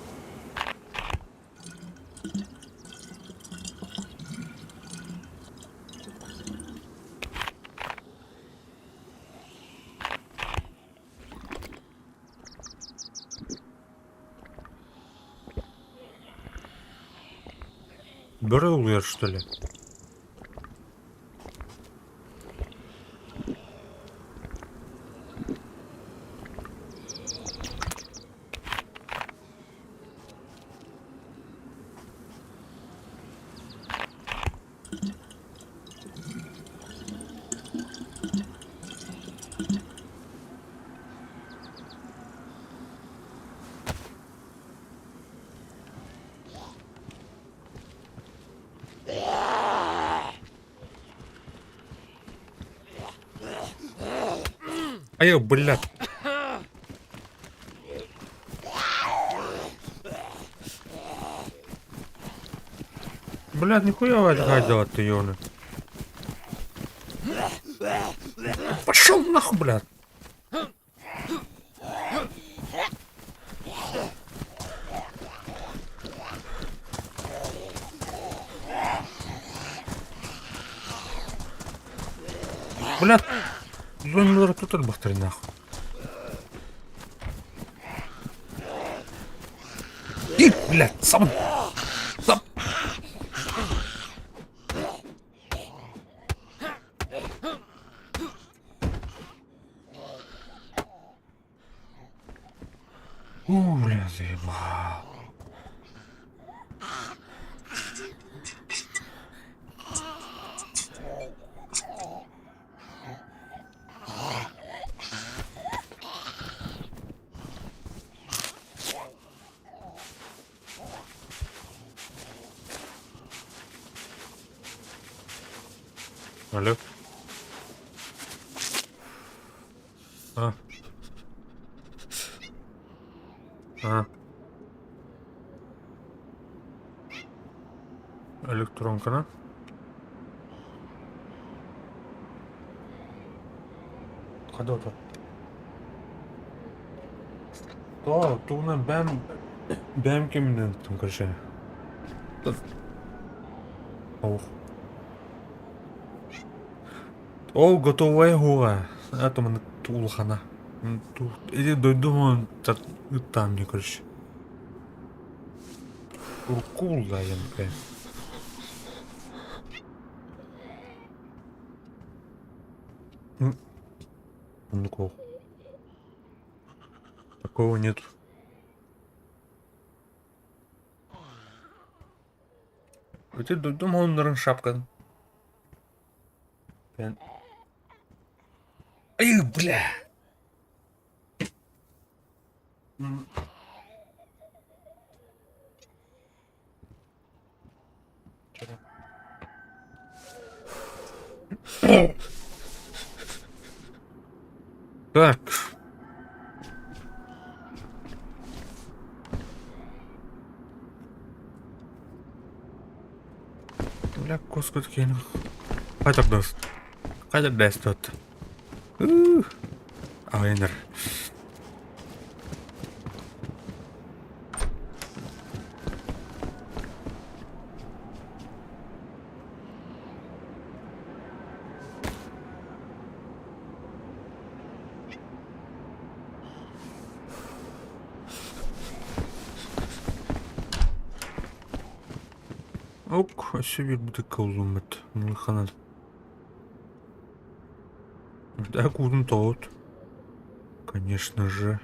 Böyle oluyor что ли? А я, блядь. Блядь, нихуя гадила ты, ёны. Пошел нахуй, блядь. Блядь. Зомбилар тут бахтыры нахуй. И, блядь, сам. Сам. У, бля, заебал. Алло. А. А. Электронкана. Хадота. То, тугунан бэм бэм кэминэн ыттым короче. Ох. Ол готовая хуга. Это маннык улахана. Эти дойду ыттаам мне короче. Урукку булла янка. Оннук ол. Такого нет. Ити дойдум хоннорун шапкатын. Ай, бля! Так. Бля, кускут киэн. Хайдах дос? Хайдах дэстот? Айнер. Ок, өссө биир бытыкка уллуммут. Ханан. Так, уутун тоҕут. Конечно же.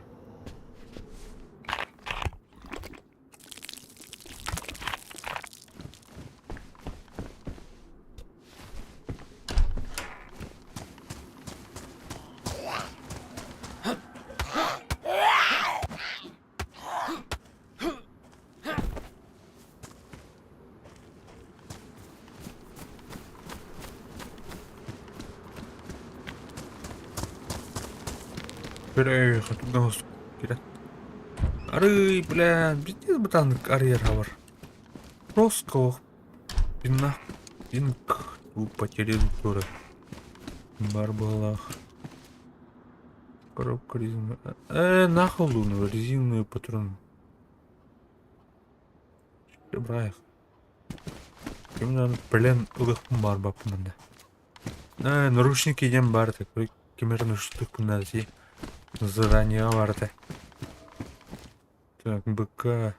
Бля, Арый, бля, пиздец бытааннык арыйар хабар. Роскох. Пинна. Пинк. Потерян туры. Бар быһыылаах. Коробка резиновая. Нахуй луну, резиновый патрон. Браев. Кимнан плен ылыхпын бар баппын манна. Наручники диэн баар такой ким эрэ наручниктыхпын дии. Задание бар этэ. Так, БК.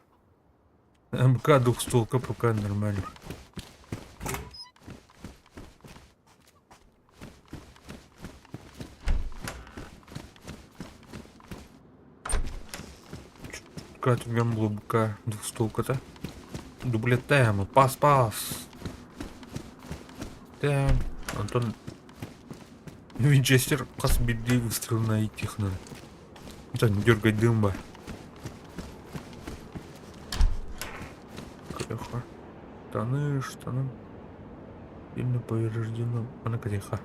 МК двухстволка пока нормально. Түргэн булбукка двухстволката. Дублеттаем, пас пас. Тэм. Антон Винчестер хас биирдии выстрелына иттиэхинэн. Антон дергайдыым ба. Креха. Штаны, штаны. Сильно повреждено. А на греха.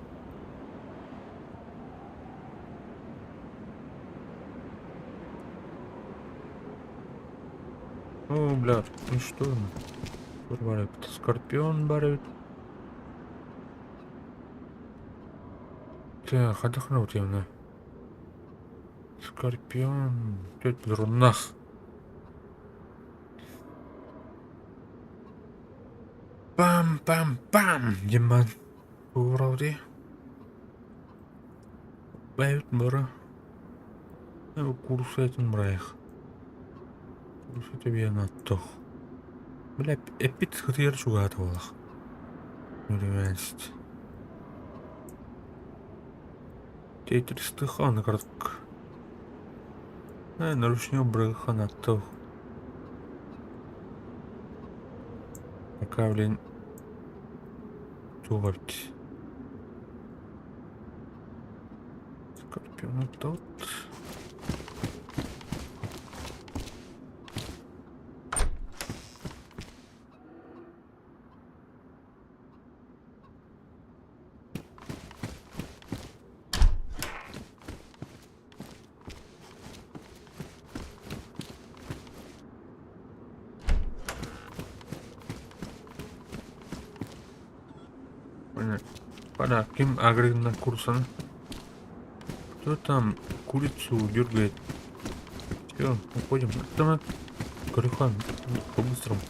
О, бля, ну что? Скорпион барит. Так, отдохнуть явно. Скорпион. Пять патронах. Пам-пам-пам! Диман. Вроде. Бэйт бара. Курсайтын бырайық. Курсайты биянаттох. Бля, эппит сытыйар чугаата буолах. Университет. Тетрис аны кырдык. Наручник бырыханаттох. Пока, блин, туох Скорпион тут. Пора, ким агрегна курсан? Кто там курицу дергает? Все, уходим. Там Корюхан, по-быстрому.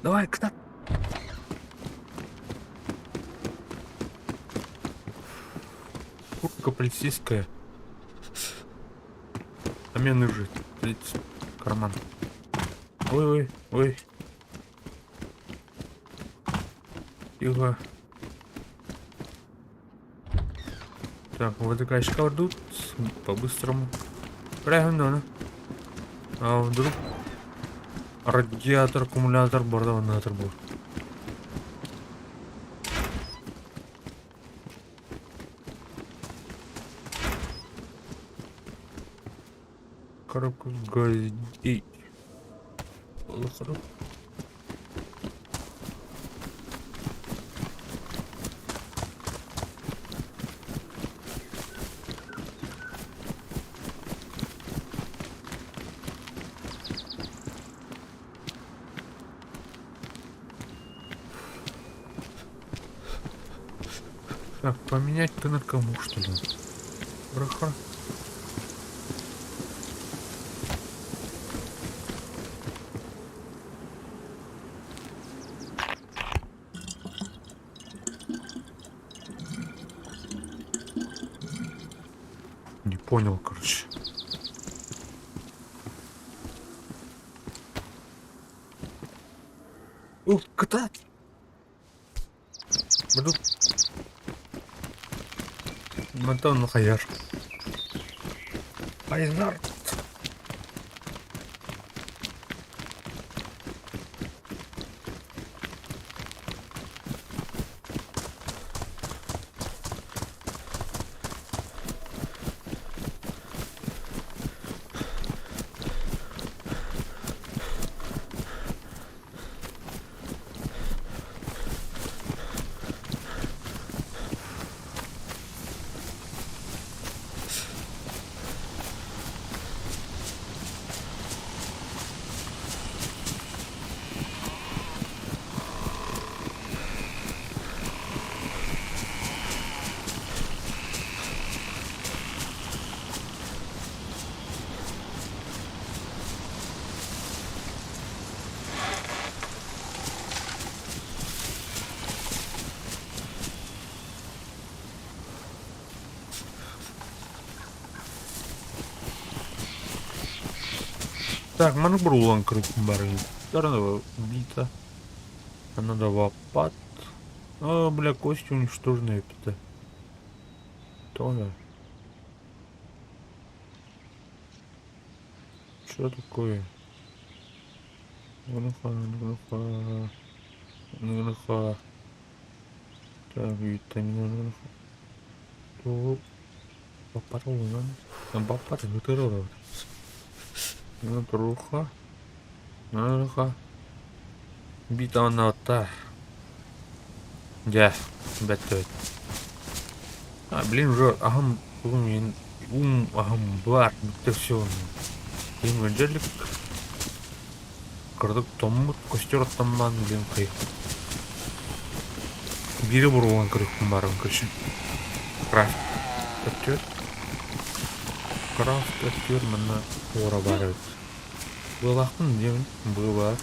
Давай, кто? Куртка полицейская. А мне нужен 30 карман. Ой, ой, ой. Тихо. Так, водокачка ждут по-быстрому. Правильно, А вдруг радиатор, аккумулятор, бордовый будет. Коробка гвоздей. Полухороб. Так, поменять-то на кому, что ли? Браха. Не понял, короче. Ух, кота! Буду. Мантан хайар. Айзар. Так, маннык бурулан кырыппын бары. Даранова убита. Она лопат. А, бля, кости уничтожены, это. То Что такое? Ну-ка, ну-ка. Так, витамин, ну-ка. Лопата, лопата, ну Ну, Ну-ка. Бита Дьэ, бэттэ А, блин, уже аһым бүгүн мин ум аһым баар бүттэ все. Им дьэлик кырдык томмут костер оттомман блин кый. Биири буруган көрүкпүн барабын көрсүн. Крафт өттүөр. Крафт өттүөр манна уора баар эбит. Быалаахпын диэбин быа баар.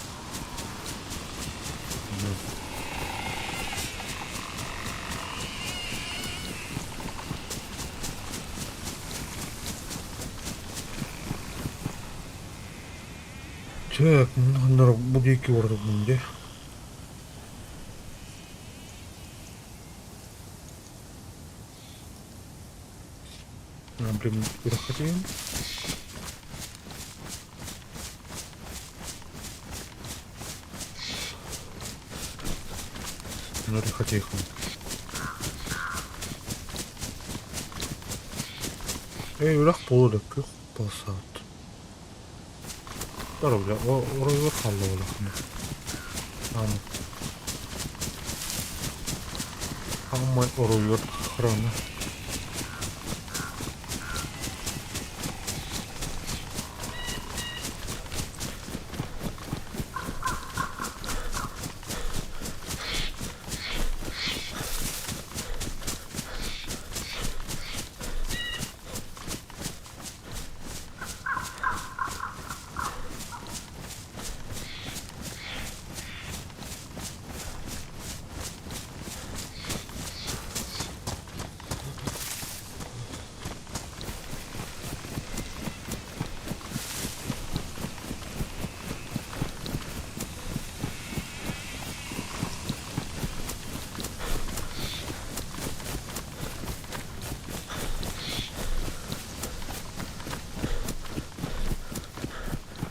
Так, мынаннар бу диэки барбын дии. Блин, проходим. Ну, тихо. Эй, үрэх буолар күөх полосаат. Бля, оройугар хаалла буолахына. Аны. Хаамай оройугар храна.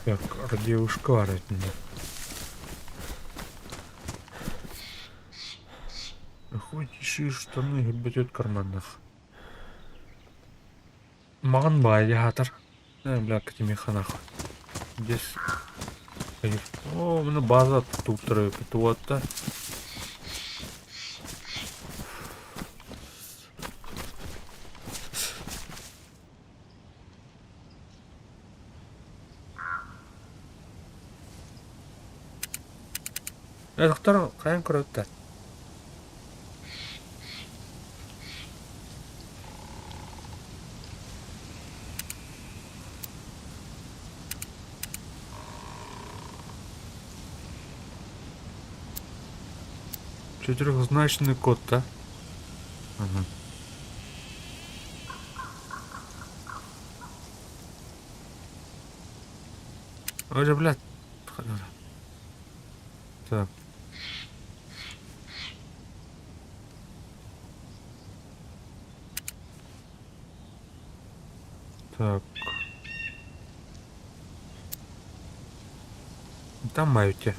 Так, девушка бар итиннэ. Охотничьи штаны бүтүт карманнах. Маҕан баайы аһаатар. Э, бля, Катимиханах. Здесь... О, маны база туттары туотта. Доктор хайан көрөттө. Четырехзначный код, да? Ага. Ой, блядь. Так. Так. Там маете.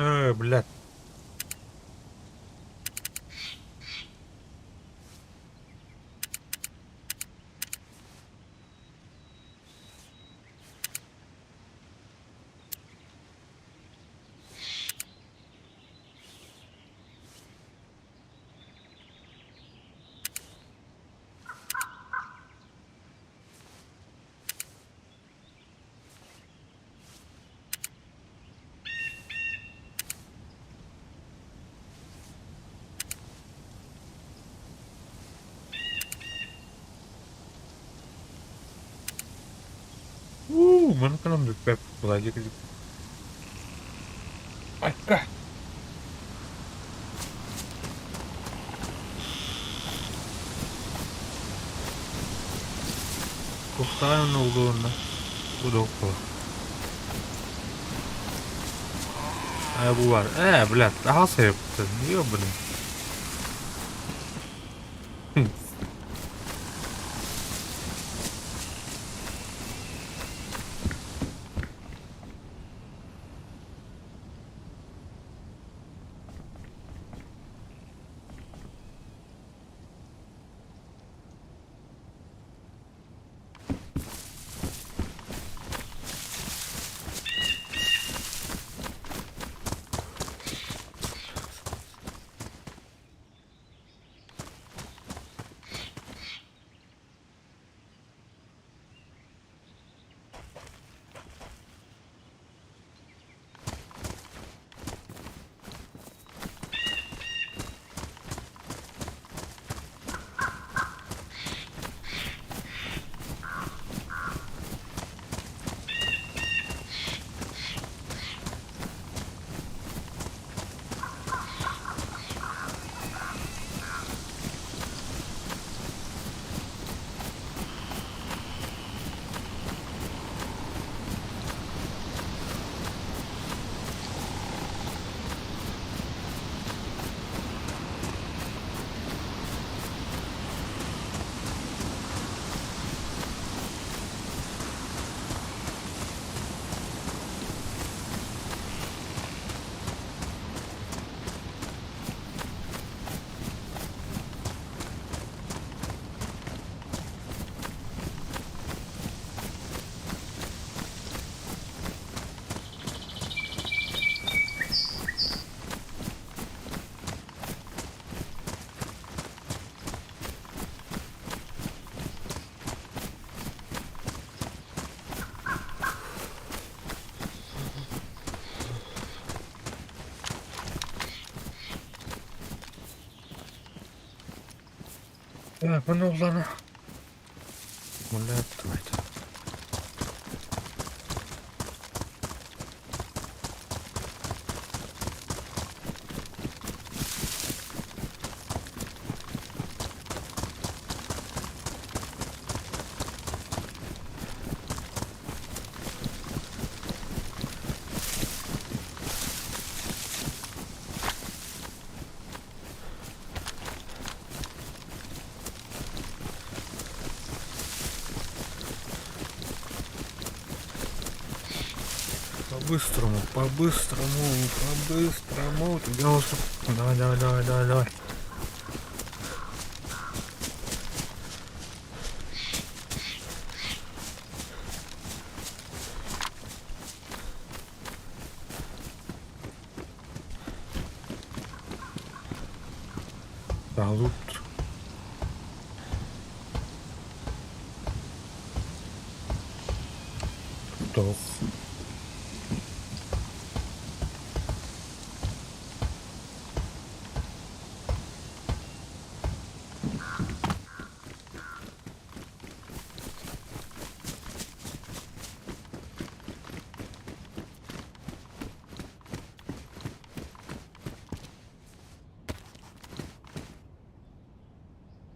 Блядь. Уу, маныкынан бүппэт былайдык. Айка. Кухтаан улуунна удоқпо. Э, бу бар. Э, блядь, daha sevipti. Ёбаный. Так, маны улана. Блядь, давайте. По-быстрому, по-быстрому, по-быстрому. 90. Давай, давай, давай, давай, давай. Лут. Doch.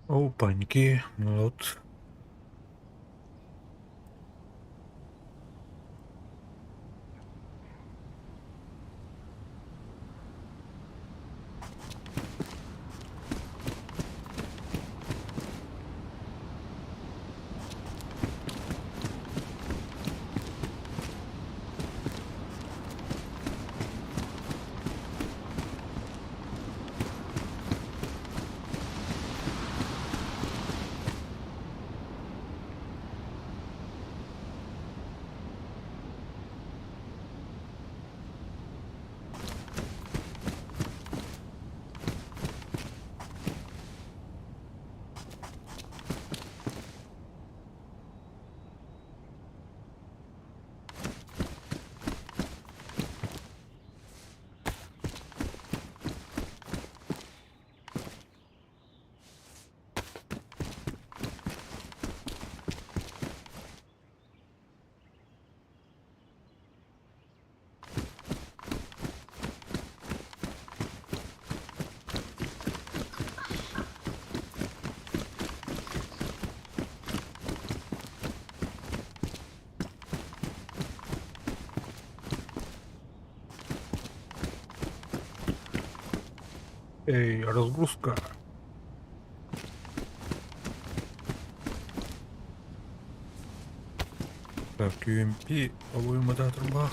Опаньки, вот. Эй, разгрузка. Так, QMP, обоймада турбах.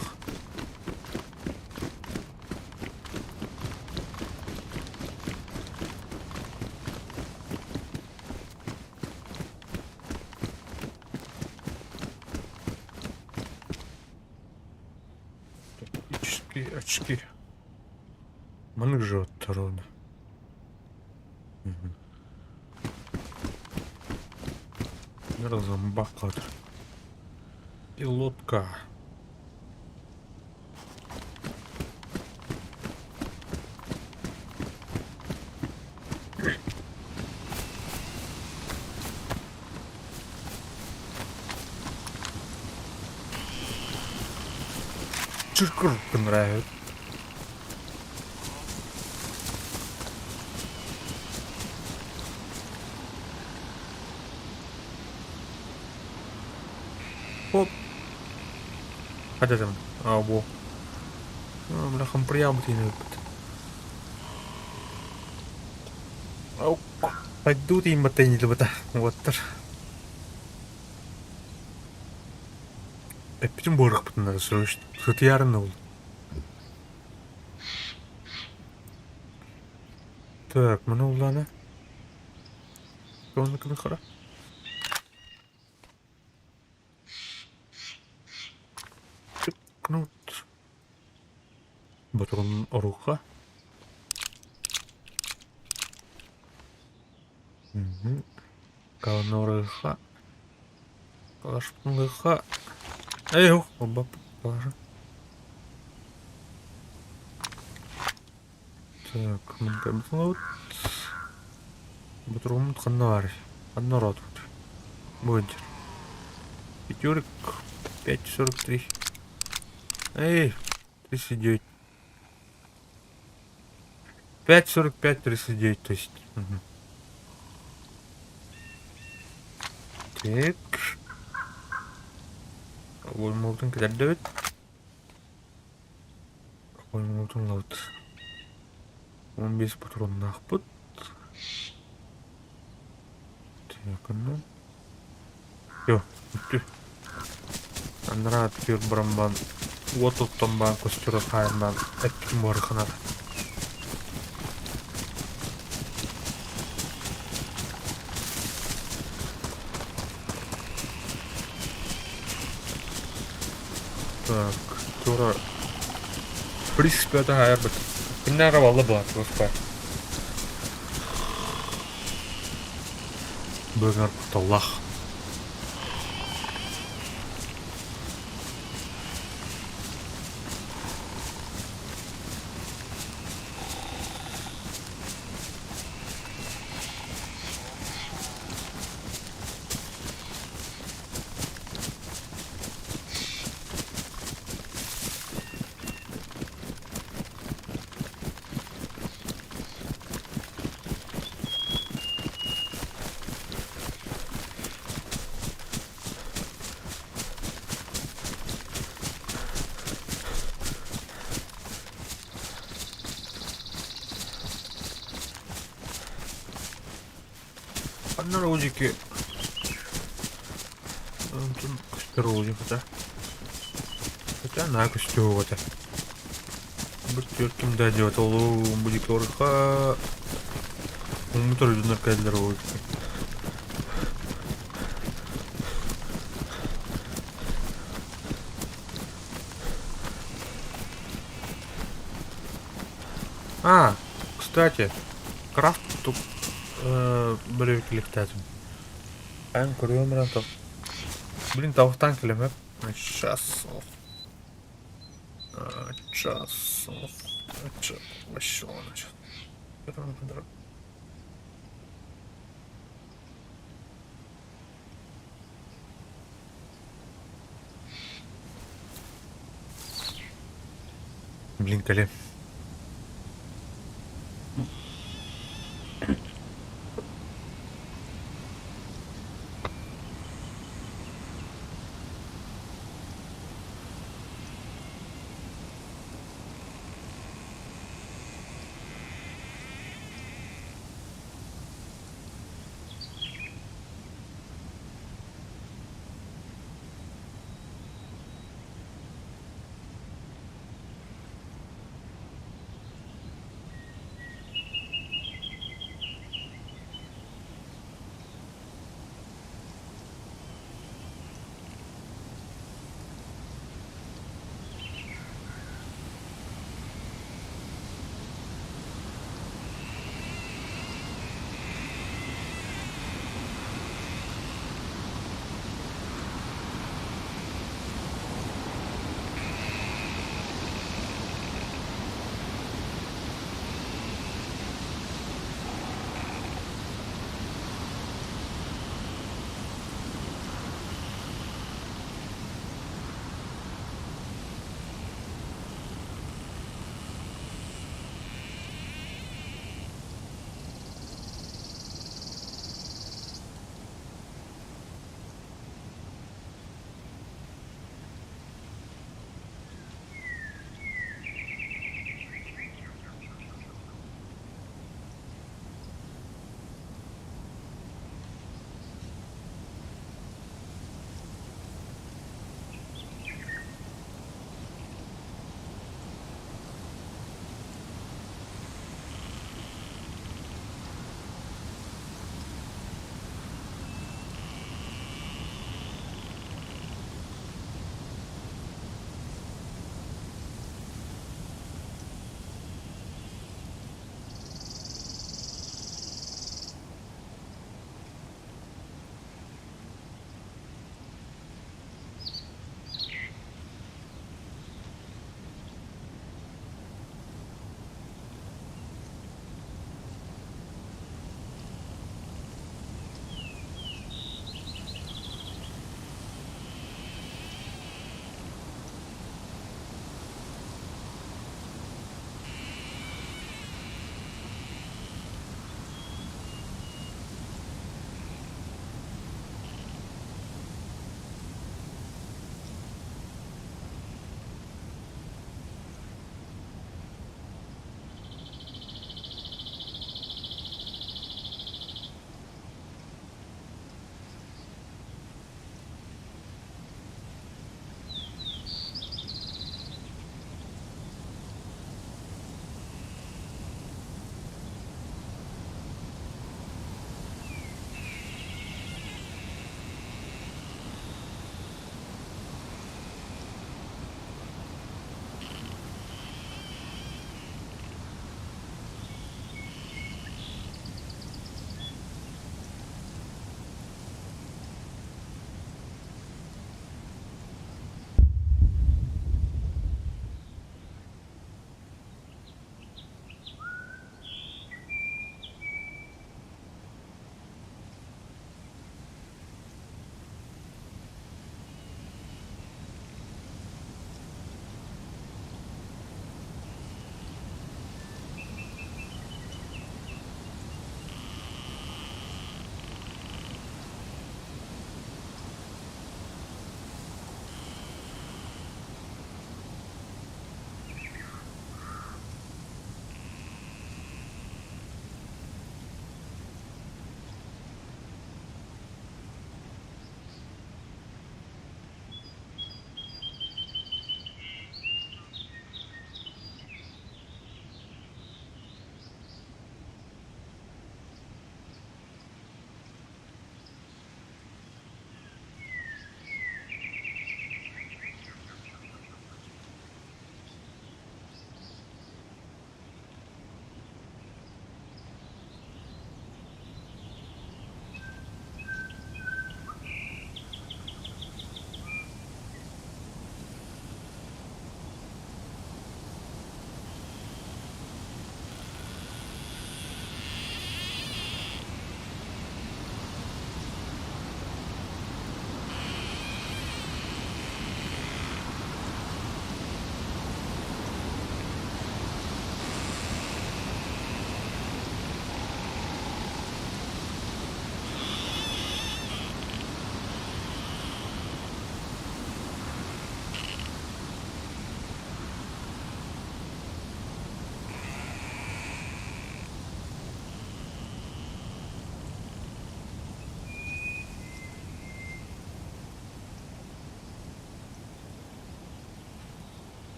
Тактические очки. Маннык же ровно. Разомбакат. Пилотка. Чиркур нравится. Хоп. Хотя там, а, во. Бляхам приябытын эбит. Пойду тиимматтан илбата уоттар. Эппитин буорахпытына сытыйарын ол. Так, маны уллаана. Туонна хара. Кнут. Ботурун оруха. Калнорыха. Калашпынлыха. Эй, оба, положи. Так, мын Ботуруммут ханна баарый? Ханна ороотубут? Бу Пятерик 5,43. Эй, 39. 5,45, 39, то есть. Угу. Так. Обоймолтун кэтэрдэбит. Обоймолтун ылабыт. 15 патроннаахпыт. Так, онно. Йо, бүттү. Анараа түөр баран уот оттон баан костер хаайан эппитин буораханар. Так, тура в принципе это хайарбыт. Күннээҕи балла буолар туоспа. Быгар кутталлаах. Ханна ролики. Көстөр Хотя на көстөр Бір ким да делать ол будет орха. Умутор дунар кәллер ол. А, кстати, крафт тут бөрөкүлүктаатым. Ан көрүөм Блин, тавтан килеме. Часов. Часов. Вообще, значит. Блин, кэлэ.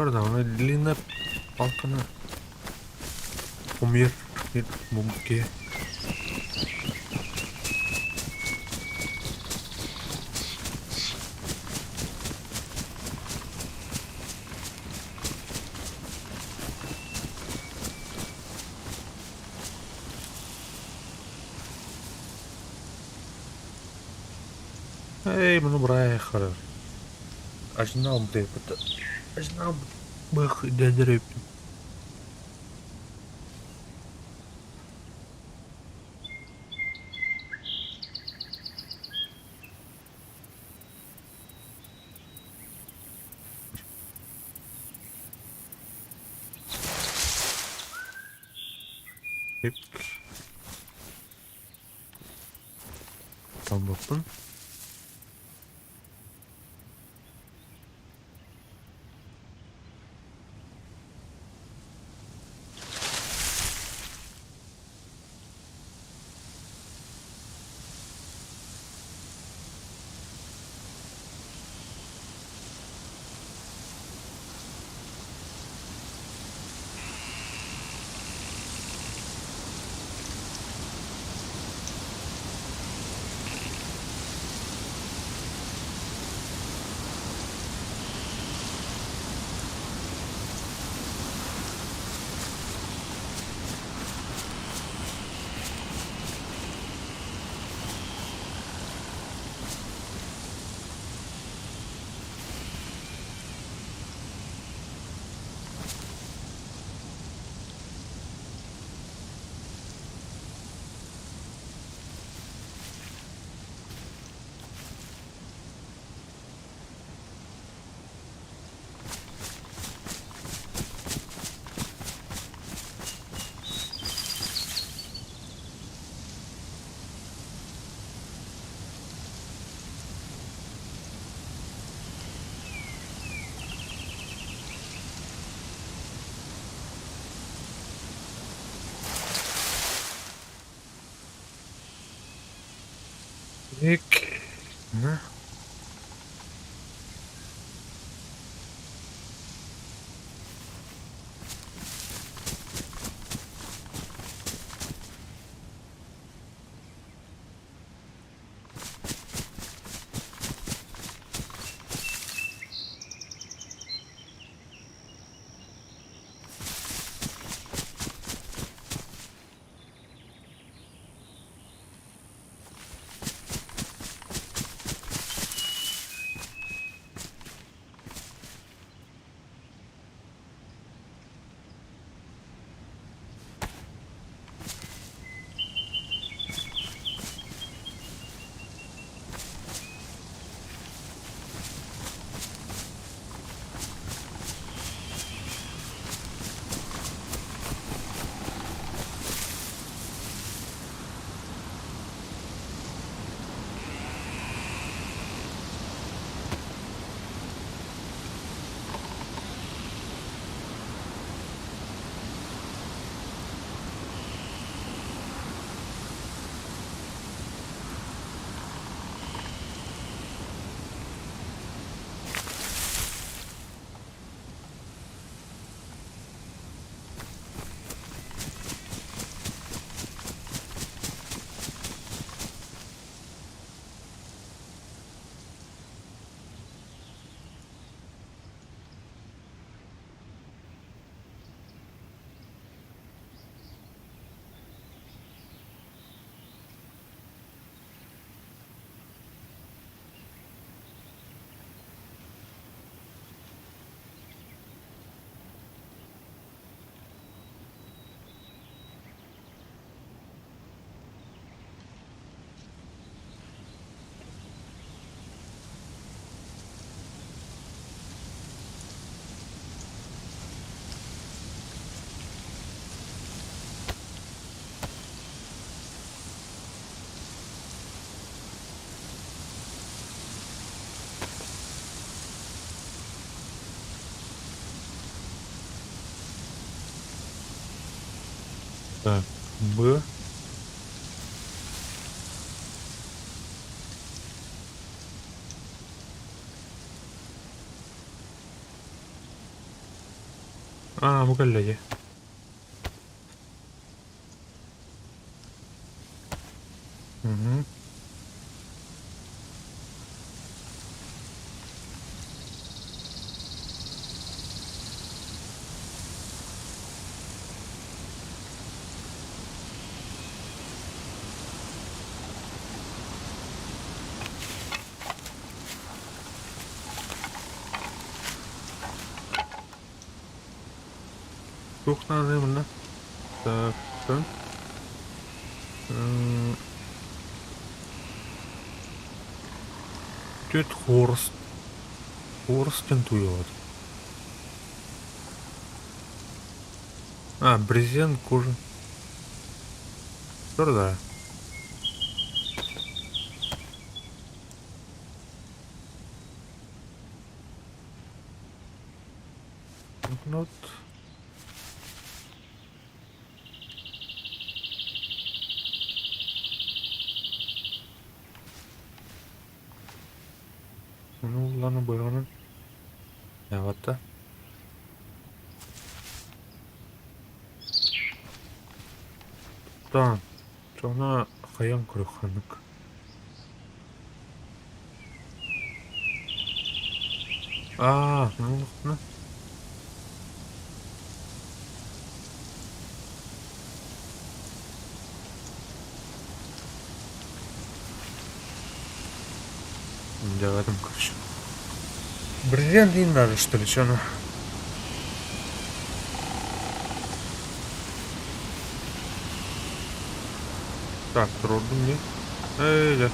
Тордаҕына длинная палканы хомуйар киһи. Эй, муну бырайаххар. Ажнал быт Ажнал бых дедереппин. Талбаппын. Ик. На. Так, Б. Аа, бу кэллэ дии. Мгм. Туох наадый манна? Так, Түөрт хуорус хуорус диэн тууйуллар. А, брезент кожа. Да. Блокнот. Ону улланы быраҕынан Явата. Таан, чоҕуна хайаан көрүөхханнык. Аа, ну Дьэ, короче. Бриллиант не надо, что ли, что она? Так, трудно мне. Эй, да.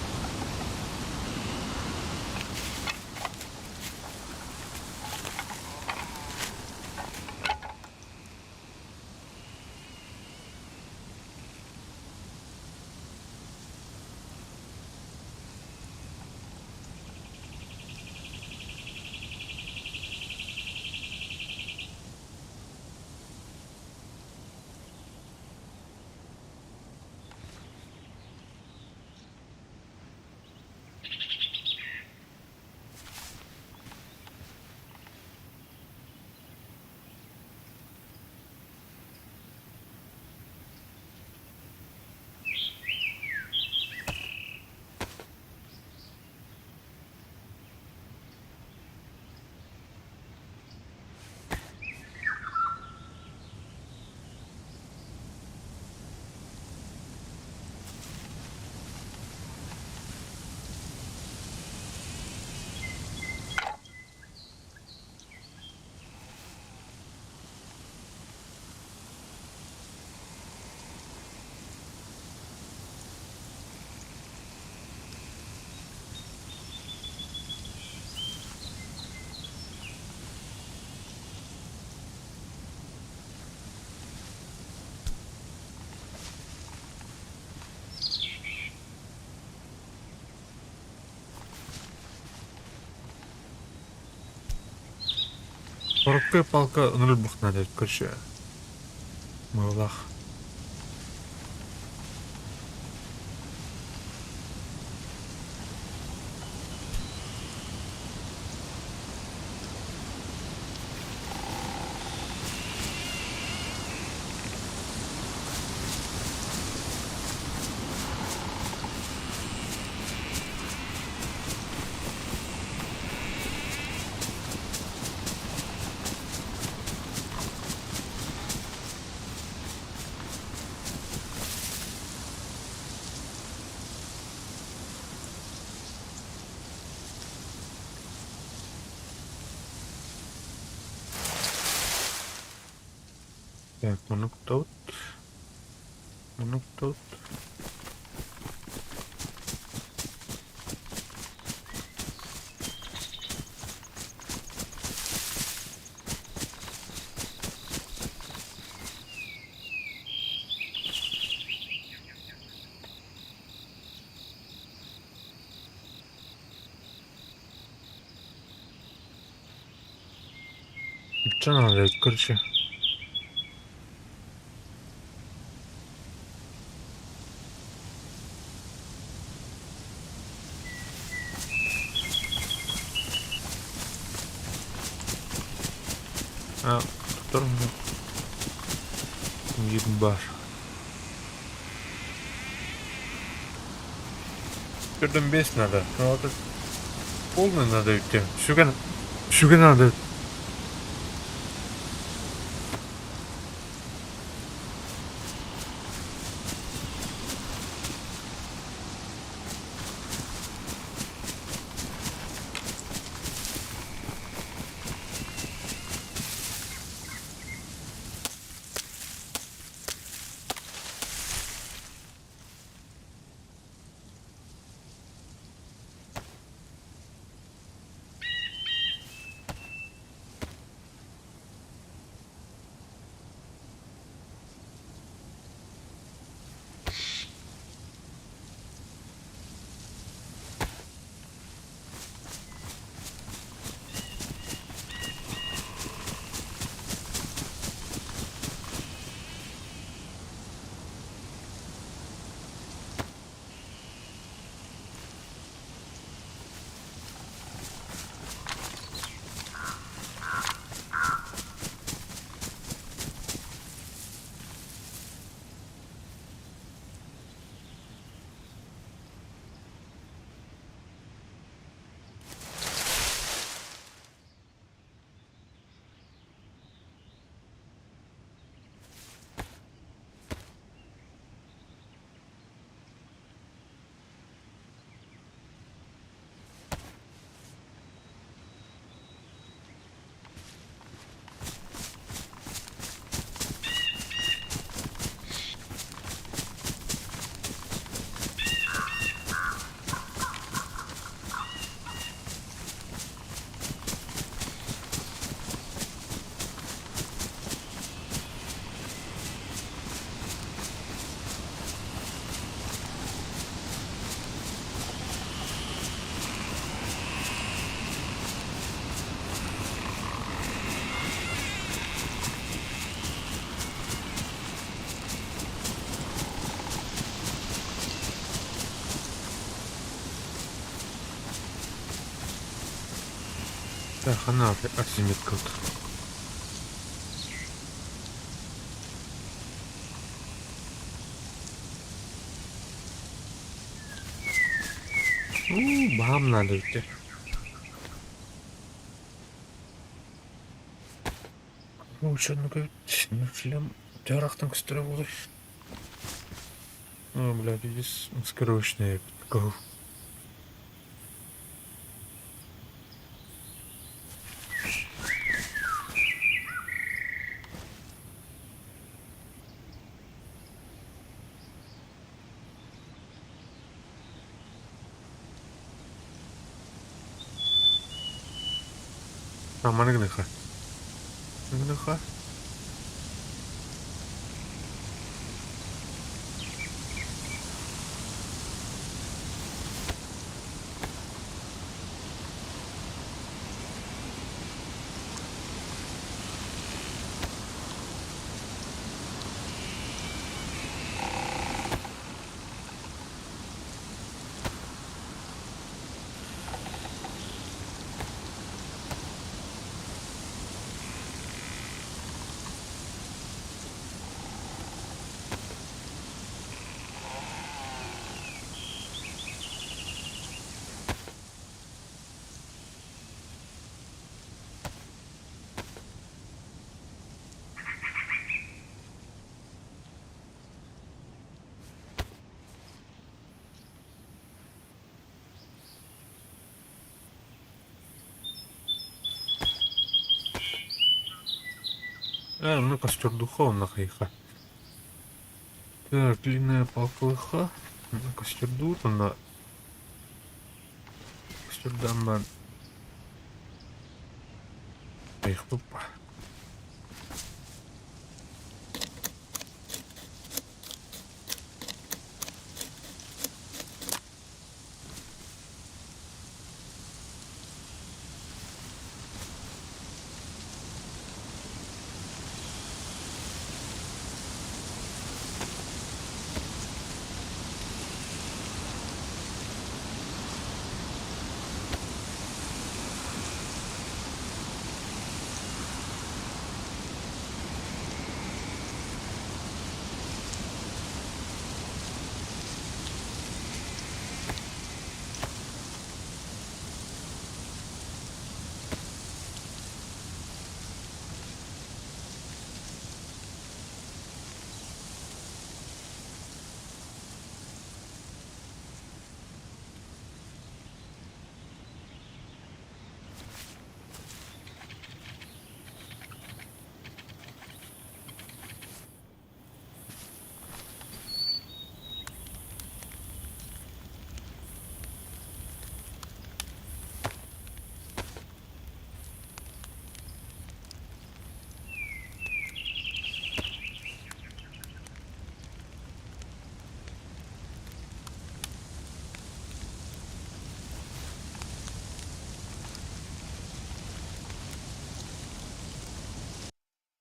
Короткая палка нөл надо, короче. Мылах. Так, маннык тут. Маннык тут. Чё надо, короче. А, Оттор Ебаш. Төрдөн бес надо. Ну вот полный надо идти. Сүгэн, сүгэн надо. Хана арзиметка. Ну, бам надо идти. Ну, что, ну-ка, шлем жарақтан көстөрө болur. О, блядь, здесь маскировочная такого. А, манагныха. Манагныха. А, ну костер духовно хайха. Так, длинная палка. Ну, костер дух, она. Костер дамбан. Их тупо.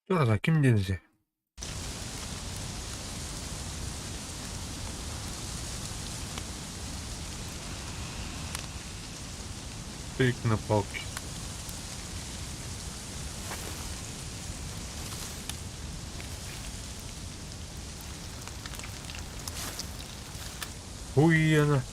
Туох ким диэн ити? Тык на палке. Хуйана.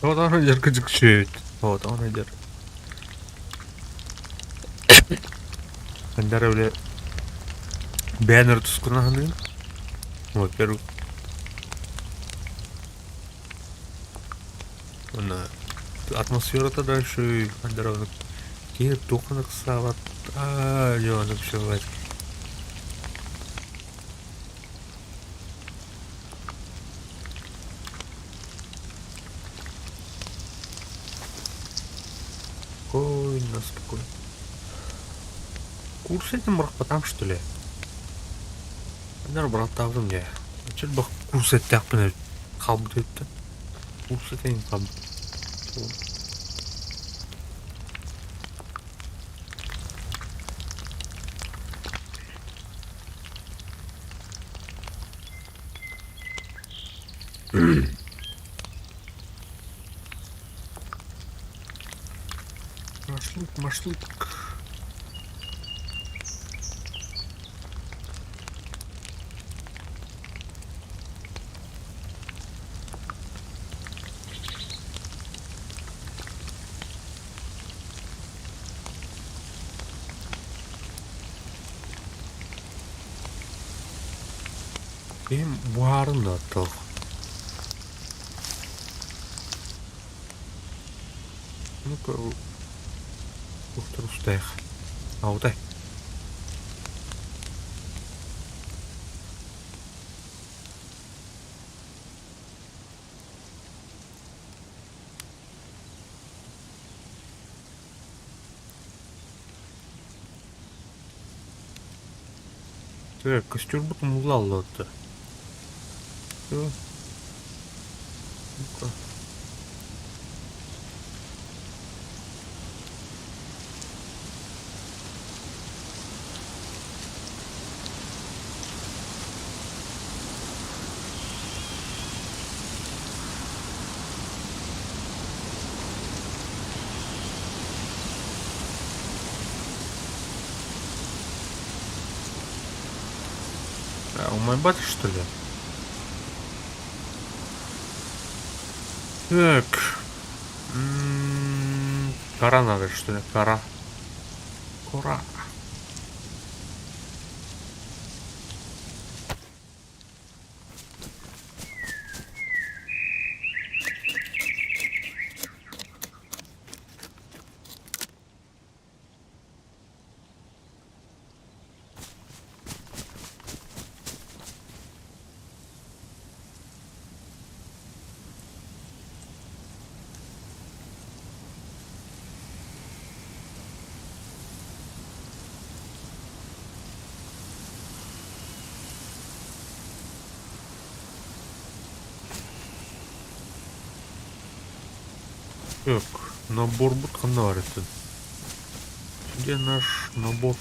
Тоҕо дьаркыдьык сүөт. Тоҕо дьар. Хандара бile баннер тускуна ханыын. Во-первых, уонна атмосферата дальше хандара киһи туоххана ыксаабат аа дьэ все Спокойно, спокойно. Курс этим бырахпатам что ли? Анар бырахтаабытым дьэ. Чөл бах курс эттэхпинэ хаалбыт эбит Курс этейин хаалбыт. Маршрут, маршрут. Киһим буһаарын да туох. Ну-ка, устаях. Аутай. Так, костюрбут умуллаллыта. Все. Ну-ка. Умайбат что ли? Так. Кора надо, что ли? Кора. Кора. Так, набор бут ханна баар этин? Где наш набор?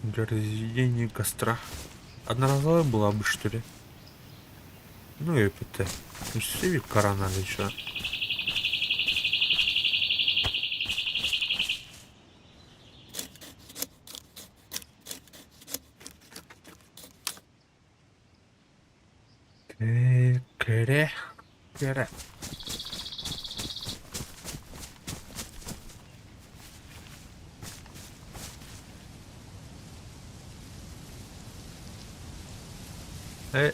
Для разведения костра. Одноразовая была бы, что ли? Ну и ПТ. Ну, кора надо еще. Кэрэ. Кэрэ. Э.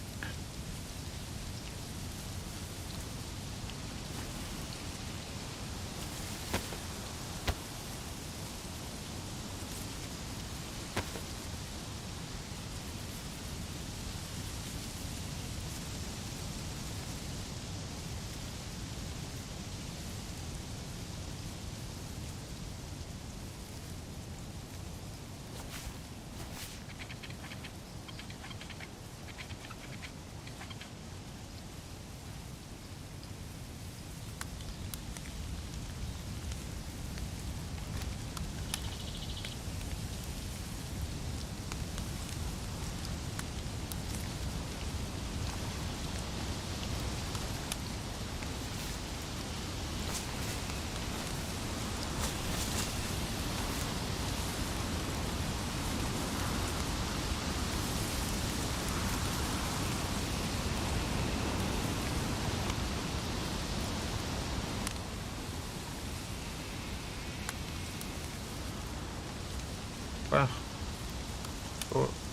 Ах.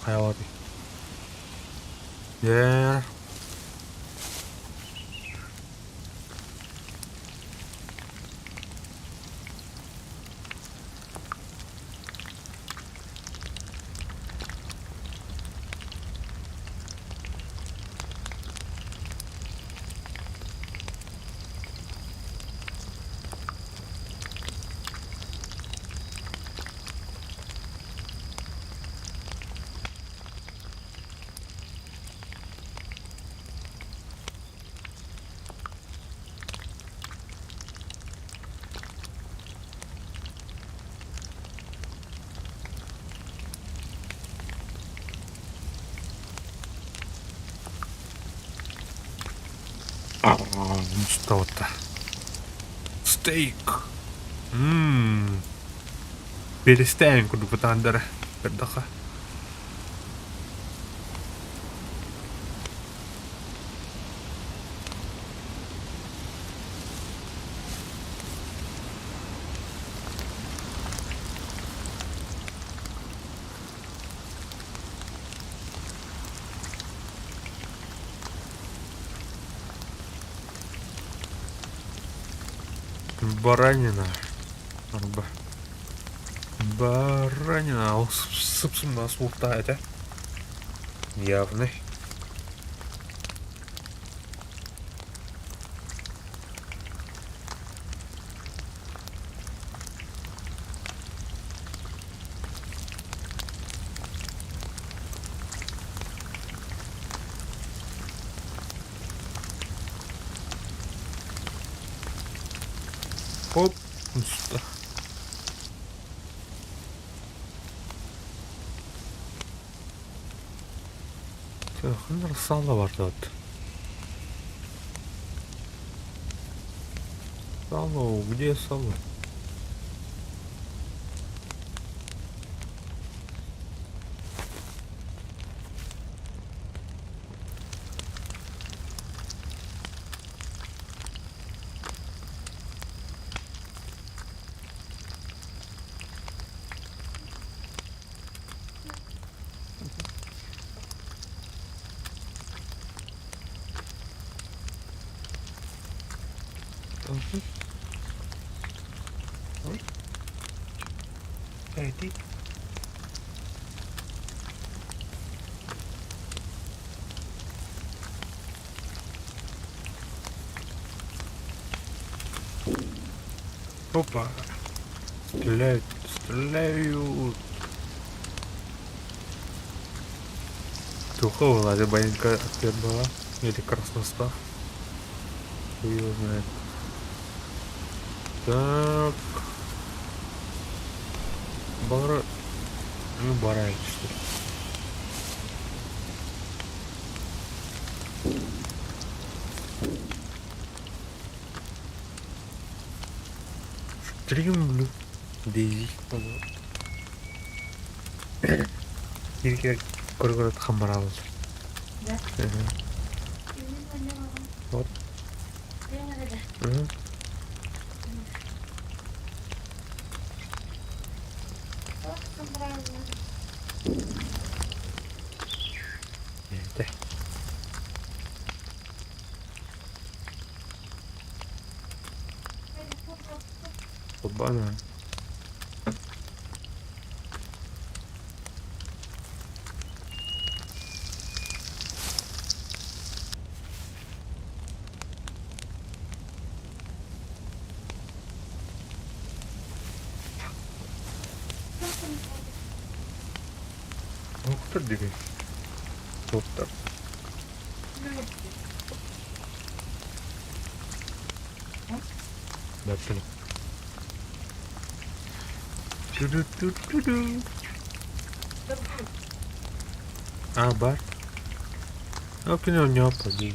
Хайалаатый? Дьэ. Что-то. Стейк. Ммм. Переставим курдук бытаандара. Көрдөхө. Баранина. Арба. Баранина. Ол сып-сымнаҕас уохтаах этэ. Явный. Хоп. Сюда. Ханна сало бар вот. Сало, где сало? Эти. Опа. Стреляют, стреляют. Туха была, рыбанька ответ была. Или красностав. Хуй его знает. Так. Бара... Ну, бара что ли. Стрим, Дейзи. Киир көргөрөт хаммараалар. Да? Вот. Этэ. Обана. Доктор диги. Доктор. Бэртэн. Ту-ду-ту-ту-ду. А, бар. А, кини оонньооппут дии.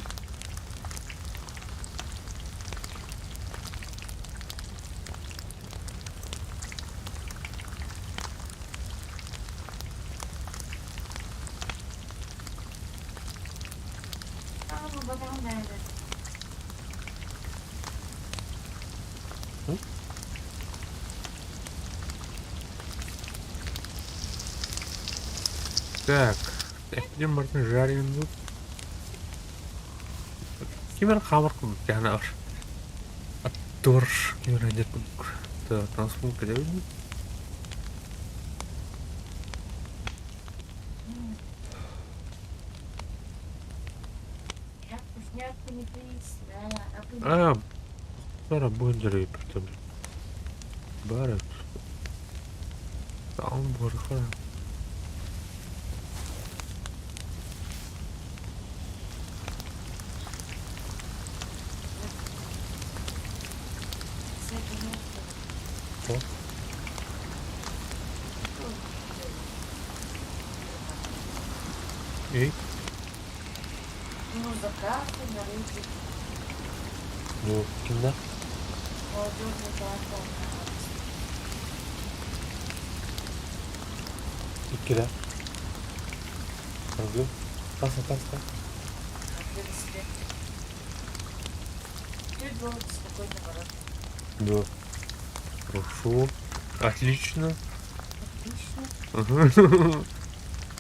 Так, эппитин барытын жарим тут. Ким эрэ хаамар курдук дьаһана Аттыбар ким эрэ дьэ курдук. Так, трансформ кэлэбин. А, бара бу Бара. Таун борха. И? Ну, заправка на рынке. Ну, кимнэ? Молодежный театр. Иккилэ. Салгыы. Таса, таса. Чуть было спокойно ворот. Да. Хорошо. Отлично. Отлично.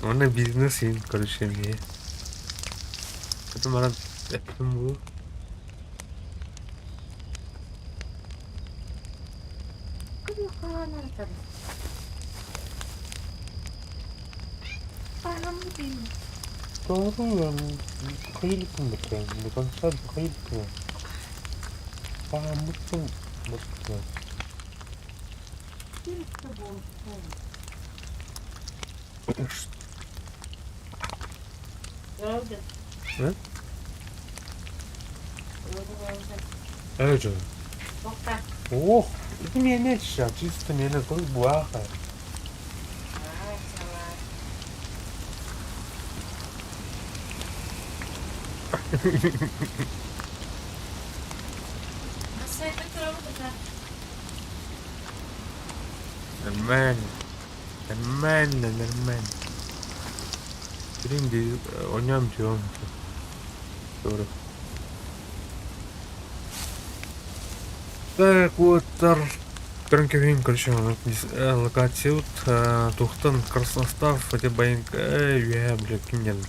Уонна бизнес иин короче эмиэ. Это баран эппитим буолуо. Ээ Ох, это миэнэ чисто миэнэ кой буаха. Нормально. Нормально, нормально. Блин, оонньоом түһүөм. Doğru. Так, уоттар көрөн кэбиһин короче локациябыт туохтан Красностав ити байыҥка үөһээ бля ким диэн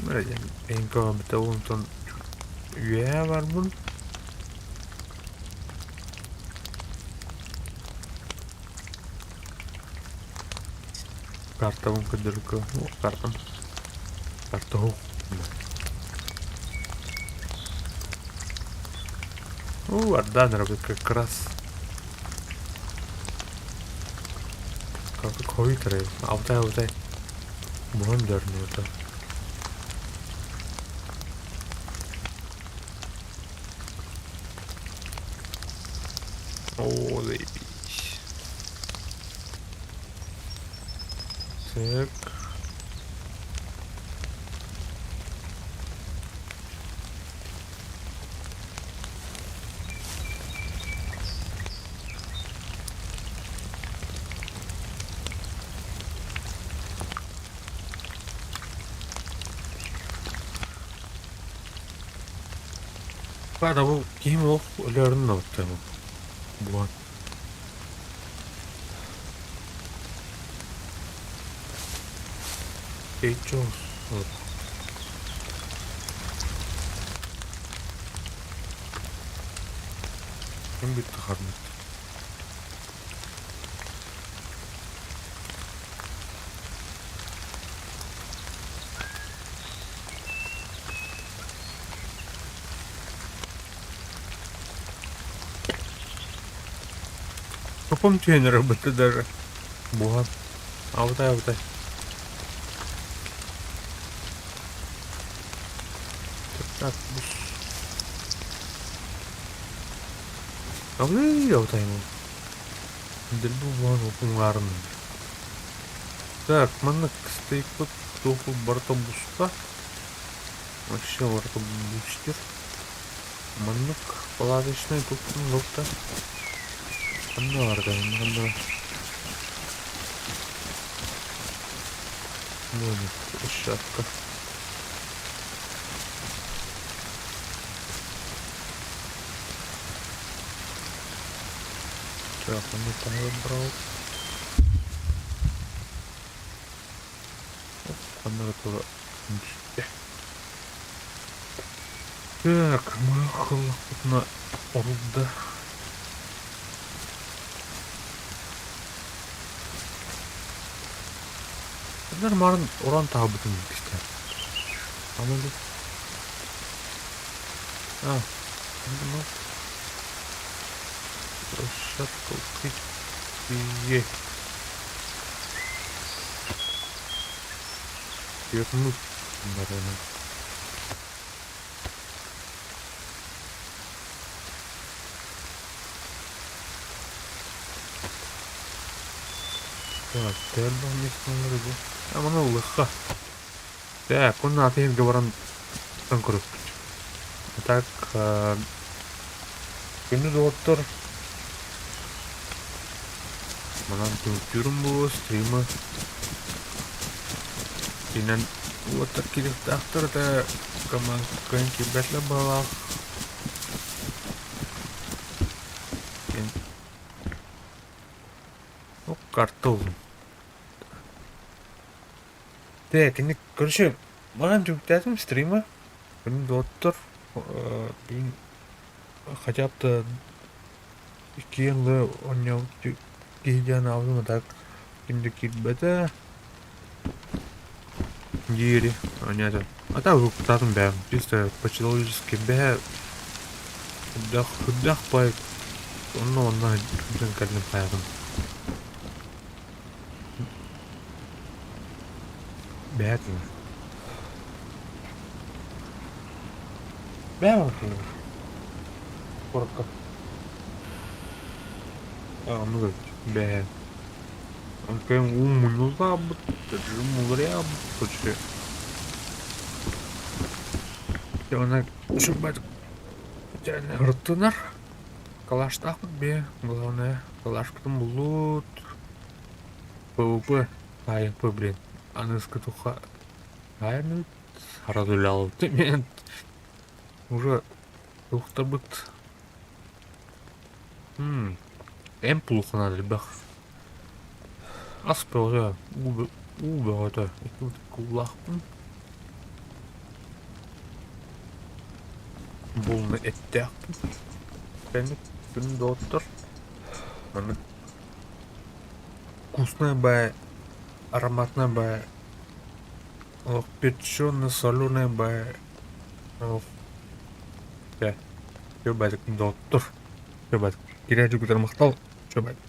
бля диэн байыҥка бүтэ онтон үөһээ барбын. Картабын көрдөрөргө картам картоһу Уу, ардаан эрэ как раз Хойут эрэ алтай алтай буһан дьарныбыта Оо, заебись. Так. Баада бу киһим олох өлөөрүн ылыттым. Буһан. Kate Jones. Ким бүттэ хармыт? Тупом түһэн эрэр бытты даже. Буһан. Абытай абытай. Так, бус. Абытай абытай. Дэлби буһан уҥаарын. Так, манна стейкпыт туох барыта буста. Вообще барыта бустер. Маннык палаточнай туттум лопта. Ханна барда, ханна Вон площадка. Так, он это брал. Ханна тура Так, мы холодно орда. Нормально уран таабытын кистэ. Аны А, ну площадка укрытие. Вернуть, наверное. Так, элбэх миэстэлэр бу. А маны ылыахха. Так, уонна атын сиргэ баран көрүөхпүт. Так, күндү доҕоттор, манан түмүктүүрүм буолуо стримы. Инэн уоттар киириэхтээхтэр этэ, кыайан киирбэтилэр быһыылаах. Ну, карта ыллым. Так, кини, короче, манан түмүктээтим стримы. Күнү доҕоттор, бүгүн хотя бы иккиэн да оонньообут киһи диэн аабытым, а так ким да киирбэтэ. Диэри оонньоотум. А так уһуктаатым бэйэм, чисто по-человечески бэйэ үрдэх үрдэх бай онно онно дьон кэллим хайаатым. Бэйэтин. Бэйэм Куоракка. Оннук эбит. Бэйэ. Онтон уу мунньуллаабыт, муҥуруйаабыт, короче. Дьэ, шубат ырыттынар. Калаштаахпыт бээ, главное, калашпытын буллут. ПВП, АМП, блин, аныгыскы туха аайын харадулялбыт мен уже туохтарбыт Эн плохо элбэх. Ас бөҕөтө, уу бөҕөтө. Куулаахпын. Булна эттээхпин. Кэнник күн доҕоттор. Маннык вкусная баа. Ароматная баа. Ох, печено-соленая баа. Ох. Чэ, чэ бадик доттор. Чэ бадик. Кирэ жүгүтэр махтал. Чэ бадик.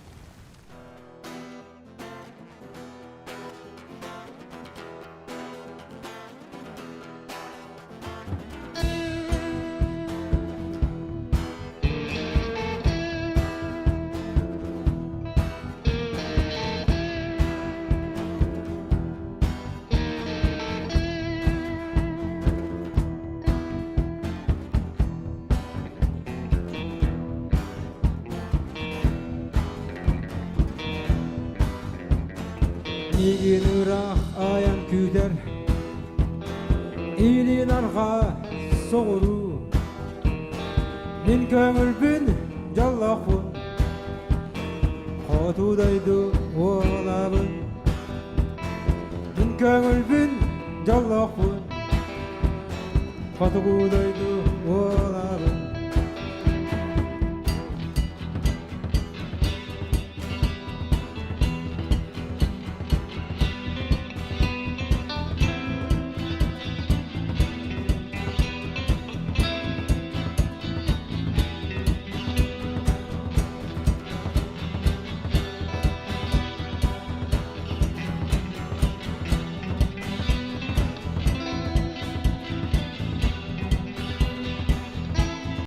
Миигин ыраах айан күүтэр Илин арҕаа соҕуруу Мин көҥүлбүн дьоллоохпун Хоту дойду уолабын Мин көҥүлбүн дьоллоохпун Хотугу дойду.